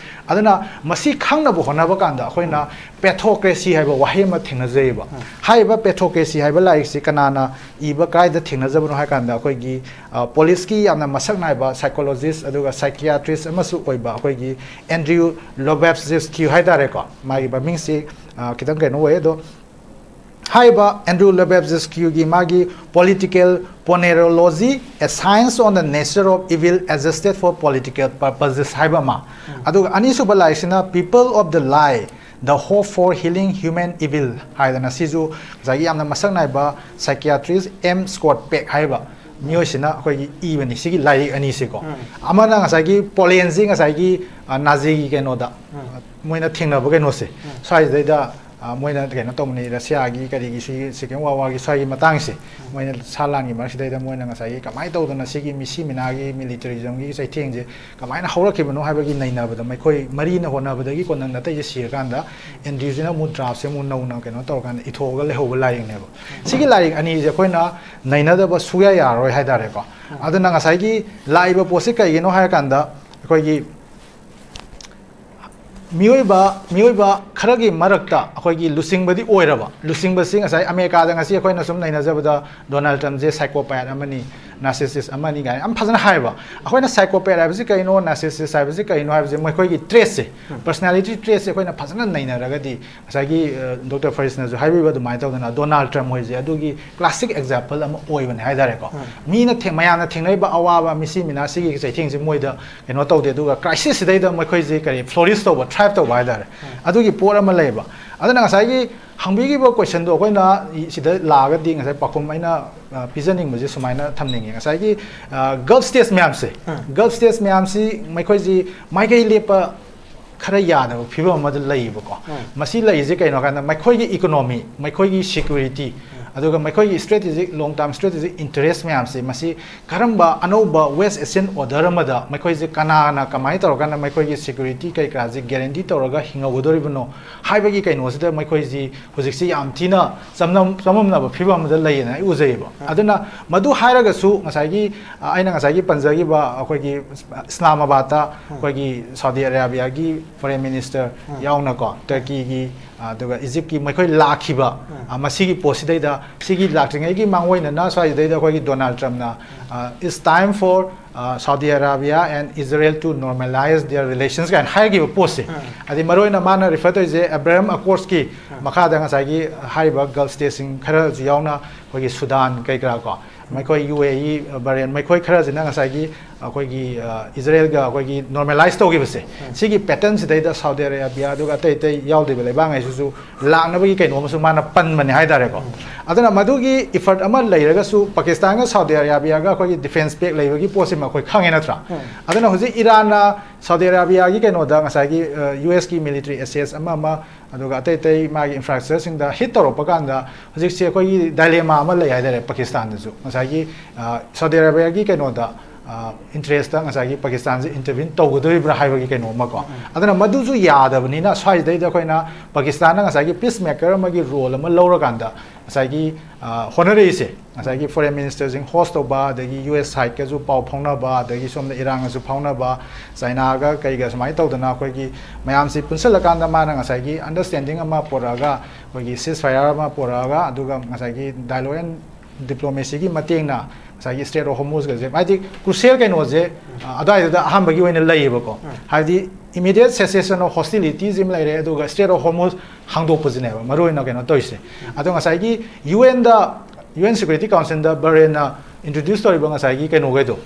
ꯑꯗꯨꯅ ꯃꯁꯤ ꯈꯪꯅꯕ ꯍꯣꯠꯅꯕ ꯀꯥꯟꯗ ꯑꯩꯈꯣꯏꯅ ꯄꯦꯊꯣꯀ꯭ꯔꯦꯁꯤ ꯍꯥꯏꯕ ꯋꯥꯍꯩ ꯑꯃ ꯊꯦꯡꯅꯖꯩꯌꯦꯕ꯫ ꯍꯥꯏꯔꯤꯕ ꯄꯦꯊꯣꯀ꯭ꯔꯦꯁꯤ ꯍꯥꯏꯕ ꯂꯥꯏꯔꯤꯛꯁꯤ ꯀꯅꯥꯅ ꯏꯕ, ꯀꯥꯏꯗ ꯊꯦꯡꯅꯖꯕꯅꯣ ꯍꯥꯏ ꯀꯥꯟꯗ, ꯑꯩꯈꯣꯏꯒꯤ, ꯑ, ꯄꯣꯂꯤꯁꯀꯤ ꯌꯥꯝꯅ ꯃꯁꯛ ꯅꯥꯏꯕ ꯁꯥꯏꯀꯣꯂꯣꯖꯤꯁ ꯑꯗꯨꯒ ꯁꯥꯏꯀꯤꯌꯥꯇ꯭ꯔꯤꯁ ꯑꯃꯁꯨ ꯑꯣꯏꯕ ꯑꯩꯈꯣꯏꯒꯤ ꯑꯦꯟꯗ꯭ꯔꯤꯌꯨ ꯂꯣꯕꯦꯞꯖꯤꯁꯀ꯭ꯌꯨ ꯍꯥꯏ ꯇꯥꯔꯦꯀꯣ, ꯃꯥꯒꯤ ꯃꯃꯤꯡꯁꯤ, ꯑ, ꯈꯤꯇꯪ ꯀꯩꯅꯣ ꯑꯣꯏ, ꯑꯗꯣ ꯍꯥꯏꯔꯤꯕ Andrew Lebedevskyꯒꯤ ꯃꯥꯒꯤ Political Ponerology, A Science on the Nature of Evil Adjusted for Political Purposes ꯍꯥꯏꯕ ꯑꯃ, ꯑꯗꯨꯒ ꯑꯅꯤꯁꯨꯕ ꯂꯥꯏꯔꯤꯛꯁꯤꯅ People of the Lie, The Hope for Healing Human Evil ꯍꯥꯏꯗꯅ, ꯁꯤꯁꯨ ꯉꯁꯥꯏꯒꯤ ꯌꯥꯝꯅ ꯃꯁꯛ ꯅꯥꯏꯕ psychiatrist M Scott Peck ꯍꯥꯏꯕ ꯃꯤꯑꯣꯏꯁꯤꯅ ꯑꯩꯈꯣꯏꯒꯤ ꯏꯕꯅꯤ ꯁꯤꯒꯤ ꯂꯥꯏꯔꯤꯛ ꯑꯅꯤꯁꯤꯀꯣ꯫ ꯑꯃꯅ ꯉꯁꯥꯏꯒꯤ ꯄꯣꯂꯦꯟꯁꯤ ꯉꯁꯥꯏꯒꯤ, ꯑ, ꯅꯥꯖꯤꯒꯤ ꯀꯩꯅꯣꯗ, ꯑ, ꯃꯣꯏꯅ ꯊꯦꯡꯅꯕ ꯀꯩꯅꯣꯁꯦ, ꯁ꯭ꯋꯥꯏꯁꯤꯗꯩꯗ, ꯑ, ꯃꯣꯏꯅ ꯀꯩꯅꯣ ꯇꯧꯕꯅꯤ, ꯔꯁꯤꯌꯥꯒꯤ ꯀꯔꯤꯒꯤ ꯁꯤꯒꯤ Second World Warꯒꯤ ꯁ꯭ꯋꯥꯏꯒꯤ ꯃꯇꯥꯡꯁꯦ, ꯃꯣꯏꯅ ꯁꯥ ꯂꯥꯟꯒꯤ ꯃꯔꯛꯁꯤꯗꯩꯗ ꯃꯣꯏꯅ ꯉꯁꯥꯏꯒꯤ ꯀꯃꯥꯏꯅ ꯇꯧꯗꯅ ꯁꯤꯒꯤ ꯃꯤꯁꯤ ꯃꯤꯅꯥꯒꯤ militarismꯒꯤ ꯆꯩꯊꯦꯡꯁꯦ ꯀꯃꯥꯏꯅ ꯍꯧꯔꯛꯈꯤꯕꯅꯣ ꯍꯥꯏꯕꯒꯤ ꯅꯩꯅꯕꯗ ꯃꯈꯣꯏ ꯃꯔꯤꯅ ꯍꯣꯠꯅꯕꯗꯒꯤ ꯀꯣꯟꯅ ꯑꯇꯩꯁꯦ ꯁꯤꯔꯀꯥꯟꯗ Andrewꯁꯤꯅ ꯑꯃꯨꯛ draftꯁꯦ ꯑꯃꯨꯛ ꯅꯧꯅ ꯀꯩꯅꯣ ꯇꯧꯔꯀꯥꯟꯗ ꯏꯊꯣꯛꯑꯒ ꯂꯩꯍꯧꯕ ꯂꯥꯏꯔꯤꯛꯅꯦꯕ꯫ ꯁꯤꯒꯤ ꯂꯥꯏꯔꯤꯛ ꯑꯅꯤꯁꯦ ꯑꯩꯈꯣꯏꯅ ꯅꯩꯅꯗꯕ ꯁꯨꯡꯌꯥ ꯌꯥꯔꯔꯣꯏ ꯍꯥꯏꯇꯥꯔꯦꯀꯣ꯫ ꯑꯗꯨꯅ ꯉꯁꯥꯏꯒꯤ ꯂꯥꯛꯏꯕ ꯄꯣꯠꯁꯤ ꯀꯩꯒꯤꯅꯣ ꯍꯥꯏꯔꯀꯥꯟꯗ, ꯑꯩꯈꯣꯏꯒꯤ ꯃꯤꯑꯣꯏꯕ, ꯃꯤꯑꯣꯏꯕ ꯈꯔꯒꯤ ꯃꯔꯛꯇ ꯑꯩꯈꯣꯏꯒꯤ ꯂꯨꯆꯤꯡꯕꯗꯤ ꯑꯣꯏꯔꯕ, ꯂꯨꯆꯤꯡꯕꯁꯤ ꯉꯁꯥꯏ ꯑꯃꯦꯔꯤꯀꯥꯗ ꯉꯁꯤ ꯑꯩꯈꯣꯏꯅ ꯁꯨꯝ ꯅꯩꯅꯖꯕꯗ Donald Trumpꯁꯦ psychopath ꯑꯃꯅꯤ, narcissist ꯑꯃꯅꯤ ꯀꯥꯏꯅ ꯌꯥꯝ ꯐꯖꯅ ꯍꯥꯏꯕ꯫ ꯑꯩꯈꯣꯏꯅ psychopath ꯍꯥꯏꯕꯁꯤ ꯀꯩꯅꯣ, narcissist ꯍꯥꯏꯕꯁꯤ ꯀꯩꯅꯣ ꯍꯥꯏꯕꯁꯦ ꯃꯈꯣꯏꯒꯤ traitꯁꯦ, personality traitꯁꯦ ꯑꯩꯈꯣꯏꯅ ꯐꯖꯅ ꯅꯩꯅꯔꯒꯗꯤ, ꯉꯁꯥꯏꯒꯤ, ꯑ, Doctor ꯐꯔꯤꯁꯅꯁꯨ ꯍꯥꯏꯕꯤꯕ ꯑꯗꯨꯃꯥꯏꯅ ꯇꯧꯗꯅ Donald Trump ꯍꯣꯏꯁꯦ ꯑꯗꯨꯒꯤ classic example ꯑꯃ ꯑꯣꯏꯕꯅꯦ ꯍꯥꯏꯇꯥꯔꯦꯀꯣ꯫ ꯃꯤꯅ ꯊꯦꯡ-, ꯃꯌꯥꯝꯅ ꯊꯦꯡꯅꯔꯤꯕ ꯑꯋꯥꯕ, ꯃꯤꯁꯤ ꯃꯤꯅꯥ, ꯁꯤꯒꯤ ꯆꯩꯊꯦꯡꯁꯦ ꯃꯣꯏꯗ ꯀꯩꯅꯣ ꯇꯧꯗꯦ, ꯑꯗꯨꯒ crisis ꯁꯤꯗꯩꯗ ꯃꯈꯣꯏꯁꯦ ꯀꯔꯤ, flourish ꯇꯧꯕ, thrive ꯇꯧꯕ ꯍꯥꯏꯇꯥꯔꯦ꯫ ꯑꯗꯨꯒꯤ ꯄꯣꯠ ꯑꯃ ꯂꯩꯌꯦꯕ꯫ ꯑꯗꯨꯅ ꯉꯁꯥꯏꯒꯤ ꯍꯪꯕꯤꯈꯤꯕ questionꯗꯣ ꯑꯩꯈꯣꯏꯅ ꯏ-, ꯁꯤꯗ ꯂꯥꯛꯑꯒꯗꯤ ꯉꯁꯥꯏ ꯄꯥꯎꯈꯨꯝ ꯑꯩꯅ, ꯑ, ꯄꯤꯖꯅꯤꯡꯕꯁꯦ ꯁꯨꯃꯥꯏꯅ ꯊꯝꯅꯤꯡꯉꯦ꯫ ꯉꯁꯥꯏꯒꯤ, ꯑ, Gulf states ꯃꯌꯥꯝꯁꯦ, Gulf states ꯃꯌꯥꯝꯁꯤ ꯃꯈꯣꯏꯁꯤ ꯃꯥꯏꯀꯩ ꯂꯦꯞꯄ ꯈꯔ ꯌꯥꯗꯕ ꯐꯤꯕꯝ ꯑꯃꯗ ꯂꯩꯌꯦꯕꯀꯣ꯫ ꯃꯁꯤ ꯂꯩꯔꯤꯁꯦ ꯀꯩꯅꯣ ꯍꯥꯏꯀꯥꯟꯗ ꯃꯈꯣꯏꯒꯤ economy, ꯃꯈꯣꯏꯒꯤ security, ꯑꯗꯨꯒ ꯃꯈꯣꯏꯒꯤ strategic, long term strategic interest ꯃꯌꯥꯝꯁꯦ, ꯃꯁꯤ ꯀꯔꯝꯕ ꯑꯅꯧꯕ West Asian order ꯑꯃꯗ ꯃꯈꯣꯏꯁꯦ ꯀꯅꯥꯅ ꯀꯃꯥꯏꯅ ꯇꯧꯔꯀꯥꯟꯗ ꯃꯈꯣꯏꯒꯤ security ꯀꯩ ꯀꯔꯥꯁꯦ guarantee ꯇꯧꯔꯒ ꯍꯤꯡꯍꯧꯒꯗꯧꯔꯤꯕꯅꯣ ꯍꯥꯏꯕꯒꯤ ꯀꯩꯅꯣꯁꯤꯗ ꯃꯈꯣꯏꯁꯤ ꯍꯧꯖꯤꯛꯁꯤ ꯌꯥꯝ ꯊꯤꯅ ꯆꯃꯝ-, ꯆꯃꯝꯅꯕ ꯐꯤꯕꯝ ꯑꯃꯗ ꯂꯩꯌꯦꯅ ꯑꯩ ꯎꯖꯩꯌꯦꯕ꯫ ꯑꯗꯨꯅ ꯃꯗꯨ ꯍꯥꯏꯔꯒꯁꯨ ꯉꯁꯥꯏꯒꯤ, ꯑ, ꯑꯩꯅ ꯉꯁꯥꯏꯒꯤ ꯄꯟꯖꯈꯤꯕ ꯑꯩꯈꯣꯏꯒꯤ ꯏꯁꯂꯥꯃꯥꯕꯥꯗꯇ ꯑꯩꯈꯣꯏꯒꯤ ꯁꯥꯎꯗꯤ ꯑꯔꯥꯕꯤꯌꯥꯒꯤ foreign minister ꯌꯥꯎꯅꯀꯣ, ꯇꯔꯀꯤꯒꯤ ꯑꯗꯨꯒ ꯏꯖꯤꯞꯀꯤ ꯃꯈꯣꯏ ꯂꯥꯛꯈꯤꯕ, ꯑ, ꯃꯁꯤꯒꯤ ꯄꯣꯠꯁꯤꯗꯩꯗ, ꯁꯤꯒꯤ ꯂꯥꯛꯇ꯭ꯔꯤꯉꯩꯒꯤ ꯃꯥꯡꯑꯣꯏꯅꯅ ꯁ꯭ꯋꯥꯏꯁꯤꯗꯩꯗ ꯑꯩꯈꯣꯏꯒꯤ ꯗꯣꯅꯥꯜꯗ ꯇ꯭ꯔꯝꯞꯅ, ꯑ, "It's time for, uh, Saudi Arabia and Israel to normalize their relations" ꯀꯥꯏꯅ ꯍꯥꯏꯈꯤꯕ ꯄꯣꯠꯁꯦ꯫ ꯑꯗꯩ ꯃꯔꯨꯑꯣꯏꯅ ꯃꯥꯅ ꯔꯤꯐꯔ ꯇꯧꯔꯤꯁꯦ ꯑꯦꯕ꯭ꯔꯥꯍꯝ ꯑꯀꯣꯔꯁꯀꯤ ꯃꯈꯥꯗ ꯉꯁꯥꯏꯒꯤ ꯍꯥꯏꯔꯤꯕ ꯒꯜꯐ ꯁ꯭ꯇꯦꯠꯁꯤꯡ ꯈꯔꯁꯨ ꯌꯥꯎꯅ ꯑꯩꯈꯣꯏꯒꯤ ꯁꯨꯗꯥꯟ ꯀꯩ ꯀꯔꯥ ꯀꯣ, ꯃꯈꯣꯏ ꯌꯨ ꯑꯦ ꯏ, ꯕꯔꯦꯟ, ꯃꯈꯣꯏ ꯈꯔꯁꯤꯅ ꯉꯁꯥꯏꯒꯤ ꯑꯩꯈꯣꯏꯒꯤ, ꯑ, ꯏꯖꯔꯦꯜꯒ ꯑꯩꯈꯣꯏꯒꯤ ꯅꯣꯔꯃꯦꯂꯥꯏꯁ ꯇꯧꯈꯤꯕꯁꯦ, ꯁꯤꯒꯤ ꯄꯦꯇꯔꯟꯁꯤꯗꯩꯗ ꯁꯥꯎꯗꯤ ꯑꯔꯥꯕꯤꯌꯥ ꯑꯗꯨꯒ ꯑꯇꯩ ꯑꯇꯩ ꯌꯥꯎꯗ꯭ꯔꯤꯕ ꯂꯩꯕꯥꯛꯉꯩꯁꯤꯁꯨ ꯂꯥꯛꯅꯕꯒꯤ ꯀꯩꯅꯣ ꯑꯃꯁꯨ ꯃꯥꯅ ꯄꯟꯕꯅꯦ ꯍꯥꯏꯇꯥꯔꯦꯀꯣ꯫ ꯑꯗꯨꯅ ꯃꯗꯨꯒꯤ ꯏꯐꯔꯠ ꯑꯃ ꯂꯩꯔꯒꯁꯨ ꯄꯥꯀꯤꯁꯇꯥꯟꯒ ꯁꯥꯎꯗꯤ ꯑꯔꯥꯕꯤꯌꯥꯒ ꯑꯩꯈꯣꯏꯒꯤ ꯗꯤꯐꯦꯟꯁ ꯄꯦꯛ ꯂꯩꯕꯒꯤ ꯄꯣꯠꯁꯤꯃ ꯑꯩꯈꯣꯏ ꯈꯪꯉꯦ ꯅꯠꯇ꯭ꯔꯥ? ꯑꯗꯨꯅ ꯍꯧꯖꯤꯛ ꯏꯔꯥꯟꯅ ꯁꯥꯎꯗꯤ ꯑꯔꯥꯕꯤꯌꯥꯒꯤ ꯀꯩꯅꯣꯗ ꯉꯁꯥꯏꯒꯤ, ꯑ, ꯌꯨ ꯑꯦꯁꯀꯤ ꯃꯤꯂꯤꯇꯔꯤ ꯑꯦꯁꯦꯠꯁ ꯑꯃ ꯑꯃ, ꯑꯗꯨꯒ ꯑꯇꯩ ꯑꯇꯩ ꯃꯥꯒꯤ ꯏꯟꯐ꯭ꯔꯥꯁ꯭ꯇ꯭ꯔꯛꯆꯔꯁꯤꯡꯗ ꯍꯤꯠ ꯇꯧꯔꯛꯄ ꯀꯥꯟꯗ ꯍꯧꯖꯤꯛꯁꯦ ꯑꯩꯈꯣꯏꯒꯤ ꯗꯥꯏꯂꯦꯃꯥ ꯑꯃ ꯂꯩ ꯍꯥꯏꯇꯥꯔꯦ ꯄꯥꯀꯤꯁꯇꯥꯟꯗꯁꯨ꯫ ꯉꯁꯥꯏꯒꯤ, ꯑ, ꯁꯥꯎꯗꯤ ꯑꯔꯥꯕꯤꯌꯥꯒꯤ ꯀꯩꯅꯣꯗ, ꯑ, ꯏꯟꯇꯔꯦꯁꯇ ꯉꯁꯥꯏꯒꯤ ꯄꯥꯀꯤꯁꯇꯥꯟꯁꯦ ꯏꯟꯇꯔꯚꯤꯟ ꯇꯧꯒꯗꯣꯔꯤꯕ꯭ꯔꯥ ꯍꯥꯏꯕꯒꯤ ꯀꯩꯅꯣ ꯑꯃꯀꯣ꯫ ꯑꯗꯨꯅ ꯃꯗꯨꯁꯨ ꯌꯥꯗꯕꯅꯤꯅ ꯁ꯭ꯋꯥꯏꯁꯤꯗꯩꯗ ꯑꯩꯈꯣꯏꯅ ꯄꯥꯀꯤꯁꯇꯥꯟꯅ ꯉꯁꯥꯏꯒꯤ ꯄꯤꯁ ꯃꯦꯀꯔ ꯑꯃꯒꯤ ꯔꯣꯜ ꯑꯃ ꯂꯧꯔꯀꯥꯟꯗ ꯉꯁꯥꯏꯒꯤ, ꯑ, ꯍꯣꯠꯅꯔꯛꯏꯁꯦ, ꯉꯁꯥꯏꯒꯤ ꯐꯣꯔꯦꯟ ꯃꯤꯅꯤꯁꯇꯔꯁꯤꯡ ꯍꯣꯁ ꯇꯧꯕ, ꯑꯗꯒꯤ ꯌꯨ ꯑꯦꯁ ꯁꯥꯏꯠꯀꯁꯨ ꯄꯥꯎ ꯐꯥꯎꯅꯕ, ꯑꯗꯒꯤ ꯁꯣꯝꯗ ꯏꯔꯥꯟꯒꯁꯨ ꯐꯥꯎꯅꯕ, ꯆꯥꯏꯅꯥꯒ ꯀꯩꯒ ꯁꯨꯃꯥꯏꯅ ꯇꯧꯗꯅ ꯑꯩꯈꯣꯏꯒꯤ ꯃꯌꯥꯝꯁꯤ ꯄꯨꯟꯁꯤꯜꯂꯀꯥꯟꯗ ꯃꯥꯅ ꯉꯁꯥꯏꯒꯤ ꯑꯟꯗꯔꯁ꯭ꯇꯦꯟꯗꯤꯡ ꯑꯃ ꯄꯨꯔꯛꯑꯒ, ꯑꯩꯈꯣꯏꯒꯤ ꯁꯤꯁ ꯐꯥꯌꯔ ꯑꯃ ꯄꯨꯔꯛꯑꯒ, ꯑꯗꯨꯒ ꯉꯁꯥꯏꯒꯤ ꯗꯥꯏꯂꯣꯒ ꯑꯦꯟ ꯗꯤꯄ꯭ꯂꯣꯃꯦꯁꯤꯒꯤ ꯃꯇꯦꯡꯅ ꯉꯁꯥꯏꯒꯤ ꯏꯁꯇ꯭ꯔꯦꯠ ꯑꯣꯐ ꯍꯣꯔꯃꯨꯖꯀꯁꯦ, ꯍꯥꯏꯗꯤ ꯀ꯭ꯔꯨꯁꯤꯌꯦꯜ ꯀꯩꯅꯣꯁꯦ, ꯑ, ꯑꯗꯨꯋꯥꯏꯗꯨꯗ ꯑꯍꯥꯟꯕꯒꯤ ꯑꯣꯏꯅ ꯂꯩꯌꯦꯕꯀꯣ꯫ ꯍꯥꯏꯕꯗꯤ ꯏꯃꯤꯗꯤꯌꯦꯠ ꯁꯦꯁꯦꯁꯟ ꯑꯣꯐ ꯍꯣꯁꯇꯤꯂꯤꯇꯤꯁ ꯑꯃ ꯂꯩꯔꯦ, ꯑꯗꯨꯒ ꯏꯁꯇ꯭ꯔꯦꯠ ꯑꯣꯐ ꯍꯣꯔꯃꯨꯖ ꯍꯥꯡꯗꯣꯛꯄꯁꯤꯅꯦꯕ ꯃꯔꯨ ꯑꯣꯏꯅ ꯀꯩꯅꯣ ꯇꯧꯔꯤꯁꯦ꯫ ꯑꯗꯣ ꯉꯁꯥꯏꯒꯤ ꯌꯨ ꯑꯦꯟꯗ, ꯌꯨ ꯑꯦꯟ ꯁꯦꯀ꯭ꯌꯨꯔꯤꯇꯤ ꯀꯥꯎꯟꯁꯤꯜꯗ ꯕꯔꯦꯟꯅ ꯏꯟꯇ꯭ꯔꯣꯗ꯭ꯌꯨꯁ ꯇꯧꯔꯤꯕ ꯉꯁꯥꯏꯒꯤ ꯀꯩꯅꯣꯈꯩꯗꯣ,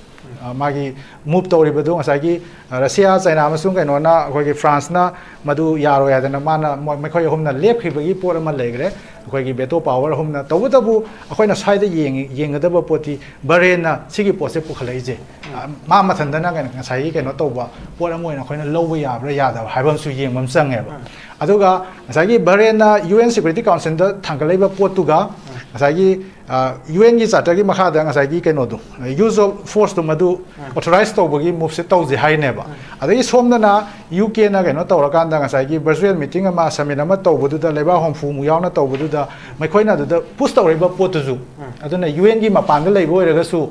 ꯑ, ꯃꯥꯒꯤ ꯃꯨꯚ ꯇꯧꯔꯤꯕꯗꯣ ꯉꯁꯥꯏꯒꯤ, ꯑ, ꯔꯁꯤꯌꯥ, ꯆꯥꯏꯅꯥ ꯑꯃꯁꯨꯡ ꯀꯩꯅꯣꯅ, ꯑꯩꯈꯣꯏꯒꯤ ꯐ꯭ꯔꯥꯟꯁꯅ ꯃꯗꯨ ꯌꯥꯔꯣꯏ ꯍꯥꯏꯗꯅ ꯃꯥꯅ, ꯃꯣꯏ, ꯃꯈꯣꯏ ꯑꯍꯨꯝꯅ ꯂꯦꯞꯈꯤꯕꯒꯤ ꯄꯣꯠ ꯑꯃ ꯂꯩꯈ꯭ꯔꯦ꯫ ꯑꯩꯈꯣꯏꯒꯤ ꯚꯦꯇꯣ ꯄꯥꯋꯔ ꯑꯍꯨꯝꯅ꯫ ꯇꯧꯕꯇꯕꯨ ꯑꯩꯈꯣꯏꯅ ꯁ꯭ꯋꯥꯏꯗ ꯌꯦꯡꯉꯤ-, ꯌꯦꯡꯒꯗꯕ ꯄꯣꯠꯇꯤ ꯕꯔꯦꯟꯅ ꯁꯤꯒꯤ ꯄꯣꯠꯁꯦ ꯄꯨꯈꯠꯂꯛꯏꯁꯦ, ꯑ, ꯃꯥ ꯃꯊꯟꯇꯅ ꯀꯩꯅꯣ, ꯉꯁꯥꯏꯒꯤ ꯀꯩꯅꯣ ꯇꯧꯕ ꯄꯣꯠ ꯑꯃ ꯑꯣꯏꯅ ꯑꯩꯈꯣꯏꯅ ꯂꯧꯕ ꯌꯥꯕ꯭ꯔꯥ ꯌꯥꯗꯕ꯭ꯔꯥ ꯍꯥꯏꯕ ꯑꯃꯁꯨ ꯌꯦꯡꯕ ꯑꯃ ꯆꯪꯉꯦꯕ꯫ ꯑꯗꯨꯒ ꯉꯁꯥꯏꯒꯤ ꯕꯔꯦꯟꯅ ꯌꯨ ꯑꯦꯟ ꯁꯦꯀ꯭ꯌꯨꯔꯤꯇꯤ ꯀꯥꯎꯟꯁꯤꯜꯗ ꯊꯥꯡꯒꯠꯂꯛꯏꯕ ꯄꯣꯠꯇꯨꯒ ꯉꯁꯥꯏꯒꯤ, ꯑ, ꯌꯨ ꯑꯦꯟꯒꯤ ꯆꯥꯔꯇꯔꯒꯤ ꯃꯈꯥꯗ ꯉꯁꯥꯏꯒꯤ ꯀꯩꯅꯣꯗꯣ, ꯌꯨꯁ ꯑꯣꯐ ꯐꯣꯔꯁꯇꯣ ꯃꯗꯨ ꯑꯣꯊꯣꯔꯥꯏꯁ ꯇꯧꯕꯒꯤ ꯃꯨꯚꯁꯦ ꯇꯧꯁꯦ ꯍꯥꯏꯅꯦꯕ꯫ ꯑꯗꯒꯤ ꯁꯣꯝꯗꯅ ꯌꯨ ꯀꯦꯅ ꯀꯩꯅꯣ ꯇꯧꯔꯀꯥꯟꯗ ꯉꯁꯥꯏꯒꯤ ꯚꯔꯆꯨꯋꯦꯜ ꯃꯤꯇꯤꯡ ꯑꯃ, ꯁꯃꯤꯠ ꯑꯃ ꯇꯧꯕꯗꯨꯗ ꯂꯩꯕꯥꯛ ꯍꯨꯝꯐꯨꯃꯨꯛ ꯌꯥꯎꯅ ꯇꯧꯕꯗꯨꯗ ꯃꯈꯣꯏꯅ ꯑꯗꯨꯗ ꯄꯨꯁ ꯇꯧꯔꯛꯏꯕ ꯄꯣꯠꯇꯨꯁꯨ, ꯑꯗꯨꯅ ꯌꯨ ꯑꯦꯟꯒꯤ ꯃꯄꯥꯟꯗ ꯂꯩꯕ ꯑꯣꯏꯔꯒꯁꯨ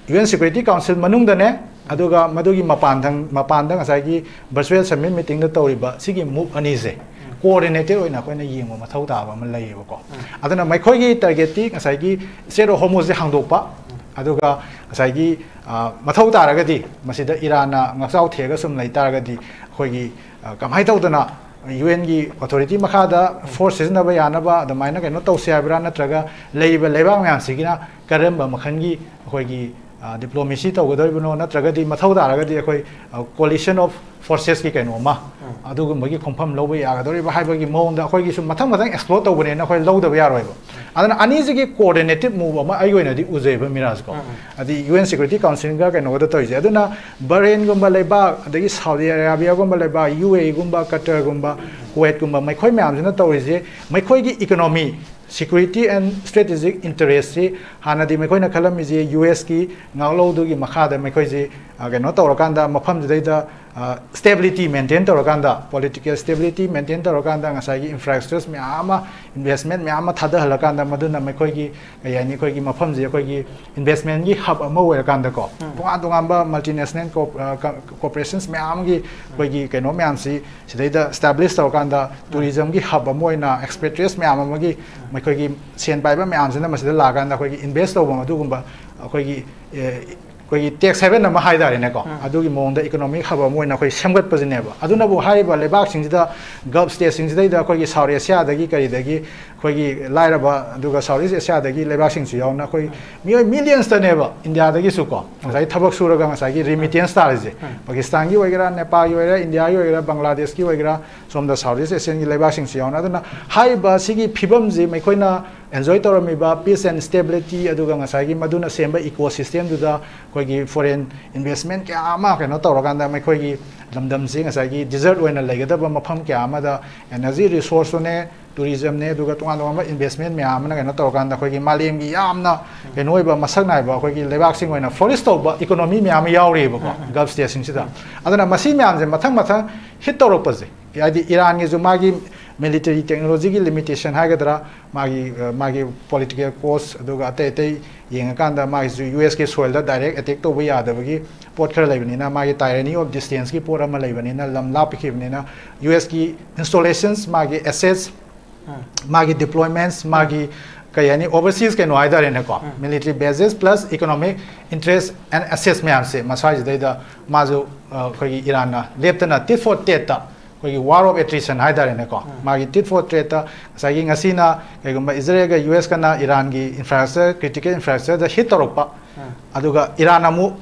ꯌꯨ ꯑꯦꯟ ꯁꯦꯀ꯭ꯌꯨꯔꯤꯇꯤ ꯀꯥꯎꯟꯁꯤꯜ ꯃꯅꯨꯡꯗꯅꯦ, ꯑꯗꯨꯒ ꯃꯗꯨꯒꯤ ꯃꯄꯥꯟꯗ, ꯃꯄꯥꯟꯗ ꯉꯁꯥꯏꯒꯤ ꯚꯔꯆꯨꯋꯦꯜ ꯁꯃꯤꯠ ꯃꯤꯇꯤꯡꯗ ꯇꯧꯔꯤꯕ ꯁꯤꯒꯤ ꯃꯨꯚ ꯑꯅꯤꯁꯦ, ꯀꯣꯑꯣꯔꯗꯤꯅꯦꯇꯦꯠ ꯑꯣꯏꯅ ꯑꯩꯈꯣꯏꯅ ꯌꯦꯡꯕ ꯃꯊꯧ ꯇꯥꯕ ꯑꯃ ꯂꯩꯌꯦꯕꯀꯣ꯫ ꯑꯗꯨꯅ ꯃꯈꯣꯏꯒꯤ ꯇꯥꯔꯒꯦꯠꯇꯤ ꯉꯁꯥꯏꯒꯤ ꯏꯁꯇ꯭ꯔꯦꯠ ꯑꯣꯐ ꯍꯣꯔꯃꯨꯖꯁꯦ ꯍꯥꯡꯗꯣꯛꯄ, ꯑꯗꯨꯒ ꯉꯁꯥꯏꯒꯤ, ꯑ, ꯃꯊꯧ ꯇꯥꯔꯒꯗꯤ ꯃꯁꯤꯗ ꯏꯔꯥꯟꯅ ꯉꯥꯛꯆꯥꯎ ꯊꯦꯛꯑꯒ ꯁꯨꯝ ꯂꯩ ꯇꯥꯔꯒꯗꯤ ꯑꯩꯈꯣꯏꯒꯤ, ꯑ, ꯀꯃꯥꯏꯅ ꯇꯧꯗꯅ ꯌꯨ ꯑꯦꯟꯒꯤ ꯑꯣꯊꯣꯔꯤꯇꯤ ꯃꯈꯥꯗ ꯐꯣꯔꯁ ꯁꯤꯖꯤꯟꯅꯕ ꯌꯥꯅꯕ ꯑꯗꯨꯃꯥꯏꯅ ꯀꯩꯅꯣ ꯇꯧꯁꯦ ꯍꯥꯏꯕ꯭ꯔꯥ, ꯅꯠꯇ꯭ꯔꯒ ꯂꯩꯔꯤꯕ ꯂꯩꯕꯥꯛ ꯃꯌꯥꯝꯁꯤꯒꯤꯅ ꯀꯔꯝꯕ ꯃꯈꯜꯒꯤ ꯑꯩꯈꯣꯏꯒꯤ, ꯑ, ꯗꯤꯄ꯭ꯂꯣꯃꯦꯁꯤ ꯇꯧꯒꯗꯧꯔꯤꯕꯅꯣ, ꯅꯠꯇ꯭ꯔꯒꯗꯤ ꯃꯊꯧ ꯇꯥꯔꯒꯗꯤ ꯑꯩꯈꯣꯏ, ꯑ, ꯀꯣꯂꯤꯁꯟ ꯑꯣꯐ ꯐꯣꯔꯁꯦꯁꯀꯤ ꯀꯩꯅꯣ ꯑꯃ, ꯑꯗꯨꯒꯨꯝꯕꯒꯤ ꯈꯣꯡꯐꯝ ꯂꯧꯕ ꯌꯥꯒꯗꯧꯔꯤꯕ ꯍꯥꯏꯕꯒꯤ ꯃꯑꯣꯡꯗ ꯑꯩꯈꯣꯏꯒꯤ ꯁꯨꯝ ꯃꯊꯪ ꯃꯊꯪ ꯑꯦꯛꯁꯄ꯭ꯂꯣꯔ ꯇꯧꯕꯅꯦꯅ ꯑꯩꯈꯣꯏ ꯂꯧꯗꯕ ꯌꯥꯔꯣꯏꯕ꯫ ꯑꯗꯨꯅ ꯑꯅꯤꯁꯤꯒꯤ ꯀꯣꯑꯣꯔꯗꯤꯅꯦꯇꯤꯞ ꯃꯨꯚ ꯑꯃ ꯑꯩꯒꯤ ꯑꯣꯏꯅꯗꯤ ꯎꯖꯩꯕ, ꯃꯤꯔꯥꯖꯀꯣ꯫ ꯍꯥꯏꯗꯤ ꯌꯨ ꯑꯦꯟ ꯁꯦꯀ꯭ꯌꯨꯔꯤꯇꯤ ꯀꯥꯎꯟꯁꯤꯜꯒ ꯀꯩꯅꯣꯒꯗ ꯇꯧꯔꯤꯁꯦ꯫ ꯑꯗꯨꯅ ꯕꯍꯔꯦꯟꯒꯨꯝꯕ ꯂꯩꯕꯥꯛ, ꯑꯗꯒꯤ ꯁꯥꯎꯗꯤ ꯑꯔꯥꯕꯤꯌꯥꯒꯨꯝꯕ ꯂꯩꯕꯥꯛ, ꯌꯨ ꯑꯦ ꯏꯒꯨꯝꯕ, ꯀꯇꯔꯒꯨꯝꯕ, ꯀꯨꯋꯦꯠꯀꯨꯝꯕ, ꯃꯈꯣꯏ ꯃꯌꯥꯝꯁꯤꯅ ꯇꯧꯔꯤꯁꯦ ꯃꯈꯣꯏꯒꯤ ꯏꯀꯣꯅꯣꯃꯤ, ꯁꯦꯀ꯭ꯌꯨꯔꯤꯇꯤ ꯑꯦꯟ ꯁ꯭ꯇ꯭ꯔꯦꯇꯦꯖꯤꯛ ꯏꯟꯇꯔꯦꯁꯁꯤ ꯍꯥꯟꯅꯗꯤ ꯃꯈꯣꯏꯅ ꯈꯜꯂꯝꯃꯤꯁꯦ ꯌꯨ ꯑꯦꯁꯀꯤ ꯉꯥꯛꯂꯧꯗꯨꯒꯤ ꯃꯈꯥꯗ ꯃꯈꯣꯏꯁꯦ, ꯑ, ꯀꯩꯅꯣ ꯇꯧꯔꯀꯥꯟꯗ ꯃꯐꯝꯗꯨꯗꯩꯗ, ꯑ, ꯁ꯭ꯇꯦꯕꯤꯂꯤꯇꯤ ꯃꯦꯟꯇꯦꯟ ꯇꯧꯔꯀꯥꯟꯗ, ꯄꯣꯂꯤꯇꯤꯀꯦꯜ ꯁ꯭ꯇꯦꯕꯤꯂꯤꯇꯤ ꯃꯦꯟꯇꯦꯟ ꯇꯧꯔꯀꯥꯟꯗ ꯉꯁꯥꯏꯒꯤ ꯏꯟꯐ꯭ꯔꯥꯁ꯭ꯇ꯭ꯔꯛꯆꯔ ꯃꯌꯥꯝ ꯑꯃ, ꯏꯟꯚꯦꯁꯃꯦꯟ ꯃꯌꯥꯝ ꯑꯃ ꯊꯥꯗꯍꯜꯂꯀꯥꯟꯗ ꯃꯗꯨꯅ ꯃꯈꯣꯏꯒꯤ, ꯀꯩ ꯍꯥꯏꯅꯤ, ꯑꯩꯈꯣꯏꯒꯤ ꯃꯐꯝꯁꯦ ꯑꯩꯈꯣꯏꯒꯤ ꯏꯟꯚꯦꯁꯃꯦꯟꯒꯤ ꯍꯕ ꯑꯃ ꯑꯣꯏꯔꯀꯥꯟꯗꯀꯣ, ꯇꯣꯉꯥꯟ ꯇꯣꯉꯥꯟꯕ ꯃꯜꯇꯤꯅꯦꯁꯅꯦꯜ ꯀꯣꯔꯄꯣꯔꯦꯁꯟꯁ ꯃꯌꯥꯝꯒꯤ ꯑꯩꯈꯣꯏꯒꯤ ꯀꯩꯅꯣ ꯃꯌꯥꯝꯁꯤ ꯁꯤꯗꯩꯗ ꯁ꯭ꯇꯦꯕ꯭ꯂꯤꯁ ꯇꯧꯔꯀꯥꯟꯗ ꯇꯨꯔꯤꯖꯝꯒꯤ ꯍꯕ ꯑꯃ ꯑꯣꯏꯅ ꯑꯦꯛꯁꯄꯦꯇ꯭ꯔꯤꯌꯠꯁ ꯃꯌꯥꯝ ꯑꯃꯒꯤ ꯃꯈꯣꯏꯒꯤ ꯁꯦꯟ ꯄꯥꯏꯕ ꯃꯌꯥꯝꯁꯤꯅ ꯃꯁꯤꯗ ꯂꯥꯛꯑꯀꯥꯟꯗ ꯑꯩꯈꯣꯏꯒꯤ ꯏꯟꯚꯦꯁ ꯇꯧꯕ ꯑꯗꯨꯒꯨꯝꯕ ꯑꯩꯈꯣꯏꯒꯤ, ꯑꯦ, ꯑꯩꯈꯣꯏꯒꯤ ꯇꯦꯛꯁ ꯍꯦꯚꯦꯟ ꯑꯃ ꯍꯥꯏꯇꯥꯔꯦꯅꯦꯀꯣ, ꯑꯗꯨꯒꯤ ꯃꯑꯣꯡꯗ ꯏꯀꯣꯅꯣꯃꯤꯛ ꯍꯕ ꯑꯃ ꯑꯣꯏꯅ ꯑꯩꯈꯣꯏ ꯁꯦꯝꯒꯠꯄꯁꯤꯅꯦꯕ꯫ ꯑꯗꯨꯅꯕꯨ ꯍꯥꯏꯔꯤꯕ ꯂꯩꯕꯥꯛꯁꯤꯡꯁꯤꯗ, ꯒꯜꯐ ꯁ꯭ꯇꯦꯠꯁꯤꯡꯁꯤꯗꯩꯗ ꯑꯩꯈꯣꯏꯒꯤ ꯁꯥꯎꯠ ꯑꯦꯁꯤꯌꯥꯗꯒꯤ ꯀꯔꯤꯗꯒꯤ ꯑꯩꯈꯣꯏꯒꯤ ꯂꯥꯏꯔꯕ, ꯑꯗꯨꯒ ꯁꯥꯎꯠ ꯏꯁ ꯑꯦꯁꯤꯌꯥꯗꯒꯤ ꯂꯩꯕꯥꯛꯁꯤꯡꯁꯨ ꯌꯥꯎꯅ ꯑꯩꯈꯣꯏ ꯃꯤꯑꯣꯏ ꯃꯤꯂꯤꯌꯟꯁꯇꯅꯦꯕ ꯏꯟꯗꯤꯌꯥꯗꯒꯤꯁꯨꯀꯣ ꯉꯁꯥꯏꯒꯤ ꯊꯕꯛ ꯁꯨꯔꯒ ꯉꯁꯥꯏꯒꯤ ꯔꯤꯃꯤꯇꯦꯟꯁ ꯇꯥꯔꯤꯁꯦ꯫ ꯄꯥꯀꯤꯁꯇꯥꯟꯒꯤ ꯑꯣꯏꯒꯦꯔꯥ, ꯅꯦꯄꯥꯜꯒꯤ ꯑꯣꯏꯒꯦꯔꯥ, ꯏꯟꯗꯤꯌꯥꯒꯤ ꯑꯣꯏꯒꯦꯔꯥ, ꯕꯪꯒ꯭ꯂꯥꯗꯦꯁꯀꯤ ꯑꯣꯏꯒꯦꯔꯥ, ꯁꯣꯝꯗ ꯁꯥꯎꯠ ꯏꯁ ꯑꯦꯁꯤꯌꯟꯒꯤ ꯂꯩꯕꯥꯛꯁꯤꯡꯁꯨ ꯌꯥꯎꯅ꯫ ꯑꯗꯨꯅ ꯍꯥꯏꯔꯤꯕ ꯁꯤꯒꯤ ꯐꯤꯕꯝꯁꯤ ꯃꯈꯣꯏꯅ ꯑꯦꯟꯖꯣꯏ ꯇꯧꯔꯝꯃꯤꯕ peace and stability, ꯑꯗꯨꯒ ꯉꯁꯥꯏꯒꯤ ꯃꯗꯨꯅ ꯁꯦꯝꯕ ꯏꯀꯣ ꯁꯤꯁꯇꯦꯝꯗꯨꯗ ꯑꯩꯈꯣꯏꯒꯤ ꯐꯣꯔꯦꯟ ꯏꯟꯚꯦꯁꯃꯦꯟ ꯀꯌꯥ ꯑꯃ ꯀꯩꯅꯣ ꯇꯧꯔꯀꯥꯟꯗ ꯃꯈꯣꯏꯒꯤ ꯂꯝꯗꯝꯁꯤ ꯉꯁꯥꯏꯒꯤ ꯗꯤꯖꯔꯠ ꯑꯣꯏꯅ ꯂꯩꯒꯗꯕ ꯃꯐꯝ ꯀꯌꯥ ꯑꯃꯗ ꯑꯦꯅꯔꯖꯤ ꯔꯤꯁꯣꯔꯁꯇꯨꯅꯦ, ꯇꯨꯔꯤꯖꯝꯅꯦ, ꯑꯗꯨꯒ ꯇꯣꯉꯥꯟ ꯇꯣꯉꯥꯟꯕ ꯏꯟꯚꯦꯁꯃꯦꯟ ꯃꯌꯥꯝ ꯑꯃꯅ ꯀꯩꯅꯣ ꯇꯧꯔꯀꯥꯟꯗ ꯑꯩꯈꯣꯏꯒꯤ ꯃꯥꯂꯦꯝꯒꯤ ꯌꯥꯝꯅ ꯀꯩꯅꯣ ꯑꯣꯏꯕ ꯃꯁꯛ ꯅꯥꯏꯕ ꯑꯩꯈꯣꯏꯒꯤ ꯂꯩꯕꯥꯛꯁꯤꯡ ꯑꯣꯏꯅ ꯐ꯭ꯂꯣꯔꯤꯁ ꯇꯧꯕ ꯏꯀꯣꯅꯣꯃꯤ ꯃꯌꯥꯝ ꯑꯃ ꯌꯥꯎꯔꯤꯑꯕꯀꯣ ꯒꯜꯐ ꯁ꯭ꯇꯦꯠꯁꯤꯡꯁꯤꯗ꯫ ꯑꯗꯨꯅ ꯃꯁꯤ ꯃꯌꯥꯝꯁꯦ ꯃꯊꯪ ꯃꯊꯪ ꯍꯤꯠ ꯇꯧꯔꯛꯄꯁꯦ, ꯍꯥꯏꯗꯤ ꯏꯔꯥꯟꯒꯤꯁꯨ ꯃꯥꯒꯤ military technology ꯒꯤ limitation ꯍꯥꯏꯒꯗ꯭ꯔꯥ, ꯃꯥꯒꯤ ꯑ, ꯃꯥꯒꯤ political cost, ꯑꯗꯨꯒ ꯑꯇꯩ ꯑꯇꯩ ꯌꯦꯡꯉꯀꯥꯟꯗ ꯃꯥꯒꯤꯁꯨ ꯌꯨ ꯑꯦꯁ ꯀꯤ soil ꯗ direct attack ꯇꯧꯕ ꯌꯥꯗꯕꯒꯤ ꯄꯣꯠ ꯈꯔ ꯂꯩꯕꯅꯤꯅ, ꯃꯥꯒꯤ tyranny of distance ꯀꯤ ꯄꯣꯠ ꯑꯃ ꯂꯩꯕꯅꯤꯅ, ꯂꯝ ꯂꯥꯞꯄꯤꯈꯤꯕꯅꯤꯅ, ꯌꯨ ꯑꯦꯁ ꯀꯤ installations, ꯃꯥꯒꯤ assets, ꯃꯥꯒꯤ deployments, ꯃꯥꯒꯤ ꯀꯩ ꯍꯥꯏꯅꯤ, overseas ꯀꯩꯅꯣ ꯍꯥꯏꯇꯥꯔꯦꯅꯦꯀꯣ, military bases plus economic interest and assets ꯃꯌꯥꯝꯁꯦ ꯃꯁ꯭ꯋꯥꯏꯁꯤꯗꯩꯗ ꯃꯥꯁꯨ ꯑ, ꯑꯩꯈꯣꯏꯒꯤ ꯏꯔꯥꯟꯅ ꯂꯦꯞꯇꯅ tit for tat ꯇ ꯑꯩꯈꯣꯏꯒꯤ war of attrition ꯍꯥꯏꯇꯥꯔꯦꯅꯦꯀꯣ, ꯃꯥꯒꯤ tit for tat ꯇ ꯉꯁꯥꯏꯒꯤ ꯉꯁꯤꯅ ꯀꯩꯒꯨꯝꯕ ꯏꯖꯔꯦꯜꯒ ꯌꯨ ꯑꯦꯁ ꯀꯅ ꯏꯔꯥꯟꯒꯤ infrastructure, critical infrastructure ꯗ hit ꯇꯧꯔꯛꯄ, ꯑꯗꯨꯒ ꯏꯔꯥꯟ ꯑꯃꯨꯛ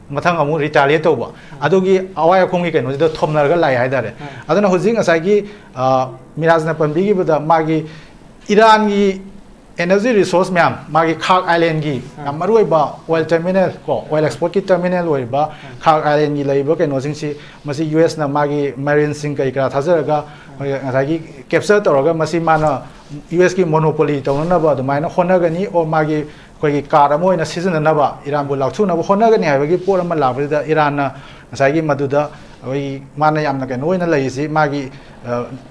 ꯃꯊꯪ ꯑꯃꯨꯛ retaliate ꯇꯧꯕ, ꯑꯗꯨꯒꯤ ꯑꯋꯥꯏ ꯑꯈꯨꯝꯒꯤ ꯀꯩꯅꯣꯁꯤꯗ ꯊꯣꯝꯅꯔꯒ ꯂꯥꯛꯑꯦ ꯍꯥꯏꯇꯥꯔꯦ꯫ ꯑꯗꯨꯅ ꯍꯧꯖꯤꯛ ꯉꯁꯥꯏꯒꯤ ꯑ, ꯃꯤꯔꯥꯖꯅ ꯄꯟꯕꯤꯈꯤꯕꯗ ꯃꯥꯒꯤ ꯏꯔꯥꯟꯒꯤ energy resource ꯃꯌꯥꯝ, ꯃꯥꯒꯤ ꯈꯥꯛ island ꯒꯤ ꯌꯥꯝ ꯃꯔꯨꯑꯣꯏꯕ oil terminal ꯀꯣ, oil export ꯀꯤ terminal ꯑꯣꯏꯔꯤꯕ ꯈꯥꯛ island ꯒꯤ ꯂꯩꯔꯤꯕ ꯀꯩꯅꯣꯁꯤꯡꯁꯤ, ꯃꯁꯤ ꯌꯨ ꯑꯦꯁ ꯅ ꯃꯥꯒꯤ marine ꯁꯤꯡ ꯀꯔꯤ ꯀꯔꯥ ꯊꯥꯖꯔꯒ ꯑꯩꯈꯣꯏꯒꯤ ꯉꯁꯥꯏꯒꯤ capture ꯇꯧꯔꯒ ꯃꯁꯤ ꯃꯥꯅ ꯌꯨ ꯑꯦꯁ ꯀꯤ monopoly ꯇꯧꯅꯅꯕ ꯑꯗꯨꯃꯥꯏꯅ ꯍꯣꯠꯅꯒꯅꯤ, or ꯃꯥꯒꯤ ꯑꯩꯈꯣꯏꯒꯤ card ꯑꯃ ꯑꯣꯏꯅ ꯁꯤꯖꯤꯟꯅꯅꯕ, ꯏꯔꯥꯟꯕꯨ ꯂꯥꯛꯊꯨꯅꯕ ꯍꯣꯠꯅꯒꯅꯤ ꯍꯥꯏꯕꯒꯤ ꯄꯣꯠ ꯑꯃ ꯂꯥꯛꯄꯁꯤꯗ ꯏꯔꯥꯟꯅ ꯉꯁꯥꯏꯒꯤ ꯃꯗꯨꯗ ꯑꯩꯈꯣꯏꯒꯤ ꯃꯥꯅ ꯌꯥꯝꯅ ꯀꯩꯅꯣ ꯑꯣꯏꯅ ꯂꯩꯔꯤꯁꯤ ꯃꯥꯒꯤ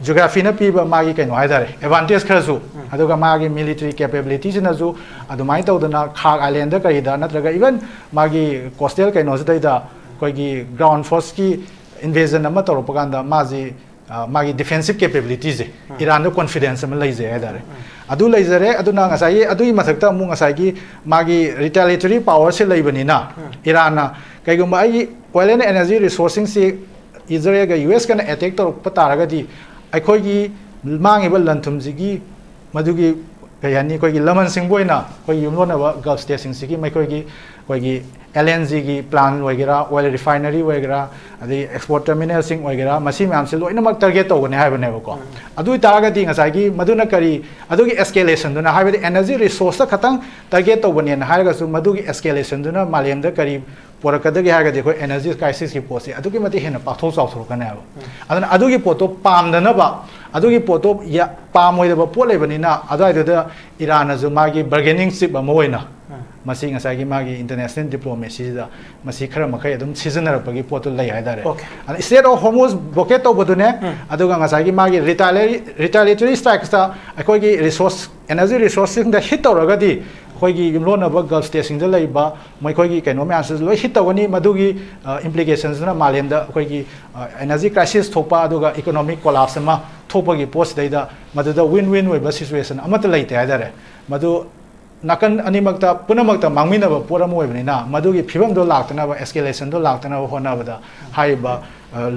geography ꯅ ꯄꯤꯕ ꯃꯥꯒꯤ ꯀꯩꯅꯣ ꯍꯥꯏꯇꯥꯔꯦ, advantage ꯈꯔꯁꯨ, ꯑꯗꯨꯒ ꯃꯥꯒꯤ military capability ꯁꯤꯅꯁꯨ ꯑꯗꯨꯃꯥꯏꯅ ꯇꯧꯗꯅ ꯈꯥꯛ island ꯗ ꯀꯔꯤꯗ ꯅꯠꯇ꯭ꯔꯒ even ꯃꯥꯒꯤ coastal ꯀꯩꯅꯣꯁꯤꯗꯩꯗ ꯑꯩꯈꯣꯏꯒꯤ ground force ꯀꯤ invasion ꯑꯃ ꯇꯧꯔꯛꯄ ꯀꯥꯟꯗ ꯃꯥꯁꯤ ꯑ, ꯃꯥꯒꯤ defensive capability ꯁꯦ, ꯏꯔꯥꯟꯗ confidence ꯑꯃ ꯂꯩꯖꯩ ꯍꯥꯏꯇꯥꯔꯦ꯫ ꯑꯗꯨ ꯂꯩꯖꯔꯦ꯫ ꯑꯗꯨꯅ ꯉꯁꯥꯏꯒꯤ ꯑꯗꯨꯒꯤ ꯃꯊꯛꯇ ꯑꯃꯨꯛ ꯉꯁꯥꯏꯒꯤ ꯃꯥꯒꯤ retaliatory power ꯁꯦ ꯂꯩꯕꯅꯤꯅ, ꯏꯔꯥꯟꯅ ꯀꯩꯒꯨꯝꯕ ꯑꯩꯒꯤ oil and energy resource ꯁꯤꯡꯁꯤ ꯏꯖꯔꯦꯜꯒ ꯌꯨ ꯑꯦꯁ ꯀꯅ attack ꯇꯧꯔꯛꯄ ꯇꯥꯔꯒꯗꯤ ꯑꯩꯈꯣꯏꯒꯤ ꯃꯥꯡꯉꯤꯕ ꯂꯟ ꯊꯨꯝꯁꯤꯒꯤ ꯃꯗꯨꯒꯤ ꯀꯩ ꯍꯥꯏꯅꯤ, ꯑꯩꯈꯣꯏꯒꯤ ꯂꯃꯟ ꯁꯤꯡꯕ ꯑꯣꯏꯅ ꯑꯩꯈꯣꯏꯒꯤ ꯌꯨꯝꯂꯣꯟꯅꯕ Gulf state ꯁꯤꯡꯁꯤꯒꯤ ꯃꯈꯣꯏꯒꯤ ꯑꯩꯈꯣꯏꯒꯤ L N G ꯒꯤ plant ꯑꯣꯏꯒꯦꯔꯥ, oil refinery ꯑꯣꯏꯒꯦꯔꯥ, ꯑꯗꯩ export terminal ꯁꯤꯡ ꯑꯣꯏꯒꯦꯔꯥ, ꯃꯁꯤ ꯃꯌꯥꯝꯁꯦ ꯂꯣꯏꯅꯃꯛ target ꯇꯧꯒꯅꯤ ꯍꯥꯏꯕꯅꯦꯕꯀꯣ꯫ ꯑꯗꯨ ꯑꯣꯏꯇꯥꯔꯒꯗꯤ ꯉꯁꯥꯏꯒꯤ ꯃꯗꯨꯅ ꯀꯔꯤ, ꯑꯗꯨꯒꯤ escalation ꯗꯨꯅ, ꯍꯥꯏꯕꯗꯤ energy resource ꯇ ꯈꯇꯪ target ꯇꯧꯕꯅꯦꯅ ꯍꯥꯏꯔꯒꯁꯨ ꯃꯗꯨꯒꯤ escalation ꯗꯨꯅ ꯃꯥꯂꯦꯝꯗ ꯀꯔꯤ ꯄꯨꯔꯛꯀꯗꯒꯦ ꯍꯥꯏꯔꯒꯗꯤ ꯑꯩꯈꯣꯏ energy crisis ꯀꯤ ꯄꯣꯠꯁꯦ ꯑꯗꯨꯛꯀꯤ ꯃꯇꯤꯛ ꯍꯦꯟꯅ ꯄꯥꯛꯊꯣꯛ ꯆꯥꯎꯊꯣꯔꯛꯀꯅꯦꯕ꯫ ꯑꯗꯨꯅ ꯑꯗꯨꯒꯤ ꯄꯣꯠꯇꯣ ꯄꯥꯝꯗꯅꯕ, ꯑꯗꯨꯒꯤ ꯄꯣꯠꯇꯣ ꯌꯥ-, ꯄꯥꯝꯃꯣꯏꯗꯕ ꯄꯣꯠ ꯂꯩꯕꯅꯤꯅ ꯑꯗꯨꯋꯥꯏꯗꯨꯗ ꯏꯔꯥꯟꯅꯁꯨ ꯃꯥꯒꯤ bargaining chip ꯑꯃ ꯑꯣꯏꯅ ꯃꯁꯤ ꯉꯁꯥꯏꯒꯤ ꯃꯥꯒꯤ international diplomacyꯁꯤꯗ ꯃꯁꯤ ꯈꯔ ꯃꯈꯩ ꯑꯗꯨꯝ ꯁꯤꯖꯤꯟꯅꯔꯛꯄꯒꯤ ꯄꯣꯠꯇꯨ ꯂꯩ ꯍꯥꯏꯇꯥꯔꯦ꯫ Okay. ꯑꯗ Strait of Hormuz blockade ꯇꯧꯕꯗꯨꯅꯦ, ꯑꯗꯨꯒ ꯉꯁꯥꯏꯒꯤ ꯃꯥꯒꯤ retaliatory retaliatory strikesꯇ ꯑꯩꯈꯣꯏꯒꯤ resource energy resourceꯁꯤꯡꯗ hit ꯇꯧꯔꯒꯗꯤ ꯑꯩꯈꯣꯏꯒꯤ ꯌꯨꯝꯂꯣꯟꯅꯕ Gulf stateꯁꯤꯡꯗ ꯂꯩꯕ ꯃꯈꯣꯏꯒꯤ ꯀꯩꯅꯣ ꯃꯌꯥꯝꯁꯤꯁꯨ ꯂꯣꯏ hit ꯇꯧꯒꯅꯤ꯫ ꯃꯗꯨꯒꯤ implicationsꯇꯨꯅ ꯃꯥꯂꯦꯝꯗ ꯑꯩꯈꯣꯏꯒꯤ energy crisis ꯊꯣꯛꯄ ꯑꯗꯨꯒ economic collapse ꯑꯃ ꯊꯣꯛꯄꯒꯤ ꯄꯣꯠꯁꯤꯗꯩꯗ ꯃꯗꯨꯗ win win ꯑꯣꯏꯕ situation ꯑꯃꯠꯇ ꯂꯩꯇꯦ ꯍꯥꯏꯇꯥꯔꯦ꯫ ꯃꯗꯨ ꯅꯥꯀꯟ ꯑꯅꯤꯃꯛꯇ ꯄꯨꯝꯅꯃꯛꯇ ꯃꯥꯡꯃꯤꯟꯅꯕ ꯄꯣꯠ ꯑꯃ ꯑꯣꯏꯕꯅꯤꯅ ꯃꯗꯨꯒꯤ ꯐꯤꯕꯝꯗꯣ ꯂꯥꯛꯇꯅꯕ, escalationꯗꯣ ꯂꯥꯛꯇꯅꯕ ꯍꯣꯠꯅꯕꯗ ꯍꯥꯏꯔꯤꯕ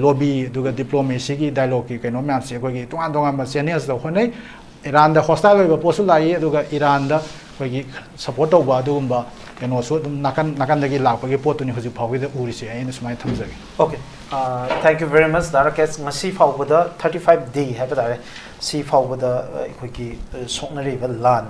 lobby ꯑꯗꯨꯒ diplomacyꯒꯤ dialogueꯀꯤ ꯀꯩꯅꯣ ꯃꯌꯥꯝꯁꯦ ꯑꯩꯈꯣꯏꯒꯤ ꯇꯣꯉꯥꯟ ꯇꯣꯉꯥꯟꯕ channelsꯇ ꯍꯣꯠꯅꯩ꯫ ꯏꯔꯥꯟꯗ hostile ꯑꯣꯏꯕ ꯄꯣꯠꯁꯨ ꯂꯥꯛꯏ, ꯑꯗꯨꯒ ꯏꯔꯥꯟꯗ ꯑꯩꯈꯣꯏꯒꯤ support ꯇꯧꯕ ꯑꯗꯨꯒꯨꯝꯕ ꯀꯩꯅꯣꯁꯨ ꯑꯗꯨꯝ ꯅꯥꯀꯟ ꯅꯥꯀꯟꯗꯒꯤ ꯂꯥꯛꯄꯒꯤ ꯄꯣꯠꯇꯨꯅꯤ ꯍꯧꯖꯤꯛ ꯐꯥꯎꯒꯤꯗ ꯎꯔꯤꯁꯦ꯫ ꯑꯩꯅ ꯁꯨꯃꯥꯏꯅ ꯊꯝꯖꯒꯦ꯫ Okay. Thank you very much, Dara Kesh. ꯉꯁꯤ ꯐꯥꯎꯕꯗ thirty five day ꯍꯥꯏꯕ ꯇꯥꯔꯦ, ꯁꯤ ꯐꯥꯎꯕꯗ ꯑꯩꯈꯣꯏꯒꯤ ꯁꯣꯛꯅꯔꯤꯕ ꯂꯥꯟ